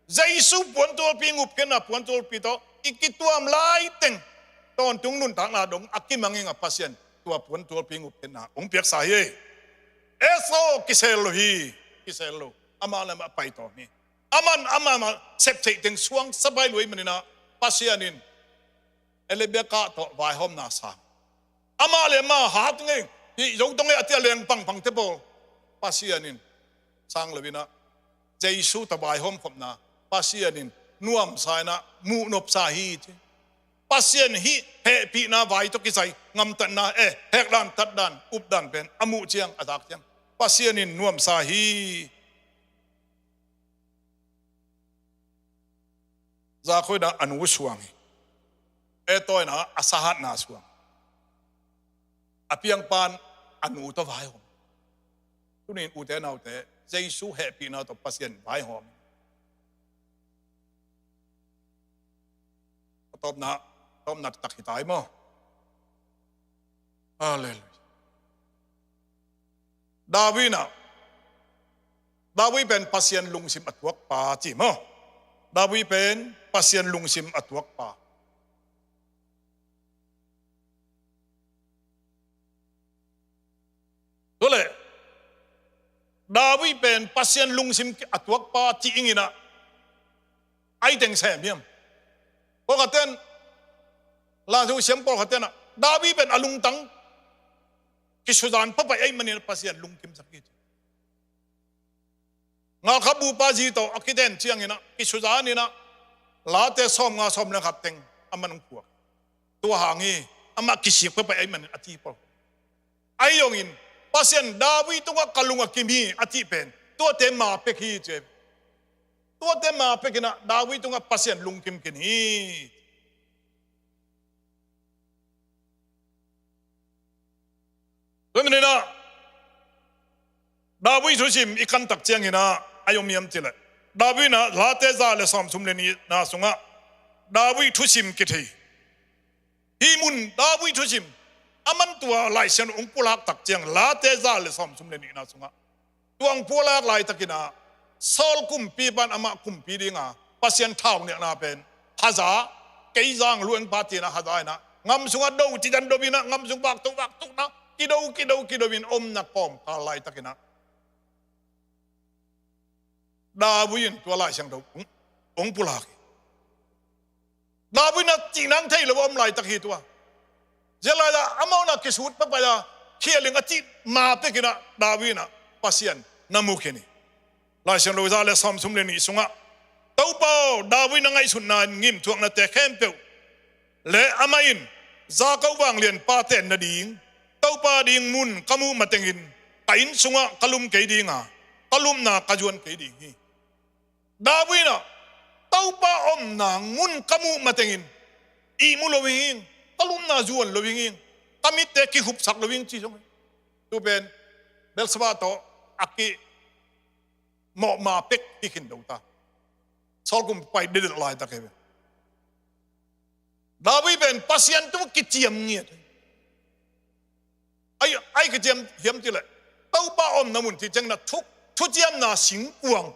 Jesu puantualpi, ngupkhiatna puantualpi tawh i kituam lai teng, tawntung nuntakna dong a kimang ing a, Pasian tua puantualpi, ngupkhiatna hong piaksa hi. Esau kisel lo hi. Kisel lo. Amah le amah pai tawm hi. Aman amah mah sep theih teng suang sapai luai manin ah, Pasian in Rebekah tawh vaihawmna sang. Amah le amah hat ngei, hih zo tawh ngei a ci a leng pangpang te pawl, Pasian in sang lo in ah, Jesu tawh vaihawm khopna Pasian in nuamsa in ah muh nopsa hi ci. Pasian hih hehpihna vai tawh kisai ngamtatna, eh, hekdan, tatdan, updan pen a muh ciang, a zak ciang, Pasian in nuamsa hi. Jakob in ah a nu suang hi. Esau in ah a sa hatna suang. A piangpa'n a nu tawh vaihawm. Tunin ute naute, Jesu hehpihna tawh Pasian vaihawm. A tawpna, tawpna taktak hi ta hi maw. Halleluiah. David in ah, David pen Pasian lungsim a tuakpa ci maw. David pen Pasian lungsim a tuakpa. Tua leh David pen Pasian lungsim a tuakpa ci ing in ah, a i teng sem hiam? Pawlkhat ten, Lai Siangtho siam pawlkhat ten ah, David pen a lungtang kisuzan pahpah ahih manin Pasian lungkimsak hi. Ngalkhat bupa zi tawh a kiten ciangin ah, kisuzan in ah, Late sawmnga, sawm le khat teng aman hong phuak. Tua hang hi, amah kisik pahpah ahih manin a ci pawl. Ahi zongin, Pasian David tungah ka lung a kim hi a cih pen, tuate ma pek hi ci. Tuate ma pek in ah David tungah Pasian lungkim khin hi. Tua manin ah, David thusim i kan tak ciangin ah, a om hiam cih leh, David in ah Late za le sawmthum le nihna sungah David thusim kithei. Hih mun David thusim, aman tua Lai Siangtho hong pulak tak ciang, Late za le sawmthum le nihna sungah tua hong pulak laitakin ah, Saul kumpipa'n amah kumpi dinga Pasian thaunialna pen, Haza, kei zang luang pa ci-in ah Haza in ah, ngam sungah do cidan do in ah, ngam sung vakto vakto na, kido, kido, kido in omna kawmkal laitakin ah, David in tua Lai Siangtho hong, hong pulak hi. David in ah cih nang thei lo a om laitak hi tua. Zia lai-ah amau in ah kisut pahpah a, khial ing a cih ma pek in ah David in ah Pasian na mu khin hi. Lai Siangtho za le sawmthum le nih sungah, Topa aw, David na ngaihsutna in ngimthuaknate khempeuh le amah in Jakob vanglianpa tenna ding, Topa ding mun ka muh matengin ka inn sungah ka lum kei ding a, ka lupna ka zuan kei ding hi. David in ah Topa omna mun ka muh matengin ihmu lo hi ing, ka lupna zuan lo hi ing, ka mitte kihupsak lo hi ing ci zong hi. Tu pen Bathsheba tawh a kimawh ma pek hi khin do ta. Saul kumpi pai dedet laitak hi ve. David pen Pasian tungah kiciam ngiat. Ai, ai kiciam hiam cih leh, Topa omna mun ci ciangin ah thu, thuciamna singkuang,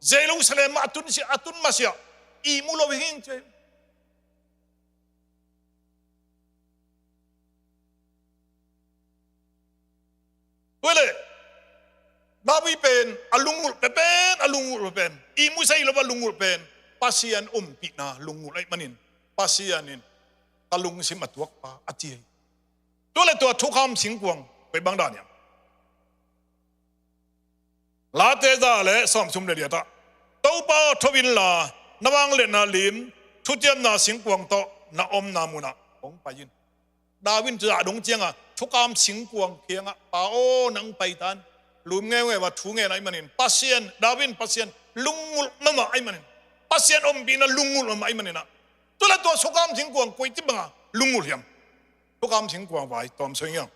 Jerusalem ah a tun sia, a tun masiah ihmu lo hi ing ci. Tua leh pen, a lungngulh pen, a lungngulh pen, ihmu sei lo a lungngulh pen Pasian ompihna lungngulh ahih manin Pasian in ka lungsim a tuakpa a ci hi. Tua le tua thukham singkuang koi bang dan hiam? Late za le sawmthum le liat ah, Topa aw, tho inla, na vangliatna lim, thutiamna singkuang tawh na omna munah hong pai in. David in tua dong ciangah thukham singkuang kiangah, Pa aw, nang pai tan. Lum ngeungeu a thu ngen ahih manin Pasian, David in Pasian lungngulh mahmah ahih manin, Pasian ompihna lungngulh mahmah ahih manin ah, tua le tua thukham singkuang koi ci bangah lungngulh hiam? Thukham singkuang vai tawm soi ngiang.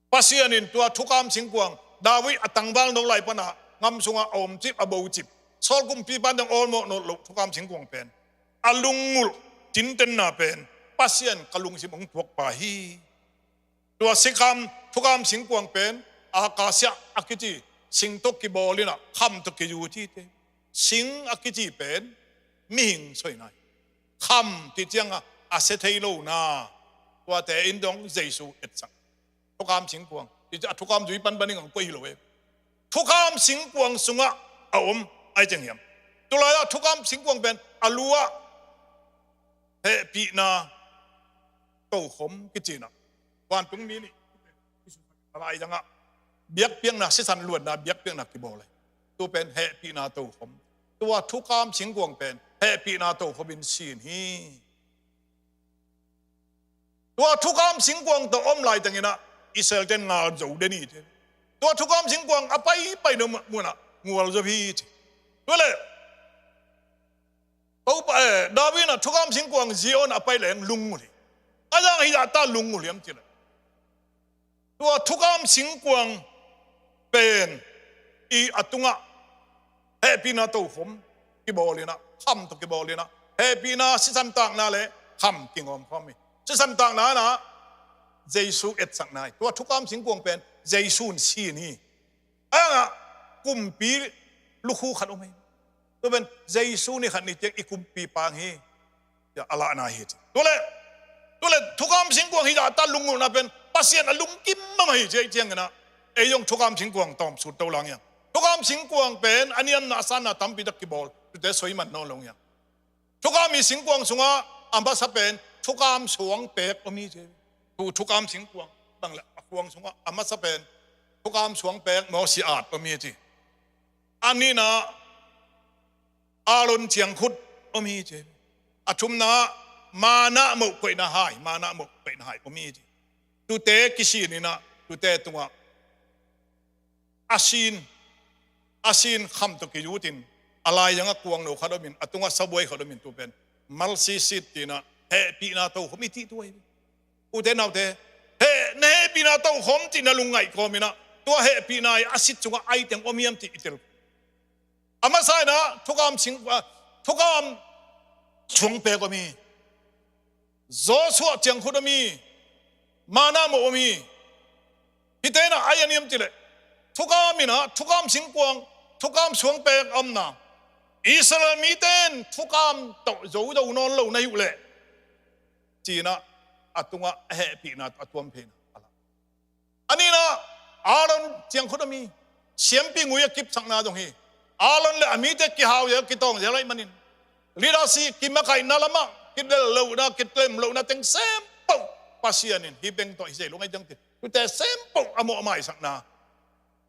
Pasian in tua thukham singkuang, David a tangval no lai panah ngam sungah a omcip, a bocip, Saul kumpipa in dang awlmawh nawn loh thukham singkuang pen, a lungngulh tintenna pen Pasian ka lungsim hong tuakpa hi. Tua sikham, thukham singkuang pen akasia a kici sing tawh kibawl inah kham tawh kizut hi te. Sing a kici pen mihing soi nai. Kham cih ciangah a sia thei lo na, tuate in dong Jesu etsak. Thukham singkuang, a thukham zui panpan in hong koih hi lo e. Thukham singkuang sungah a om ahih ciang hiam? Tulai ah thukham singkuang pen a lu ah hehpihna tokhom kici inah, vantungmi nih a laizangah biakpiakna, sisan luatna biakpiakna kibawl hi. Tu pen hehpihna tokhom. Tua thukham singkuang pen hehpihna tokhom in sin hi. Tua thukham singkuang tawh om laiteng inah Israel ten ngal zo den hi ci. Tua thukham singkuang a paipai no munah ngual zo hi ci. Tua le Topa, eh, David in ah thukham singkuang Zion a pai leng lungngulh hi. A zang hi zahta lungngulh hiam cih leh, tua thukham singkuang pen i a tungah hehpihna tokhom kibawl inah, kham tawh kibawl inah, hehpihna sisan takna le kham kingawm khawm hi. Sisan takna inah Jesu etsakna hi. Tua thukham singkuang pen Jesu in sin hi. A zangah kumpi lukhu khat om hi. Tua pen Jesu ni khat ni ciang i kumpipa hi. Tua a lahna hi ci. Tua le, tua le thukham singkuang hi zahta lungngulhna pen Pasian a lungkim mahmah hi ci ahih ciang inah, ei zong thukham singkuang tawm sut to lang hiang. Thukham singkuang pen a niamna a sanna tampi tak kibawl, tute soi man nawn lo hiang. Thukham i singkuang sungah a masa pen thukham suangpek om hi ci. Tu thukham singkuang bang le a kuang sungah a masa pen thukham suangpek mawsia at om hi ci. A nihna Aaron ciangkhut om hi ci. A thumna manna moh koihna hai, manna moh koihna hai om hi ci. Tute kisin inah, tute tungah a sin, a sin kham tawh kizut in, a laizangah kuangno khat om in, a tungah sabuai khat om in, tu pen malsisit ci inah hehpihna tokhom i cih tua hi. Ute naute, heh, na hehpihna tokhom cih na lungngaih kawm inah, tua hehpihna i a sit sungah ai teng om hiam cih i tel. A masa inah thukham sing, ah, thukham suangpek om hi. Joshua ciangkhut om hi. Manna moh om hi. Hihte inah ai a niam cih leh, thukham inah, thukham singkuang, thukham suangpek a omna, Israel mite in thukham tawh zo zo nawn lo na hi uh leh ci inah a tungah a hehpihna tawh a tuam phei inah a lah. A nihna Aaron ciangkhut om hi. Siampi ngui a kipsakna zong hi. Aaron le a mite kihau zel, kitawng zel ahih manin, leadership kimakaihna lamah kidel lohna, kitlem lohna teng sempoh Pasian in hih beng tawh hi sei lo ngai ciang ci. Tute sempoh a mawh a maisakna,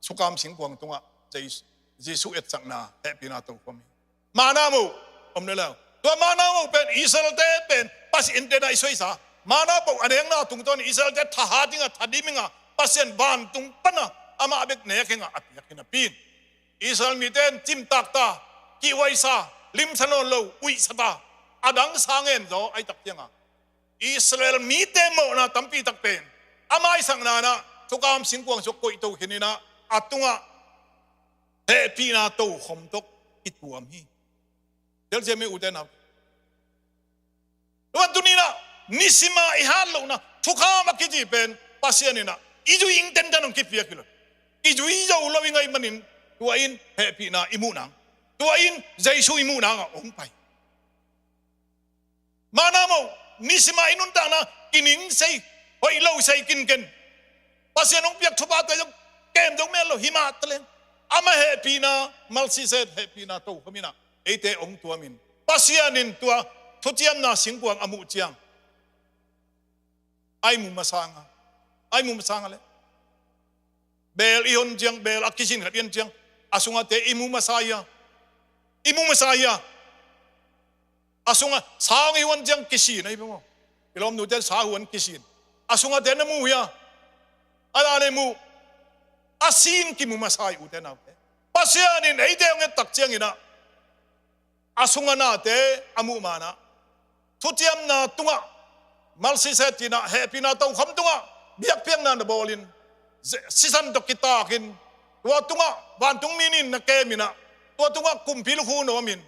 thukham singkuang tungah Jesu, Jesu etsakna hehpihna tokhom hi. Manna moh om le lo. Tua manna moh pen Israel-te pen Pasian in tena i suaisa. Manna moh a nekna tungtawn Israel-te thahat inga, thadim inga, Pasian vantung pana amah bek nek inga a piak hi napi in, Israel mite in cimtak ta, kihhuaisa, limsa nawn lo, uihsa ta, a dangsa ngen zaw ahih tak cianga Israel mite mawhna tampi tak pen a maisakna inah thukham singkuang sungah koihto khin inah a tungah hehpihna tokhom tawh i tuam hi. Telsiam hi ute nau. Tua tuni inah nisima i hat lohna thukham a kici pen Pasian inah i zui ing tenten hong kipiak hi lo. I zui zo lo ing ahih manin tua in hehpihna i muh nang. Tua in Jesu i muh nangah hong pai. Manna moh, nisima i nuntakna kining sei, hoih lo sei kinken. Pasian hong piak thuphate zong kem zo mel lo hi mah taleng, amah hehpihna, Melchizedek hehpihna tokhom in ah eite hong tuamin, Pasian in tua thuciamna singkuang a muh ciang, a i mu masa nga, a i mu masa nga le, bel i hon ciang, bel a kisin khat i hon ciang, a sungate i mu masa hia? I mu masa hia? A sungah sa hong i huan ciang kisin ahi bang aw. I lawmnute sa huan kisin. A sungate na mu hia? A la le mu. A sin kimu masa hi, ute naute. Pasian in eite hong et tak ciangin ah, a sungah nate a muh manah, thuciamna tungah, Melchizedek in ah hehpihna tokhom tungah biakpiakna na bawlin, ze-, sisan tawh kitakin, tua tungah vantung mi nih in na kemin ah, tua tungah kumpi lukhu nuamin,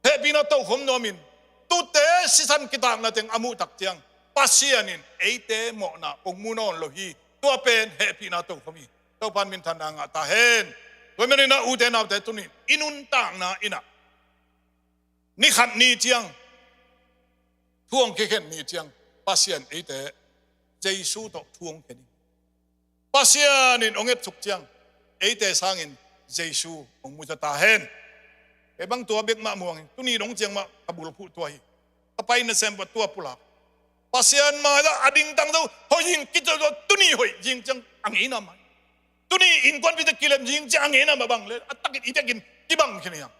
hehpihna tokhom nuamin, tute sisan kitakna teng a muh tak ciang, Pasian in eite mawhna hong mu nawn lo hi. Tua pen hehpihna tokhom hi. Topa'n minthanna ngah ta hen. Tua manin ah, ute naute, tuni in i nuntakna in ah, ni khat ni ciang, thu hong kikhen ni ciang, Pasian eite Jesu tawh thu hong khen hi. Pasian in hong et suk ciang, eite sangin Jesu hong mu zaw ta hen. Kei bang tua bek mah muang hi. Tuni dong ciang mah ka bulphuh tua hi. Ka pai nasem pah tua pulak. Pasian mai-ah a dingtang zo, hoih zing kit zo, tuni hoih zing ciang a ngeina mah. Tuni innkuanpihte kilem zing ciang a ngeina mah bang le, a takin i takin kibang khin hiam?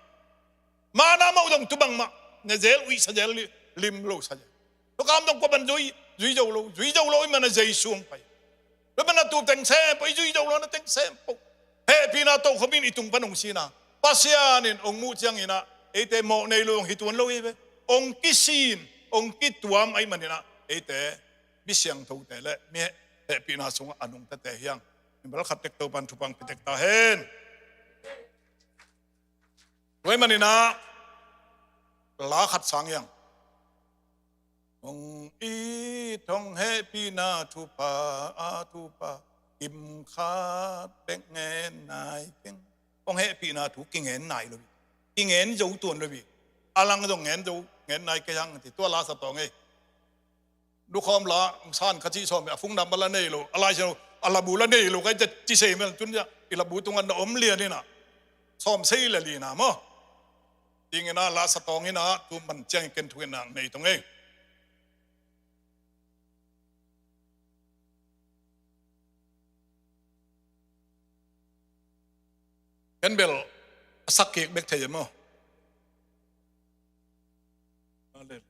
Mana mah uh dong tu bang mah, ne zel, uihsa zel, li-, lim lo sa zel. Tua kam dong kua ban zui, zui zo lo, zui zo lo, i mana Jesu hong pai. Tua mana tu teng sem pah, i zui zo lo na teng sem pah. Hehpihna tokhom in i tung pan hong sina, Pasian in hong muh ciangin ah, eite mawh nei lo hong hi tuan lo hi ve. Hong kisin, hong kituam ahih manin ah, eite mi siangthote le mi hehpihna sungah a nungtate hi hang. Mimal khat tek Topa'n thupha hong pia tek ta hen. Tua ahih manin ah, la khat sang hi hang. Hong it hong hehpihna thupha, a thupha, kim khat bek ngen nai keng. Hong hehpihna thu kingen nai lo hi. Kingen zo tuan lo hi. A lang zong ngen zo, ngen nai kei hang ci, tua la sa tawng ei. Dukhawm la, hong san kha cih sawm, a phung nam a la nei lo, a lai sia lo, a labu la nei lo, kai ci sei mel tun cia, i labu tungah na om lian in ah. Sawm sei le lina maw. Dingin ah la sa tawng in ah, tu man ciang i ken thu in ah nei tawng ei. Ken bel a sak kik bek thei e maw. Hallelujah.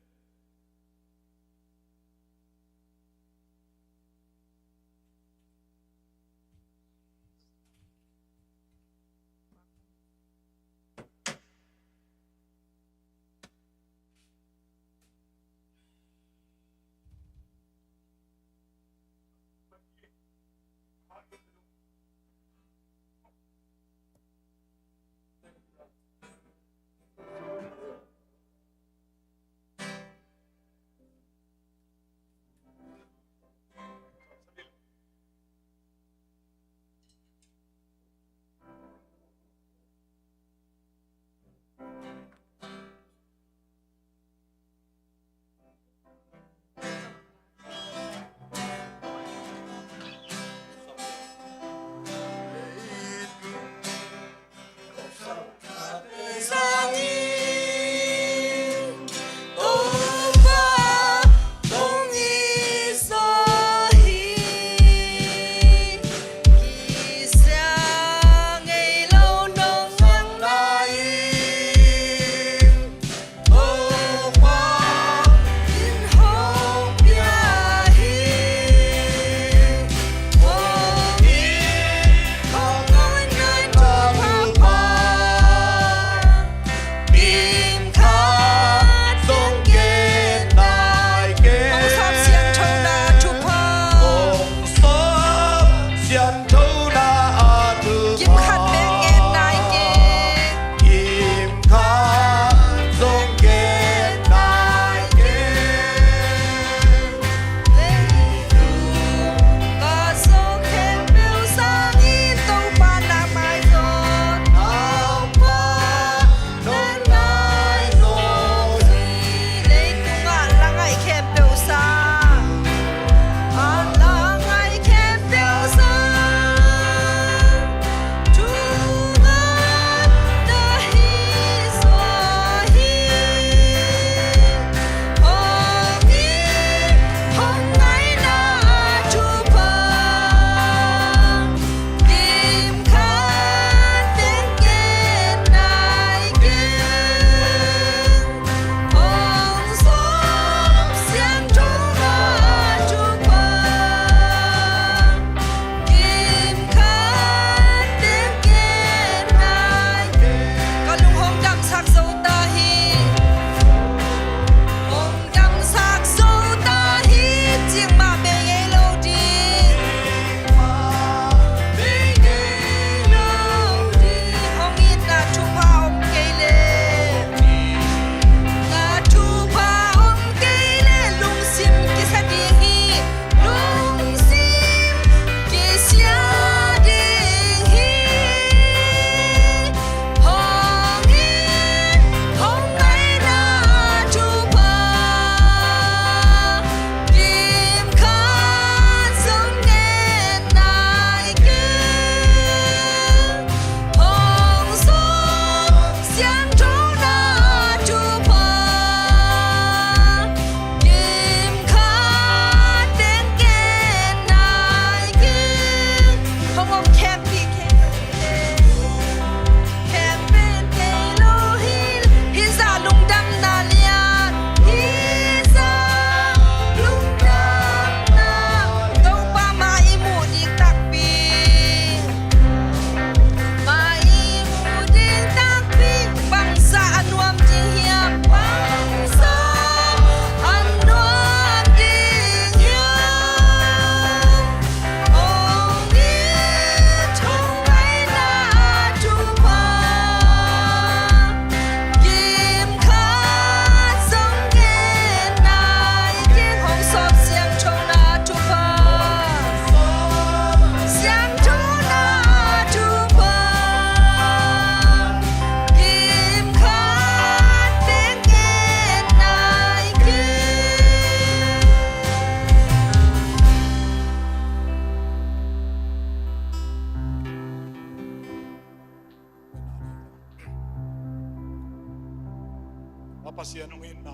Hong itna,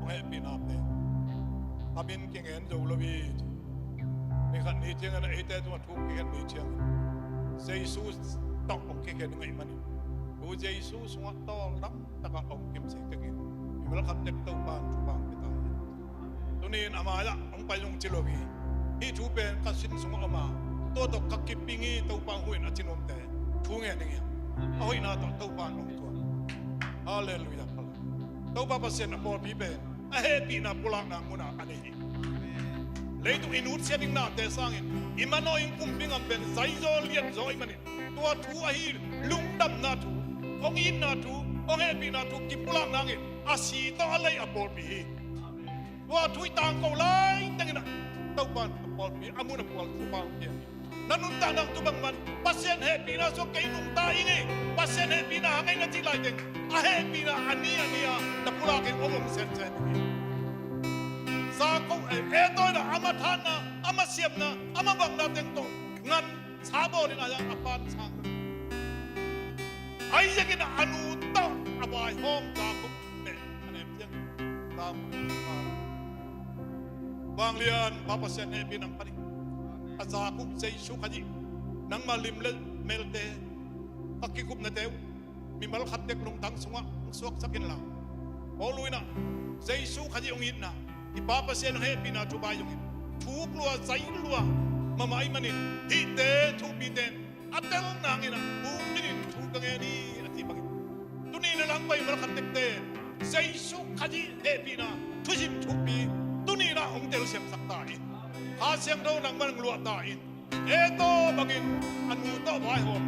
hong hehpihna pen a min kingen zo lo hi. Ni khat ni ciangin eite tungah thu kikhen ni ciangin Jesu tawh hong kikhen ngei manin, tu Jesu sungah tawldam takah hong kimsik dingin mimal khat tek Topa in thupha hong pia ta hi. Tuni in a mai-ah hong pai zong ci lo hi. Hih thu pen ka sin sungah om a, tua tawh ka kiping hi Topa hu in a ci nuamte thu ngen ding hi. A hoihna tawh Topa in hong tuam. Halleluiah. Topa Pasian a pawlpi pen a hehpihna pulakna munah a nei hi. Leitung i nutsiat ding nate sangin i manawh in kumpi ngam pen zaizaw lianzaw ahih manin, tua thu ahi lungdamna thu, hong itna thu, hong hehpihna thu kipulak nangin a si tawh a lei a pawlpi hi. Tua thu i tangko lai tengin ah Topa in a pawlpi a mun a pual thupha hong pia hi. Na nuntakna tu bangmah Pasian hehpihna sung kei nungta ing ei. Pasian hehpihna hang ei na cih lai teng a hehpihna a ni a ni a na pulak in hong om sensen hi. Jakob, eh, Esau in ah ama thahatna, ama siamna, ama bangna teng tawh ngan sa bawl in a yang a pan sang. Isaac in a nu tawh a vaihawm Jakob, eh, a nem ciang Jakob. Vanglian Pa Pasian hehpihna hong pan hi. A Jakob Jesu Khazih nangma lim le melte, a kikupnate uh mimal khat tek lungtang sungah hong suaksak inla, Paul in ah Jesu Khazih hong itna, i Pa Pasian hong hehpihna thupha zongin thuk lua, zai lua mahmah ahih manin hihte thupite in a tel nangin ah bum dingin thu ka ngen hi a cih bangin, tuni in a langpai mimal khat tekte Jesu Khazih hehpihna thusim thupi tuni in ah hong telsiamsak ta in. Kha Siangtho nangman hong luah ta in. Esau bangin a nu tawh vaihawm,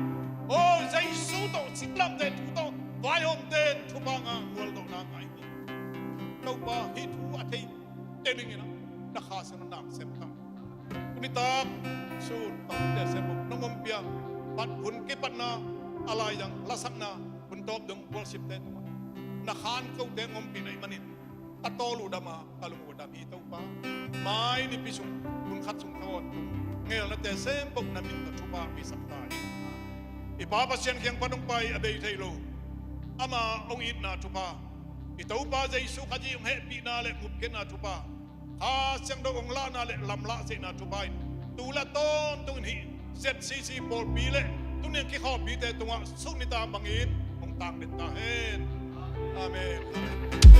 aw, Jesu tawh singlamteh thu tawh vaihawmte in thupha ngah, gualzawhna ngah hi. Topa, hih thu a thei te dingin ah na Kha Siangtho na sem ta. Tuni tak sun tawh te sem nong ompih a, pat hun kipatna a laizang lasakna hun tawp dong gualsipte tungah na khan kote hong ompih na hih manin ka tawl uh dam a, ka lung uh dam hi Topa. Mai nipi sung hun khat sung thawn ngelnate sem bok na min tawh thupha hong pia sak ta in. I Pa Pasian kiang pan hong pai a bei thei lo ama hong itna thupha, i Topa Jesu Khazih hong hehpihna le ngupkhiatna thupha, Kha Siangtho hong lahna le lamlahzeihna thupha in tu le a tawntungin hih Z C C pawlpi le tuni a kikhawmpite tungah suk nitak bangin hong tangden ta hen. Amen.